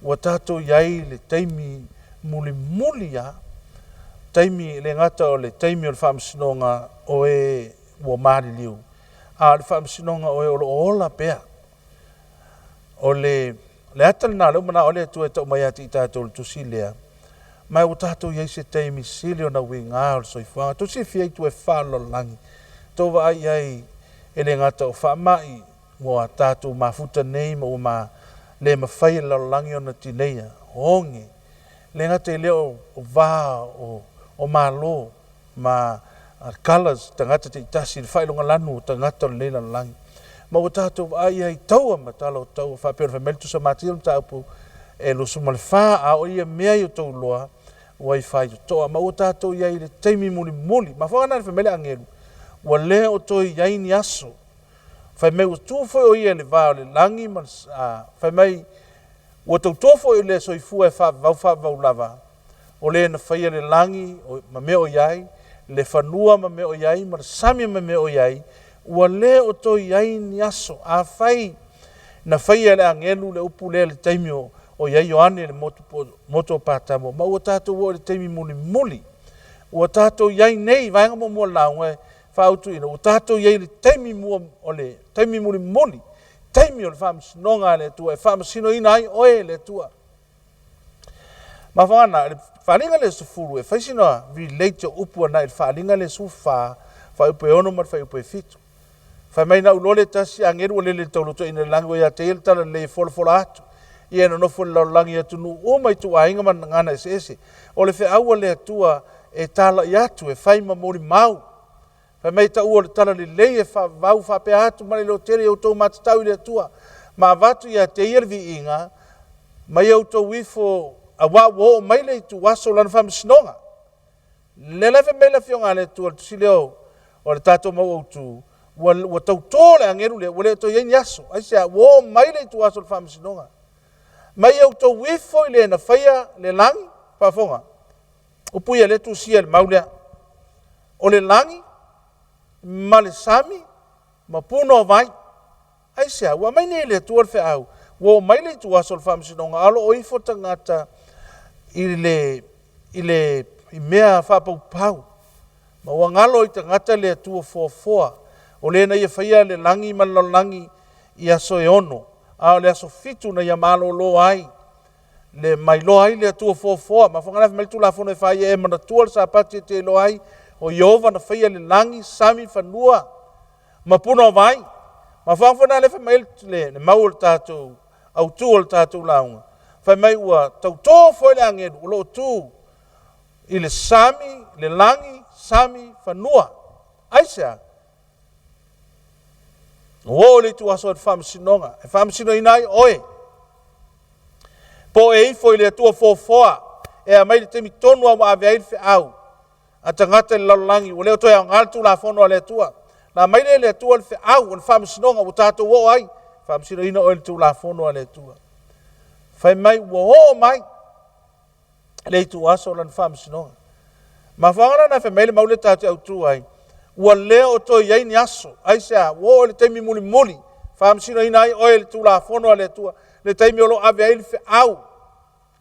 ua tatou i ai i le taimi mulimuli lava, taimi e le gata o le taimi o le faamasinoga o e ua maliliu, a o le faamasinoga o e o lo o ola pea. O le le ata lena o lea ua manao ai le Atua e tau mai ia te i tatou i le tusi lea, ma ua tatou i ai i se taimi sili ona uiga o le soifuaga. Tou silafia itu e fa o le lalolagi, tou vaai i ai e le gata o faamai ua tatou mafuta nei ma ua ma le mafai e le lalolagi ona tineia, oge, le gata i lea o va o Malo ma colours tagata taitasi, le faailogalanu o tagata o lenei lalolagi. Ma ua tatou vaai ai i taua ma tala o taua, faapea ona fai mai le Tusi a Matia mataupu e 24, a o ia mea i outou iloa ua i faitotoa, ma ua tatou i ai i le taimi mulimuli. Mafuaaga lena na fai mai le agelu, ua le o toe i ai ni aso. Fai mai ua tu foi o ia i le va o le lagi ma le, fai mai ua tauto foi o le soifua e faavavau faavavau lava, o le na faia le lagi ma mea o i ai, le fanua ma mea o i ai, ma le sami ma mea o i ai, ua le o toe i ai ni aso. Afai na faia e le agelu le upu lea i le taimi o i ai Ioane i le motu o Patamo, ma ua tatou oo i le taimi mulimuli, ua tatou i ai nei, vaega muamua o le lauga e faautuina, ua tatou i ai i le taimi mua o le taimi mulimuli, taimi o le faamasinoga a le Atua e faamasinoina ai oe e le Atua. Mafuaaga na, le faaaliga lea 10, e fai sina relate o upu ana i le faaaliga lea 14, fuaiupu e 6 ma le fuaiupu e 7. Fai mai na ou iloa le tasi agelu ua lele i le taulotona i le lagi, ua ia te ia le talalelei e folafola atu. Ia e nonofo i le lalolagi i atunuu uma i ituaiga ma gagana eseese. O le feau a le Atua e talai atu, e fai ma molimau. Fai mai e taua o le talalelei e faavavau faapea atu ma le leotele i outou matatau i le Atua, ma avatu ia te ia le viiga, ma ia outou ifo, auā ua oo mai le ituaso o lana faamasinoga. Lea la e fai mai le Afioga a le Atua i le tusi lea o le tatou mau autu, ua tauto le agelu lea, ua le o toe i ai ni aso. Aisea? Ua oo mai le ituaso o le faamasinoga. Ma ia outou ifo i le na faia le lagi, faafofoga, upu ia lea e tusia i le mau lea, o le lagi ma le sami ma puna o vai. Aisea? Ua aumai nei e le Atua le feau, ua oo mai le ituaso o le faamasinoga, a o lo o ifo tagata i le, i le, i mea faapaupau, ma ua galo i tagata le Atua foafoa, o le na ia faia le lagi ma le lalolagi i aso e 6, a o le aso 7 na ia malolo ai, le mailoa ai le Atua foafoa. Mafuaaga la fai mai le Tulafono e fai e manatua le Sapati e te iloa ai, o Ieova na faia le lagi, sami, fanua ma puna o vai. Mafuaaga foi na lea fai mai le mau o le tatou autu o le tatou lauga, fai mai ua tautō foi le agelu o lo o tu i le sami, le lagi, sami, fanua. Aisea? Ua oo le ituaso o le faamasinoga e faamasinoina ai oe, po o e ifo i le Atua foafoa e aumai le taimi tonu lava ua ave ai le feau a tagata i le lalolagi, ua le o toe aoga le Tulafono a le Atua. Na aumai lea e le Atua le feau o le faamasinoga ua tatou oo ai, faamasinoina oe i le Tulafono a le Atua. Fai mai ua oo mai le ituaso o lana faamasinoga. Mafuaaga lena fai mai le mau lea tatou te autu ai, ua le o toe i ai ni aso. Aisea? Ua oo i le taimi mulimuli, faamasinoina ai oe i le Tulafono a le Atua, le taimi o lo o ave ai le feau.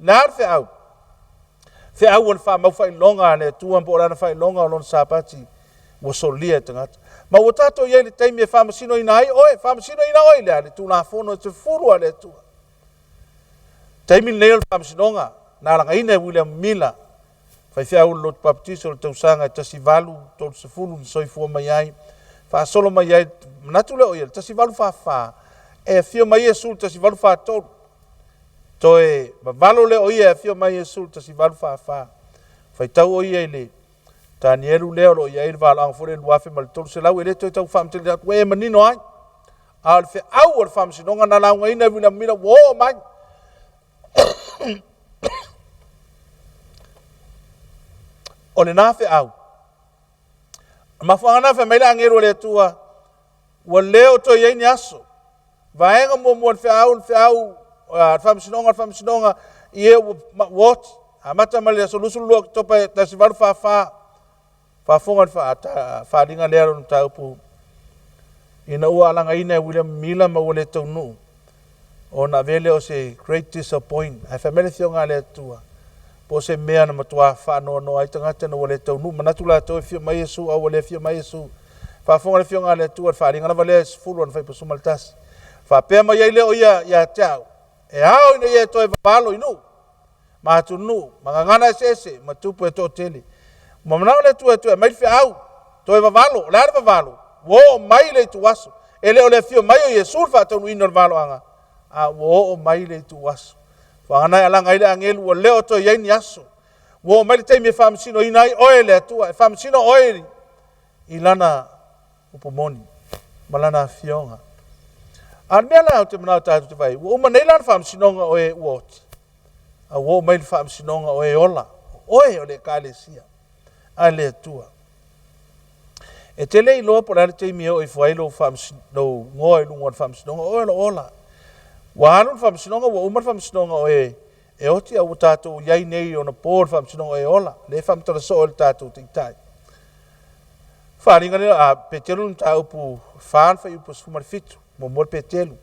Le a le feau? Feau o le faamaufaailoga a le Atua po o lana faailoga o lona Sapati ua solia e tagata. Ma ua tatou i ai i le taimi e faamasinoina ai oe, faamasinoina oe i le a? Le Tulafono e 10 a le Atua. Taimi lenei o le faamasinoga na alagaina e William Miller, faifeau o le lotu Baptist o le tausaga e 1830 na soifua mai ai, faasolo mai ai, manatu lea o ia le 1844, e afio mai Iesu i le 1843. Toe vavalo lea o ia e afio mai Iesu i le 1844. Faitau o ia i le Tanielu lea o lo o i ai le valaauga foi lea 2300, e le toe tau faamatalaina atu, ua e manino ai. A o le feau o le faamasinoga na laugaina e William Miller ua oo mai. O lena feau. O mafuaaga na fai mai le agelu o le Atua, ua le o toe i ai ni aso. Vaega muamua o le feau, le feau, le faamasinoga, le faamasinoga, i e ua oti. Amata mai le aso 22 Oketopa 1844, faafofoga le faaaliga lea o le mataupu ina ua alagaina e William Miller ma ua le taunuu, ona avea lea o se great disappoint. Ae fai mai le Afioga a le Atua, po o se mea na matua faanoanoa ai tagata ina ua le taunuu, manatu latou e afio mai Iesu, a ua le afio mai Iesu. Faafofoga le Afioga a le Atua, le faaaliga lava lea e 10 ona 51. Faapea mai ai lea o ia ia te au, e ao ina ia e toe vavalo i nuu ma atunuu ma gagana eseese ma tupu e toatele. Ua manao le Atua e toe aumai le feau, toe vavalo. O le a le vavalo? Ua oo mai le ituaso. E le o le afio mai o Iesu le faataunuuina o le valoaga, a ua oo mai le ituaso. Vagana e alaga ai le agelu, ua le o toe i ai ni aso. Ua oo mai le taimi e faamasinoina ai oe e le Atua, e faamasino oe i lana upu moni ma lana afioga. A o le mea la ou te manao tatou te vaai, ua uma nei la le faamasinoga o e ua oti, a ua oo mai le faamasinoga o e ola, o oe o le Ekalesia a le Atua. E te le iloa po o le a le taimi e oo ifo ai lou igoa i luga o le faamasinoga, o oe o lo o ola. Ua alu le faamasinoga, ua uma le faamasinoga o e e oti, a ua tatou i ai nei ona po le faamasinoga o e ola, lea e faamatala soo e le tatou Taitai. Faaaliga lea a Petelu le mataupu 4 le fuaiupu 17, muamua le Petelu.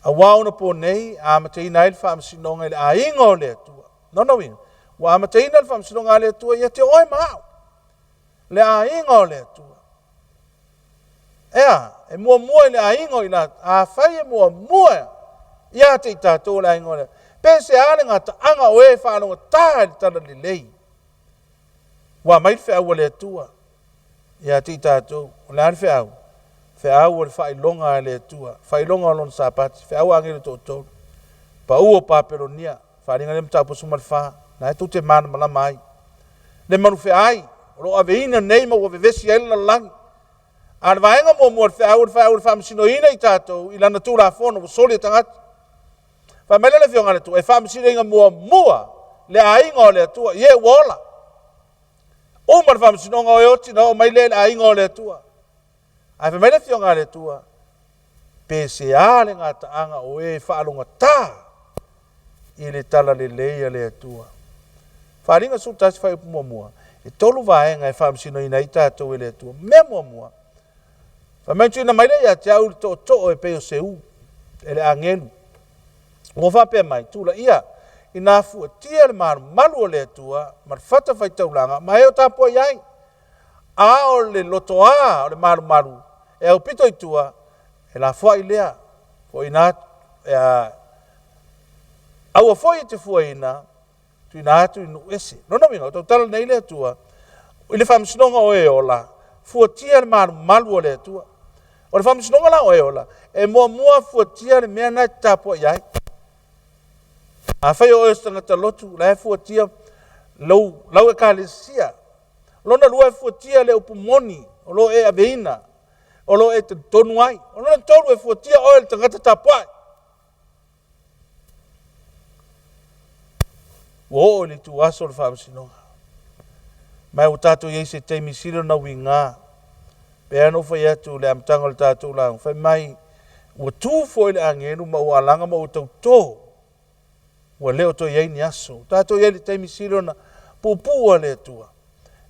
Aua ona po nei amataina ai le faamasinoga i le aiga o le Atua. Lona uiga, ua amataina le faamasinoga a le Atua ia te oe ma au, le aiga o le Atua. Ea, e muamua i le aiga o i latou, afai e muamua ia te i tatou o le aiga o le Atua, pe se a le gataaga o e faalogotā i le talalelei, ua aumai le feau a le Atua ia te i tatou. O le a le feau? Feau o le faailoga a le Atua, faailoga o lona Sapati, feau a agelu toatolu, pau o Papelonia, faaaliga lea mataupu 14, na e tou te malamalama ai. Le manufeai o lo o aveina nei ma ua vevesi ai le lalolagi. A o le vaega muamua o le feau, o le feau o le faamasinoina i tatou i lana Tulafono ua soli e tagata. Fai mai lea le Afioga a le Atua, e faamasinoina muamua le aiga o le Atua, ie ua ola. Uma le faamasinoga o e oti na oo mai lea i le aiga o le Atua. Ae fai mai le Afioga a le Atua, pe se a le gataaga o e faalogotā i le talalelei a le Atua. Faaaliga 11 fuaiupu muamua, e tolu vaega e faamasinoina ai tatou e le Atua. Mea muamua, fai mai tuuina mai lea ia te au le tootoo e pei o se u e le agelu. Ua faapea mai, tulaia ina fuatia le malumalu o le Atua ma le fatafaitaulaga ma e o tapuai ai. A o le lotoā o le malumalu e aupito i tua, e lafoai lea, foina atu, e a, aua foi e te fuaina, tuuina atu i nuu ese. Lona uiga, o tautala nei le Atua, i le faamasinoga o e ola, fuatia le malumalu o le Atua. O le faamasinoga la o e ola, e muamua fuatia le mea na e te tapuai ai. Afai o oe o se tagata lotu, la e fuatia lau ekalesia. Lona lua e fuatia le upu moni o lo o e aveina. O lo o e talitonu ai. O lona tolu e fuatia oe le tagata tapuai. Ua oo i le ituaso o le faamasinoga. Ma ua tatou i ai se taimi sili ona uiga. Pei lava ona ou fai atu i le amataga o le tatou lauga, fai mai, ua tu foi le agelu ma ua alaga ma ua tauto. Ua le o toe i ai ni aso. Ua tatou i ai i le taimi sili ona puupuu a le Atua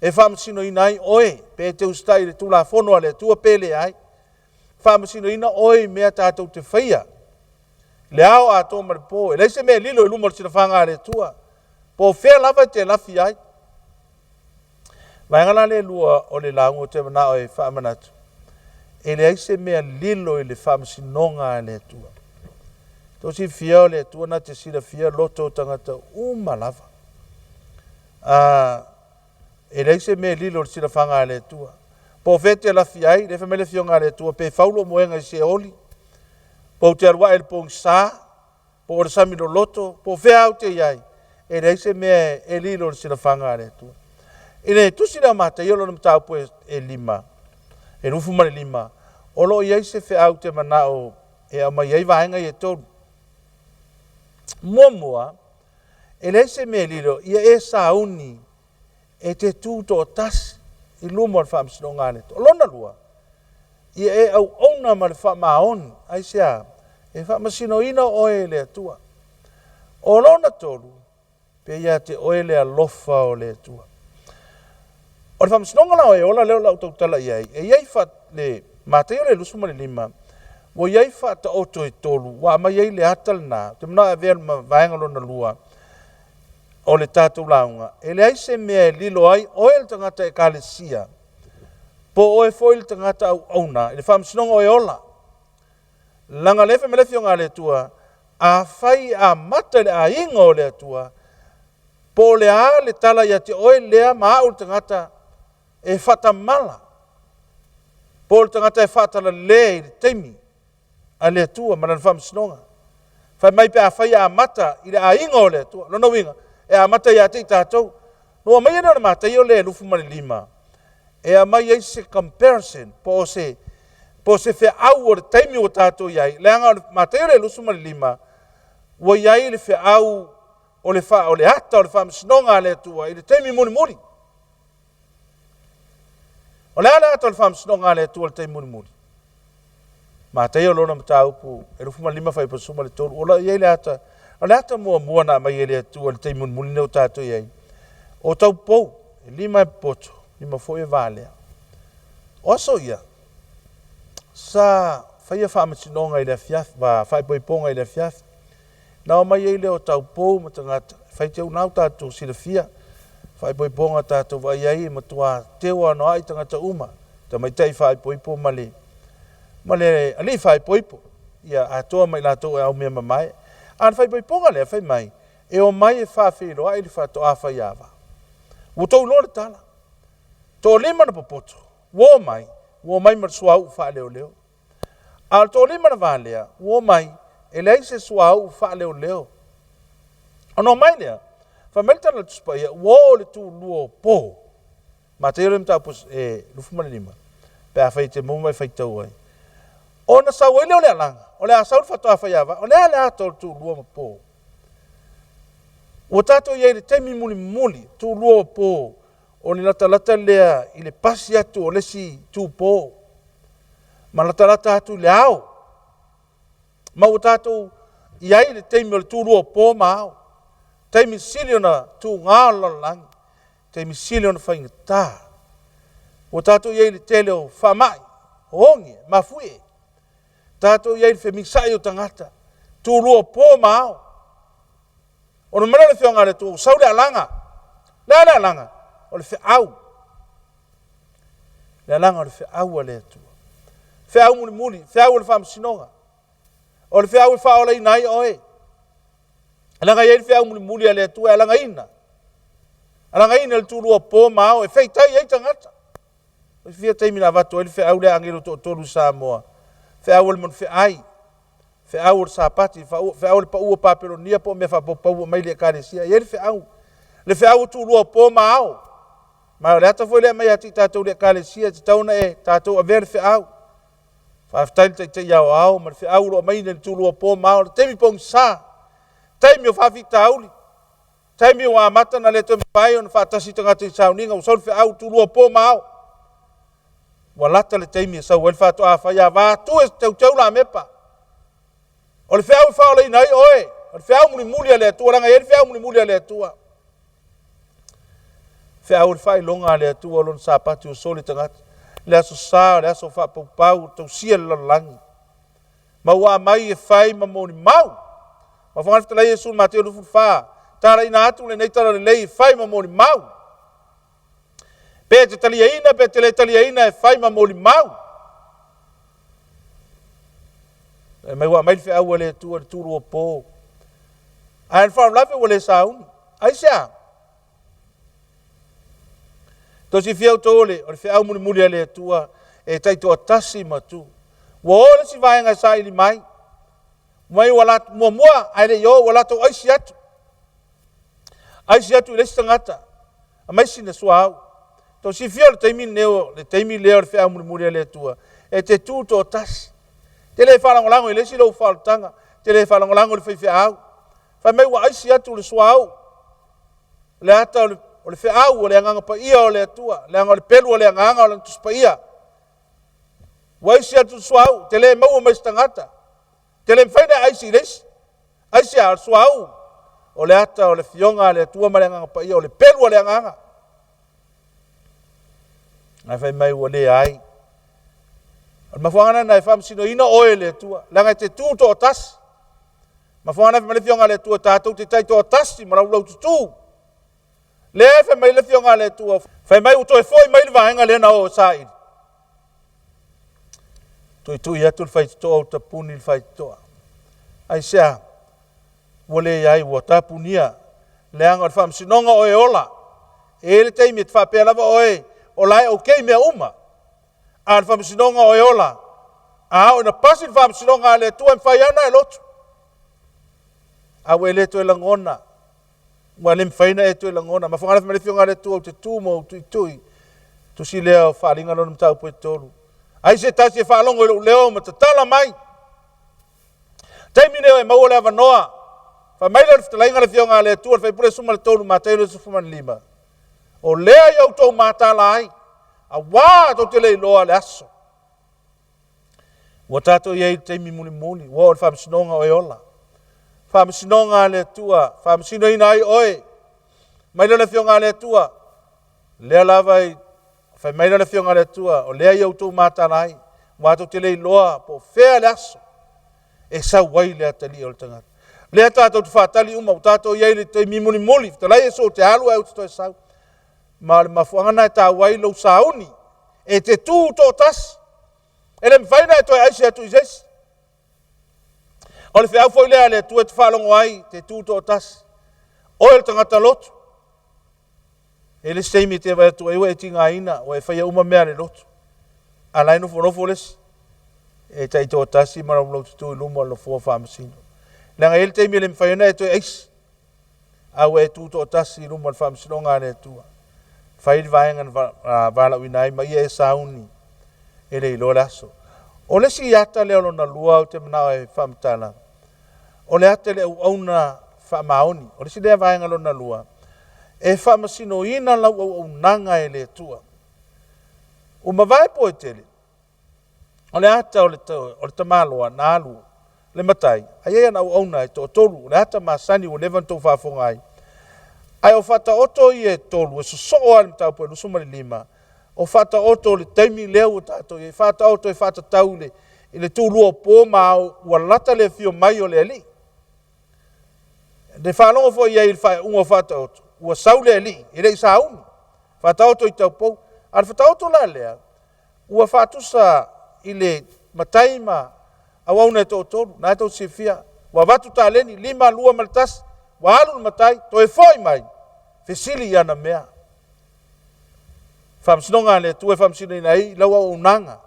e faamasinoina ai oe, pe e te usitai i le Tulafono a le Atua pe leai. Faamasinoina oe i mea tatou te faia, le ao atoa ma le po. E leai se mea e lilo i luma o le silafaga a le Atua, po o fea lava e te lafi ai. Vaega la lea lua o le lauga ou te manao e faamanatu, e leai se mea lilo i le faamasinoga a le Atua. Tou silafia o le Atua na te silafia loto o tagata uma lava. A, e leai se mea e lilo i le silafaga a le Atua. Po o fea e te lafi ai, lea fai mai le Afioga a le Atua, pe fau lou moega i Seoli, po ou te alu ae i le pogisa, po o le sami loloto, po o fea lava ou te i ai, e leai se mea e lilo i le silafaga a le Atua. I le tusi lea o Mataio lona mataupu e 5, e 25, o lo o i ai se feau te manao e aumai ai vaega ia e tolu. Muamua, e leai se mea e lilo, ia e sauni e te tu toatasi i luma o le faamasinoga a le Atua. O lona lua, ia e auauna ma le faamaoni, aisea? E faamasinoina oe e le Atua. O lona tolu, pe ia te oe le alofa o le Atua. O le faamasinoga la o e ola lea o le a ou tautala i ai, e i ai fa, le Mataio le 25, ua i ai faataoto e tolu, ua aumai ai le ata lena, ou te manao e avea ma vaega lona lua o le tatou lauga, e leai se mea e lilo ai oe le tagata ekalesia, po o oe foi le tagata auauna i le faamasinoga o e ola. Leaga lea fai mai le Afioga a le Atua, afai e amata i le aiga o le Atua, po o le a le tala ia te oe lea ma au le tagata e faatamala, po o le tagata e faatalale i le taimi a le Atua ma lana faamasinoga. Fai mai pe afai e amata i le aiga o le Atua, lona uiga, e amata ia te i tatou. Na ua aumai lea o le Mataio lea e 25, e aumai ai se comparison po o se po o se feau o le taimi ua tatou i ai, leaga o le Mataio lea e 25, ua i ai le feau o le, fa, o le ata o le faamasinoga a le Atua i le taimi mulimuli. O le a le ata o le faamasinoga a le Atua i le taimi mulimuli? Mataio lona mataupu e 25 fuaiupu 13, o lo o i ai le ata, o le ata muamua na aumai e le Atua i le taimi mulimuli lenei ua tatou i ai, o taupou, e lima e popoto, lima foi e valea. O aso ia, sa faia faamasinoga i le afiafi, faaipoipoga i le afiafi, Na omai ai lea o taupou ma tagata e faitauina tatou silafia, faaipoipoga tatou vaai ai e matua teu anoa'i tagata uma, tamaitai faaipoipo ma le ma le alii faaipoipo, ia atoa ma i latou e aumea mamae. A o le faaipoipoga lea fai mai, e omai e faafeiloai le faatoa faiava. Ua tou iloa le tala. Toalima na popoto, ua omai, ua omai ma le suauu faaleoleo. A o le toalima na valea, ua omai, e leai se suauu faaleoleo. Ona omai lea, fai mai le tala a le Tusi Paia, ua oo i le tulua o po. Mataio le mataupu e 25, pe afai e te maua ma e faitau ai. Ona sau ai lea o le alaga, o le a sau le faatoa faiava, o le a le ata o le tulua ma po. Ua tatou i ai i le taimi mulimuli, tulua o po, o le latalata lea i le pasi atu o le isi tupo. ma latalata atu i le ao. Ma ua tatou i ai i le taimi o le tulua o po ma ao, taimi sili ona tuga o le lalolagi, taimi sili ona faigata. Ua tatou i ai i le tele o faamai, o oge, mafuie. Tatou i ai i le femisa'i o tagata, tulua o po ma ao. Ona fai mai lea o le Afioga a le Atua, ua sau le alaga. Le a le alaga? O le feau. Le alaga o le feau a le Atua. Feau mulimuli, feau o le faamasinoga. O le feau e faaolaina ai oe. Leaga e i ai le feau mulimuli a le Atua e alagaina. Alagaina le tulua po ma ao e feitai ai tagata. E fia taimi na avatu ai le feau lea agelu toatolu i Samoa. Feau o le manufeai, feau o le Sapati, feau o le pau o Papelonia po o mea faapaupau ua aumai i le Ekalesia. E i ai le feau. Le feau o tulua po ma ao. Ma o le ata foi lea e aumai ia te i tatou le Ekalesia, e tatau ona e tatou avea le feau. Faafetai le Taitai Aoao ma le feau o lo o aumaina i le tulua po ma ao, le taimi pogisa, taimi o faafitauli, taimi ua amata ona le toe mafai ona faatasi tagata i sauniga, ua sau le feau tulua po ma ao. Ua lata le taimi e sau ai le faatoa fai ava atu e teuteu lamepa. O le feau e faaolaina ai oe, o le feau mulimuli a le Atua, leaga e i ai le feau mulimuli a le Atua. Feau o le faailoga a le Atua o lona Sapati ua soli tagata. Le aso sa o le aso faapaupau o tausia le lalolagi. Ma ua aumai e fai ma molimau. Ma fofoga fetalai Iesu Mateo 24, talaina atu lenei talalelei e fai ma molimau. Pe te taliaina pe te le taliaina e fai ma molimau. E mai ua aumai le feau a le Atua i le tulua po. Ae le faalavelave ua le sauni. Aisea? Tou silafia outou o le, o le feau mulimuli a le Atua e taitoatasi ma tu. Ua o le isi vaega e saili mai, mai ua latou muamua ae le i o ua latou aisi atu. Aisi atu i le isi tagata, aumai sina suauu. Tou silafia o le taimi lenei o le taimi lea o le feau mulimuli a le Atua, e te tu toatasi. Te le faalagolago i le isi lou faaolataga, te le faalagolago i le faifeau. Fai mai ua aisi atu le suauu, le ata o le, o le feau o le agaga paia o le Atua, leaga o le pelu o le agaga o lana Tusi Paia. Ua aisi atu le suauu, te le maua mai se tagata. Te le mafai ona aisi i le isi. Aisi a o le suauu, o le ata o le fioga a le Atua ma le agaga paia, o le pelu o le agaga. Ae fai mai ua leai. O le mafuaaga lena e faamasinoina oe e le Atua, leaga e te tu toatasi. Mafuaaga lena fai mai le Afioga a le Atua, tatou te taitoatasi ma laulaututu. Lea e fai mai le Afioga a le Atua, fai mai ua toe foi mai le vaega lea na o e saili. Tuitui atu le faitotoa ua tapuni le faitotoa. Aisea? Ua leai, ua tapunia, leaga o le faamasinoga o e ola. E i ai le taimi e te faapea lava oe, o la e okay mea uma. A o le faamasinoga o e ola. A oo ina pasi le faamasinoga a le Atua e mafai lava ona e lotu. A ua e le toe lagona, ua le mafai ona e toe lagona. Mafuaaga ma le Afioga a le Atua ou te tu ma ou tuitui. Tusi lea o Faaaliga lona mataupu e 3. Ai se tasi e faalogo i lou leo ma tatala mai. Taimi lea e maua le avanoa. Fai mai lea o le fetalaiga le Afioga a le Atua, le Faipule 13 Mataio 15. O lea ia outou mataala ai, auā tou te le iloa le aso. Ua tatou i ai i le taimi mulimuli, ua oo i le faamasinoga o e ola. Faamasinoga a le Atua, faamasinoina ai oe. Mai lea o le Afioga a le Atua, lea lava i fai mai lea o le Afioga a le Atua, o lea ia outou mataala ai, ua tou te le iloa po o fea le aso e sau ai le atalii o le tagata. Lea tatou te faatali uma, ua tatou i ai i le taimi mulimuli, fetalai Iesu ou te alu ae ou te toe sau. Ma o le mafuaaga lena e taua ai lou sauni, e te tu toatasi, e le mafai ona e toe aisi atu i se isi. O le feau foi lea a le Atua e te faalogo ai, te tu toatasi. Oe o le tagata lotu, e le isi taimi e te vaai atu ai ua e tigaina, ua e faia uma mea a le lotu. A la e nofonofo le isi, e taitoatasi ma laulaututu i luma o le nofoa faamasino. Leaga e i ai le taimi e le mafai ona e toe aisi, a ua e tu toatasi i luma o le faamasinoga a le Atua. Fai le vaega na valaauina ai ma ia e sauni e le iloa le aso. O le isi ata lea o lona lua ou te manao e faamatala, o le ata i le auauna faamaoni. O le isi lea vaega lona lua, e faamasinoina lau auaunaga e le Atua. Ua mavae po e tele, o le ata o le, o le tamaloa na alu le matai, a i ai ana auauna e toatolu, o le ata masani ua leva ona tou faafofoga ai. Ae o faataoto ia e tolu, e sosoo lava i le mataupu e 25, o faataoto o le taimi lea ua tatou i ai, faataoto e faatatau i le, i le tulua o po ma ao ua lata le afio mai o le Alii. Le faalogo foi i ai i le faaiuga o faataoto, ua sau le Alii, e le i sauni, faataoto i taupou. A o le faataoto la lea, ua faatusa i le matai ma auauna e toatolu, na e tou silafia, ua avatu taleni, 5, 2 ma le 1, ua alu le matai, toe foi mai, fesili i ana mea. Faamasinoga a le Atua e faamasinoina ai lau auaunaga,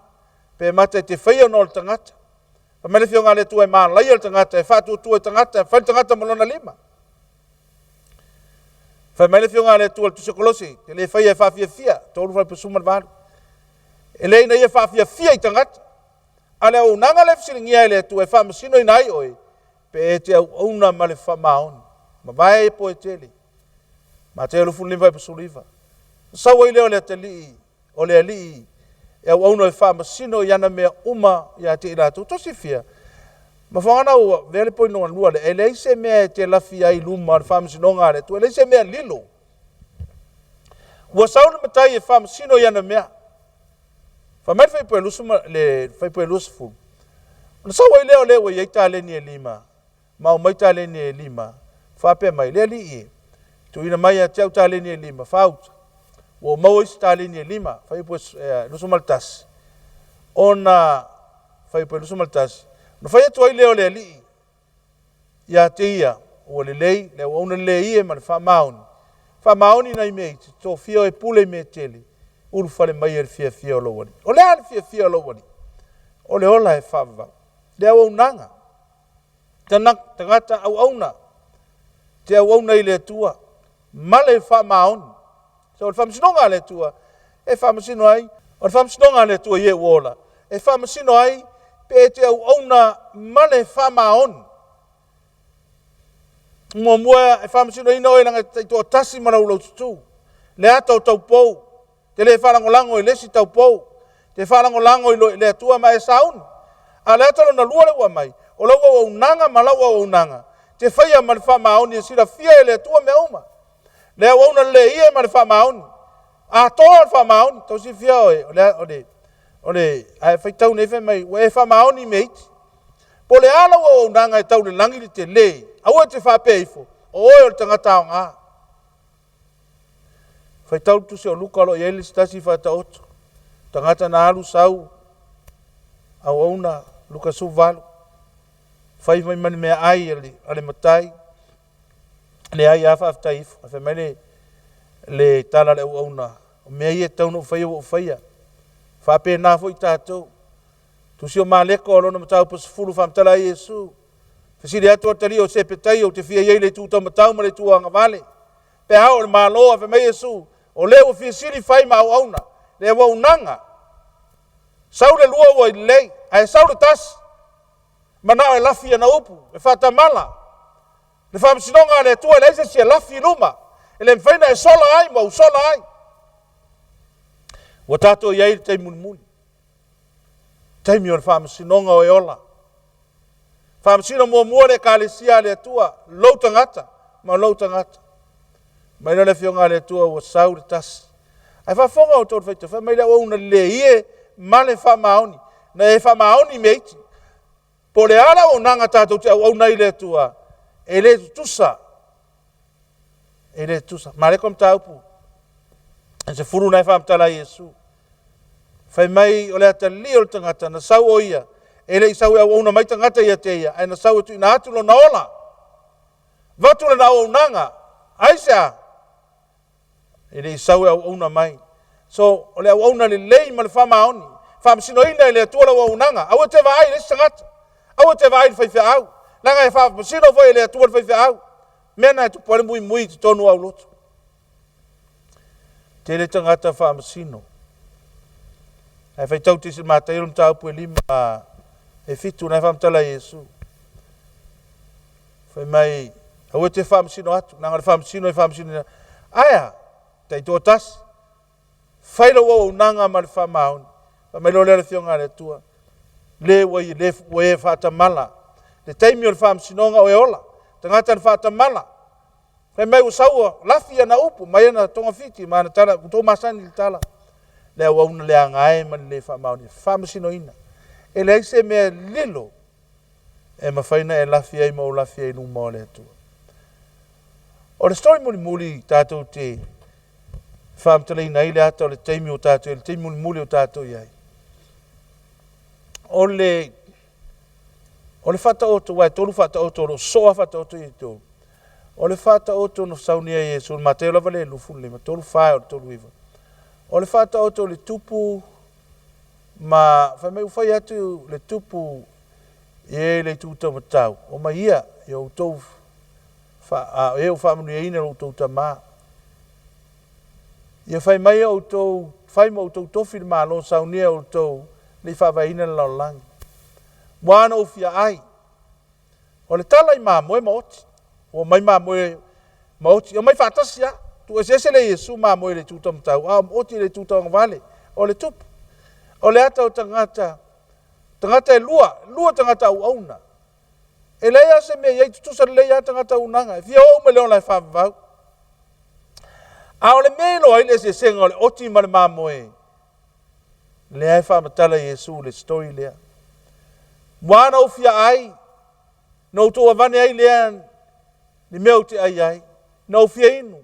pe mata e te faia ona o le tagata. Fai mai le Afioga a le Atua e malaia le tagata, e faatuatua i tagata, e fai le tagata ma lona lima. Fai mai le Afioga a le Atua i le Tusi a Kolose, te le faia e faafiafia, 3:18. E le ina ia faafiafia i tagata, A o le auaunaga lea e fesiligia e le Atua e faamasinoina ai oe, pe e te auauna ma le faamaoni. Mavae po e tele. Mateo 25 19. Sau ai lea o le atalii, o le alii e auauna e faamasino i ana mea uma ia te i latou. Tosifia, mafuaaga ua avea le point lona lua lea, e leai se mea e te lafi ai i luma o le faamasinoga a le Atua, e leai se mea lilo. Ua sau le matai e faamasino i ana mea. Fai mai le fuaiupu le fuaiupu 20. Ona sau ai lea o le ua i ai taleni e lima, ma aumai taleni e lima, faapea mai, le alii e, tuuina mai ia te au taleni e lima, faauta, ua ou maua isi taleni e lima, fuaiupu 21. Ona fuaiupu 21, ona fai atu ai lea o le alii ia te ia, ua lelei, le auauna lelei e ma le faamaoni. Faamaoni nai mea iti, tofia oe e pule i mea e tele, ulufale mai e le fiafia o lou alii. O le a le fiafia o lou alii? O le ola e faavavau. Le auaunaga. Tagata auauna. Te auauna i le Atua ma le faamaoni. So, o le faamasinoga a le Atua e faamasino ai, o le faamasinoga a le Atua i e ua ola, e faamasino ai pe e te auauna ma le faamaoni. Muamua e faamasinoina oe leaga e taitoatasi ma lau laututu. Le ata o taupou, te le faalagolago i le isi taupou, te faalagolago i le Atua ma e sauni. A o le ata lona lua lea ua aumai, o lau auaunaga ma lau auaunaga, te faia ma le faamaoni e silafia e le Atua mea uma. Le auauna lelei ia ma le faamaoni. Atoa le faamaoni, tau silafia oe, o le, ae faitau nei fai mai, ua e faamaoni i mea iti. Po o le a lau auaunaga e tau i le lagi le tele, aua e te faapea ifo, o oe o le tagata aoga. Faitau le tusi o Luka o lo o i ai le isi tasi faataoto. Tagata na alu sau auauna Luka 18. Fai mai ma le meaai a le matai. Leai a faafetai ifo. Ae fai mai le tala a le auauna, o mea ia e tatau ona ou faia ua ou faia. Faapena foi tatou. Tusi o Mareko o lona mataupu 10 faamatala ai Iesu. Fesili atu atalii o Sepetai ou te fia i ai i le itu taumatau ma le itu agavale. Pe a oo i le Malo, ae fai mai Iesu, o le ua fia sili fai ma auauna, le auaunaga. Sau le lua ua lelei, ae sau le tasi, manao e lafi ana upu, e faatamala. Le faamasinoga a le Atua e leai se isi e lafi i luma, e le mafai ona e sola ai ma ou sola ai. Ua tatou i ai i le taimi mulimuli, taimi o le faamasinoga o e ola. Faamasino muamua le Ekalesia a le Atua, lou tagata ma lou tagata. Mai lea le Afioga a le Atua ua sau le tasi. Ae faafofoga outou i le faitau, fai mai le auauna lelei e ma le faamaoni. Na e faamaoni mea iti. Po o le a le auaunaga tatou te auauna ai i le Atua, e le tutusa. E le tutusa. Mareko mataupu 10 na e faamatala ai Iesu. Fai mai o le atalii o le tagata na sau o ia, e le i sau e auauna mai tagata ia te ia, ae na sau e tuuina atu lona ola. Avatu lana auaunaga. Aisea? E le i sau e auauna mai. So, o le auauna lelei ma le faamaoni, faamasinoina e le Atua lau auaunaga. Aua e te vaai i le isi tagata. Aua e te vaai i le faifeau. Leaga e faamasino foi e le Atua le faifeau. Mea na e tupu ai le muimui i totonu o aulotu. Tele tagata faamasino. Ae faitau te isi Mataio le mataupu e 5 e 7 na e faamatala ai Iesu. Fai mai, aua e te faamasino atu, leaga o le faamasino e faamasino. Ae a, taitoatasi, fai lau auaunaga ma le faamaoni. Fai mai loa lea le Afioga a le Atua, le ua i, le ua e faatamala. Le taimi o le faamasinoga o e ola, tagata na faatamala. Fai mai ua sau ua lafi ana upu mai ana togafiti ma ana tala, ua tou masani i le tala. Le auauna leaga e ma le le faamaoni, faamasinoina. E leai se mea lilo e mafai ona e lafi ai ma ou lafi ai i luma o le Atua. O le story mulimuli tatou te faamatalaina ai le ata o le taimi o tatou, le taimi mulimuli o tatou i ai. O le faataoto, aua e tolu faataoto, o lo o soa faataoto i tolu. O le faataoto na saunia e Iesu, Mateo lava le 25, 34 o le 39. O le faataoto o le tupu ma fai mai ua fai atu le tupu i e le itu taumatau, o mai ia i outou e ua faamanuiaina lo outou tamā. Ia fai mai outou, fai ma outou tofi le Malo, saunia outou le i faavaeina le lalolagi. Ua ana ou fia ai. O le tala i mamoe ma oti. Ua mai mamoe ma oti. E omai faatasi lava. Tuueseese le Iesu mamoe i le itu taumatau, a o oti i le itu tauagavale. O le tupu. O le ata o tagata, tagata e lua, lua tagata auauna. E leai lava se mea e i ai, tutusa lelei lava tagata auaunaga. E fia o uma i le ola e faavavau. A o le mea e iloa ai le eseesega o le oti ma le mamoe, lea e faamatala Iesu i le story lea. Ua ana ou fia ai, na outou avane ai lea ni mea ou te ai ai, na ou fia inu,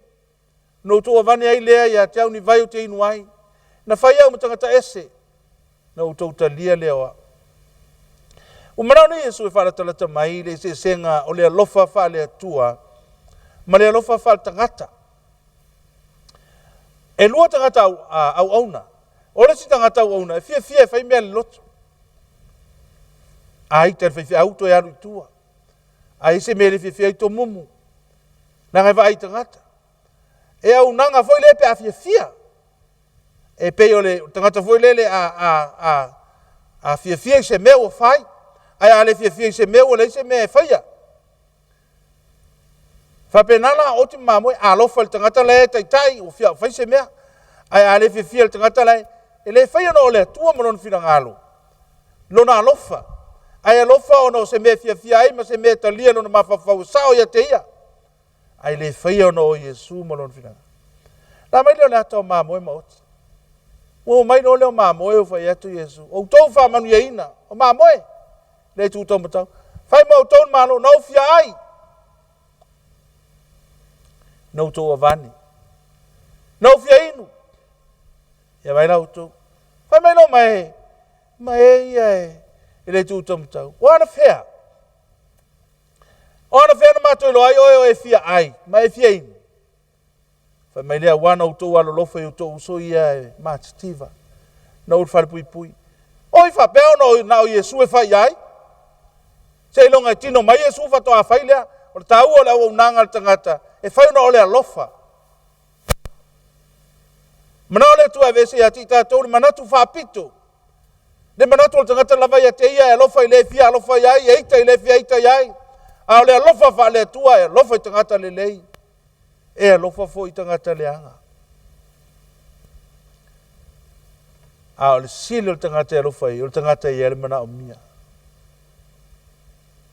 na outou avane ai lea ia te au ni vai ou te inu ai, na fai au ma tagata ese, na outou talia lea o au. Ua manao nei Iesu e faalatalata mai le eseesega o le alofa faale-Atua ma le alofa faale-tagata. E lua tagata auauna. O le isi tagata auauna e fiafia e fai mea le loto. A ita le faifeau toe alu i tua. A i se mea le fiafia ai tomumu. Leaga e vaai i tagata. E auaunaga foi lea pe a fiafia. E pei o le tagata foi lele a, a, a, a fiafia i se mea ua fai, ae a le fiafia i se mea ua leai se mea e faia. Faapena la oti ma mamoe, alofa i le tagata la e taitai, ua fia fai se mea. Ae a le fiafia i le tagata la e le faia ona o le Atua ma lona finagalo, lona alofa. Ae alofa ona o se mea e fiafia ai ma se mea e talia lona mafaufau e sao ia te ia. Ae le faia ona o Iesu ma lona finagalo. La mai lea o le ata o mamoe ma oti. Ua omai loa lea o mamoe ua fai atu Iesu, outou faamanuiaina o mamoe. Le itu taumatau. Fai ma outou le malo, na ou fia ai. Na outou avane. Na ou fia inu. Ia vai la outou. Fai mai lo mai, ma e ia e, e le itu taumatau. O ana fea? O ana fea na matou iloa ai oe o e fia ai, ma e fia inu. Fai mai lea, Ua na outou alolofa i outou uso ia e matitiva, na ou falepuipui. Oi faapea ona na o Iesu e fai ai? Seiloga e tino mai Iesu faatoa fai lea. O le taua o le auaunaga a le tagata, e fai ona o le alofa. Manao le Atua e aveese ia te i tatou le manatu faapito. Le manatu o le tagata lava ia te ia e alofa i le fia alofa i ai, e ita i le fia ita i ai. A o le alofa faale-Atua e alofa i tagata lelei. E alofa foi i tagata leaga. A o le sili o le tagata e alofa ai, o le tagata e i ai le manaomia.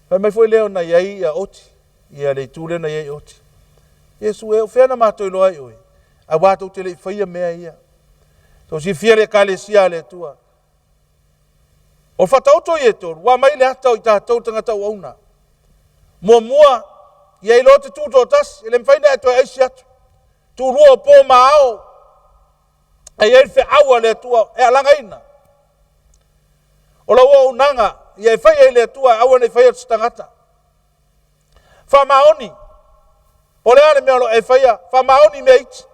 Fai mai foi lea na i ai ia oti, ia le itu lea na i ai oti. Iesu e, o fea na matou iloa ai oe? Aua tou te le i faia mea ia. Tou silafia le ekalesia a le Atua. O Faataoto ia e tolu, ua aumai le ata o i tatou tagata auauna. Muamua, ia iloa te tutoatasi, e le mafai ona e toe aisi atu. Tulua o po ma ao, e i ai le feau a le Atua e alagaina. O lau auaunaga, ia e fai ai le Atua e aua ne i faia se tagata. Faamaoni, o le a le mea o lo o e faia, faamaoni mea iti.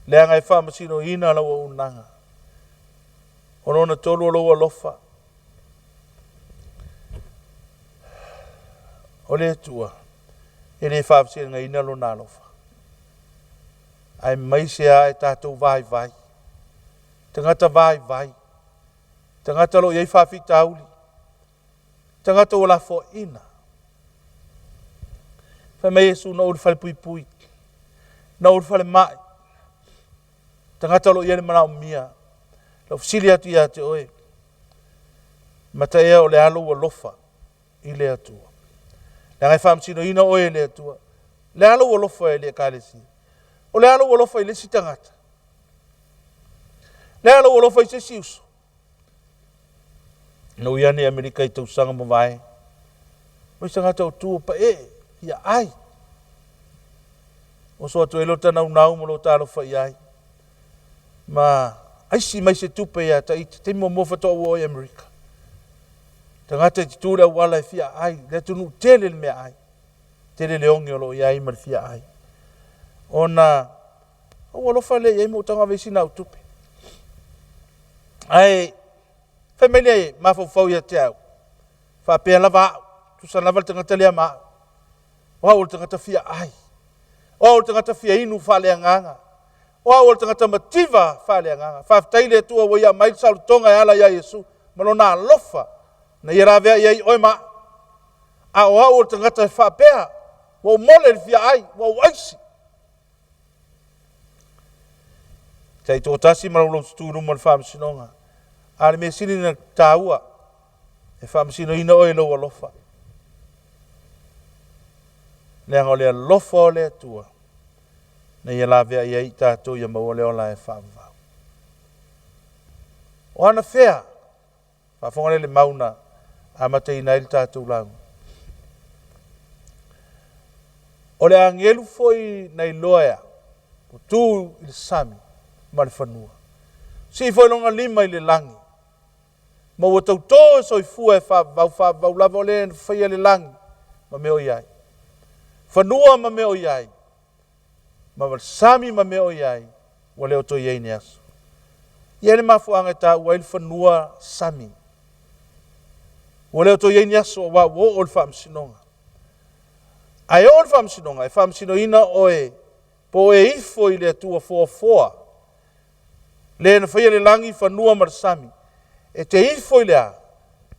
Leaga e faamasinoina lau auaunaga. O lona tolu o lou alofa. O le Atua, e le faavasegaina lona alofa. Aemaise lava e tatou vaivai, tagata vaivai, tagata o lo o i ai faafitauli, tagata ua lafoaiina. Fai mai Iesu, na ou i le falepuipui, na ou i le falemai, tagata o lo o i ai le manaomia. Lau fesili atu ia te oe, mata ea o le a lou alofa i le Atua? Leaga e faamasinoina oe e le Atua. Le a lou alofa i le ekalesia? O le a lou alofa i le isi tagata? Le a lou alofa i se isi uso? Na ui ane i Amerika i tausaga mavae, mai se tagata o tu o paee ia ai. Oso atu ai lo tanaunau ma lo talofa i ai. Ma aisi mai se tupe ia Tahiti, taimi muamua faatoa ua o i Amerika. Tagata i te tu le auala e fia ai, le atunuu tele le mea ai. Tele le oge o lo o i ai ma le fia ai. Ona ou alofa lea i ai ma ou tago ave i sina au tupe. Ae fai mai lea e mafaufau ia te au, faapea lava au, tusa lava le tagata lea ma au. O au o le tagata fia ai. O au o le tagata fia inu faaleagaga. O au o le tagata mativa faaleagaga. Faafetai le Atua ua ia aumai le saolotoga e ala ia Iesu. ma Lona alofa na Ia laveai ai oe ma a'u. A o au o le tagata e faapea, ua ou mole i le fia ai, ua ou aisi. Taitoatasi ma laulaututu i luma o le faamasinoga. A o le mea sili na taua, e faamasinoina oe i lou alofa. Leaga o le alofa o le Atua na ia laveai ai i tatou ia maua le ola e faavavau. O ana fea? Faafofoga lea i le mau na amataina ai le tatou lauga. O le agelu foi na iloa e au, ua tu i le sami ma le fanua. Sii foi lona lima i le lagi, ma ua tautō e soifua e faavavau, faavavau lava o le na faia le lagi ma mea o i ai, fanua ma mea o i ai, ma le sami ma mea o i ai, ua le o toe i ai ni aso. E i ai le mafuaaga e taua ai le fanua sami. Ua le o toe i ai ni aso aua ua oo le faamasinoga. Ae oo le faamasinoga, e faamasinoina oe po o e ifo i le Atua foafoa, le na faia le lagi, fanua ma le sami. E te ifo i le a?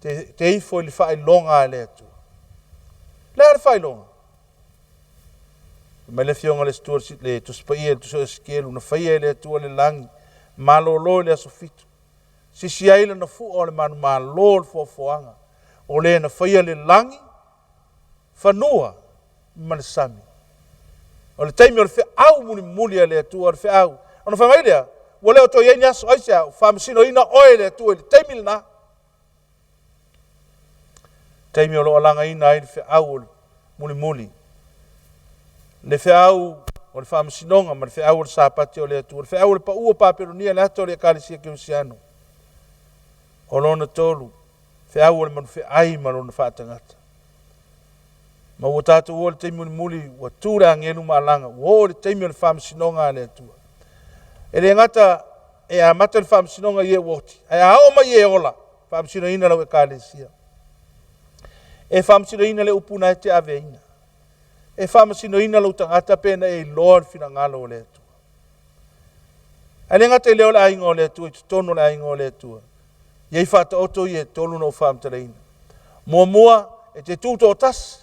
Te, te ifo i le faailoga a le Atua. Le a le faailoga? Fai mai le Afioga le Atua le Tusi Paia le Tusi o Esekielu na faia e le Atua le lagi malolo i le aso fitu. Sisi ai lana fua o le manumalo o le foafoaga o le na faia le lagi, fanua ma le sami. O le taimi o le feau mulimuli a le Atua o le feau. Ona fai mai lea, ua le o toe i ai ni aso aisea, ua faamasinoina oe e le Atua i le taimi lena. Taimi o lo o alagaina ai le feau o le mulimuli, le feau o le faamasinoga ma le feau o le Sapati o le Atua, le feau o le pau o Papelonia, le ata o le Ekalesia Kerisiano. O lona tolu, feau o le manufeai ma lona faatagata. Ma ua tatou oo i le taimi mulimuli, ua tu le agelu ma alaga, ua oo i le taimi o le faamasinoga a le Atua. E le gata e amata le faamasinoga i e ua oti, ae a oo mai i e ola, faamasinoina lau ekalesia. E faamasinoina le upu na e te aveina. E faamasinoina lou tagata pe na e iloa le finagalo o le Atua. Ae le gata i lea o le aiga o le Atua i totonu o le aiga o le Atua. E i ai faataoto ia e tolu na ou faamatalaina. Muamua, e te tu toatasi.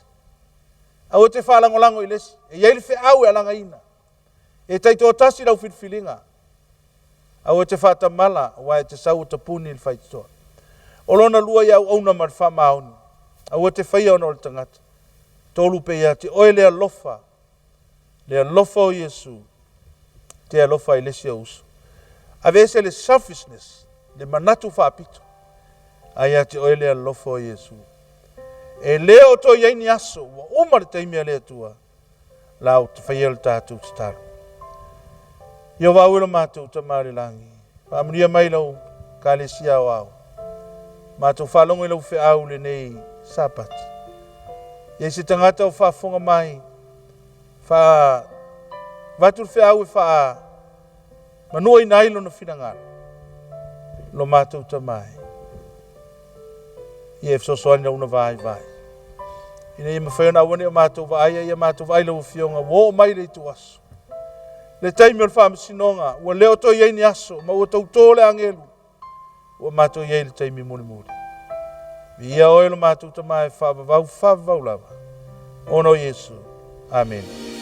Aua e te faalagolago i le isi. E i ai le feau e alagaina. E taitoatasi lau filifiliga. Aua e te faatamala, aua e te sau o tapuni i le faitotoa. O lona lua ia auauna ma le faamaoni. Aua e te faia ona o le tagata. Tolu pe ia te oe le alofa, le alofa o Iesu, te alofa i le isi ou uso. Aveese le selfishness, le manatu faapito, a ia te oe le alofa o Iesu. E le o toe i ai ni aso, ua uma le taimi a le Atua, la ou te faia le tatou tatalo. Ieova au e lo matou Tama o le lagi, faamanuia mai lau Ekalesia aoao. Matou faalogo i lau feau lenei Sapati. I ai se tagata o faafofoga mai, fa avatu le feau e faa manuaina ai lona finagalo, lo matou Tama e. Ia e fesoasoani lau una vaivai. Ina ia mafai ona aua ne i o matou vaai, a ia matou vaai lau Afioga ua oo mai le ituaso. Le taimi o le faamasinoga, ua le o toe i ai ni aso, ma ua tautō le agelu, ua matou i ai i le taimi mulimuli. Viia oe lo matou Tama e faavavau faavavau lava, ona o Iesu. Amene.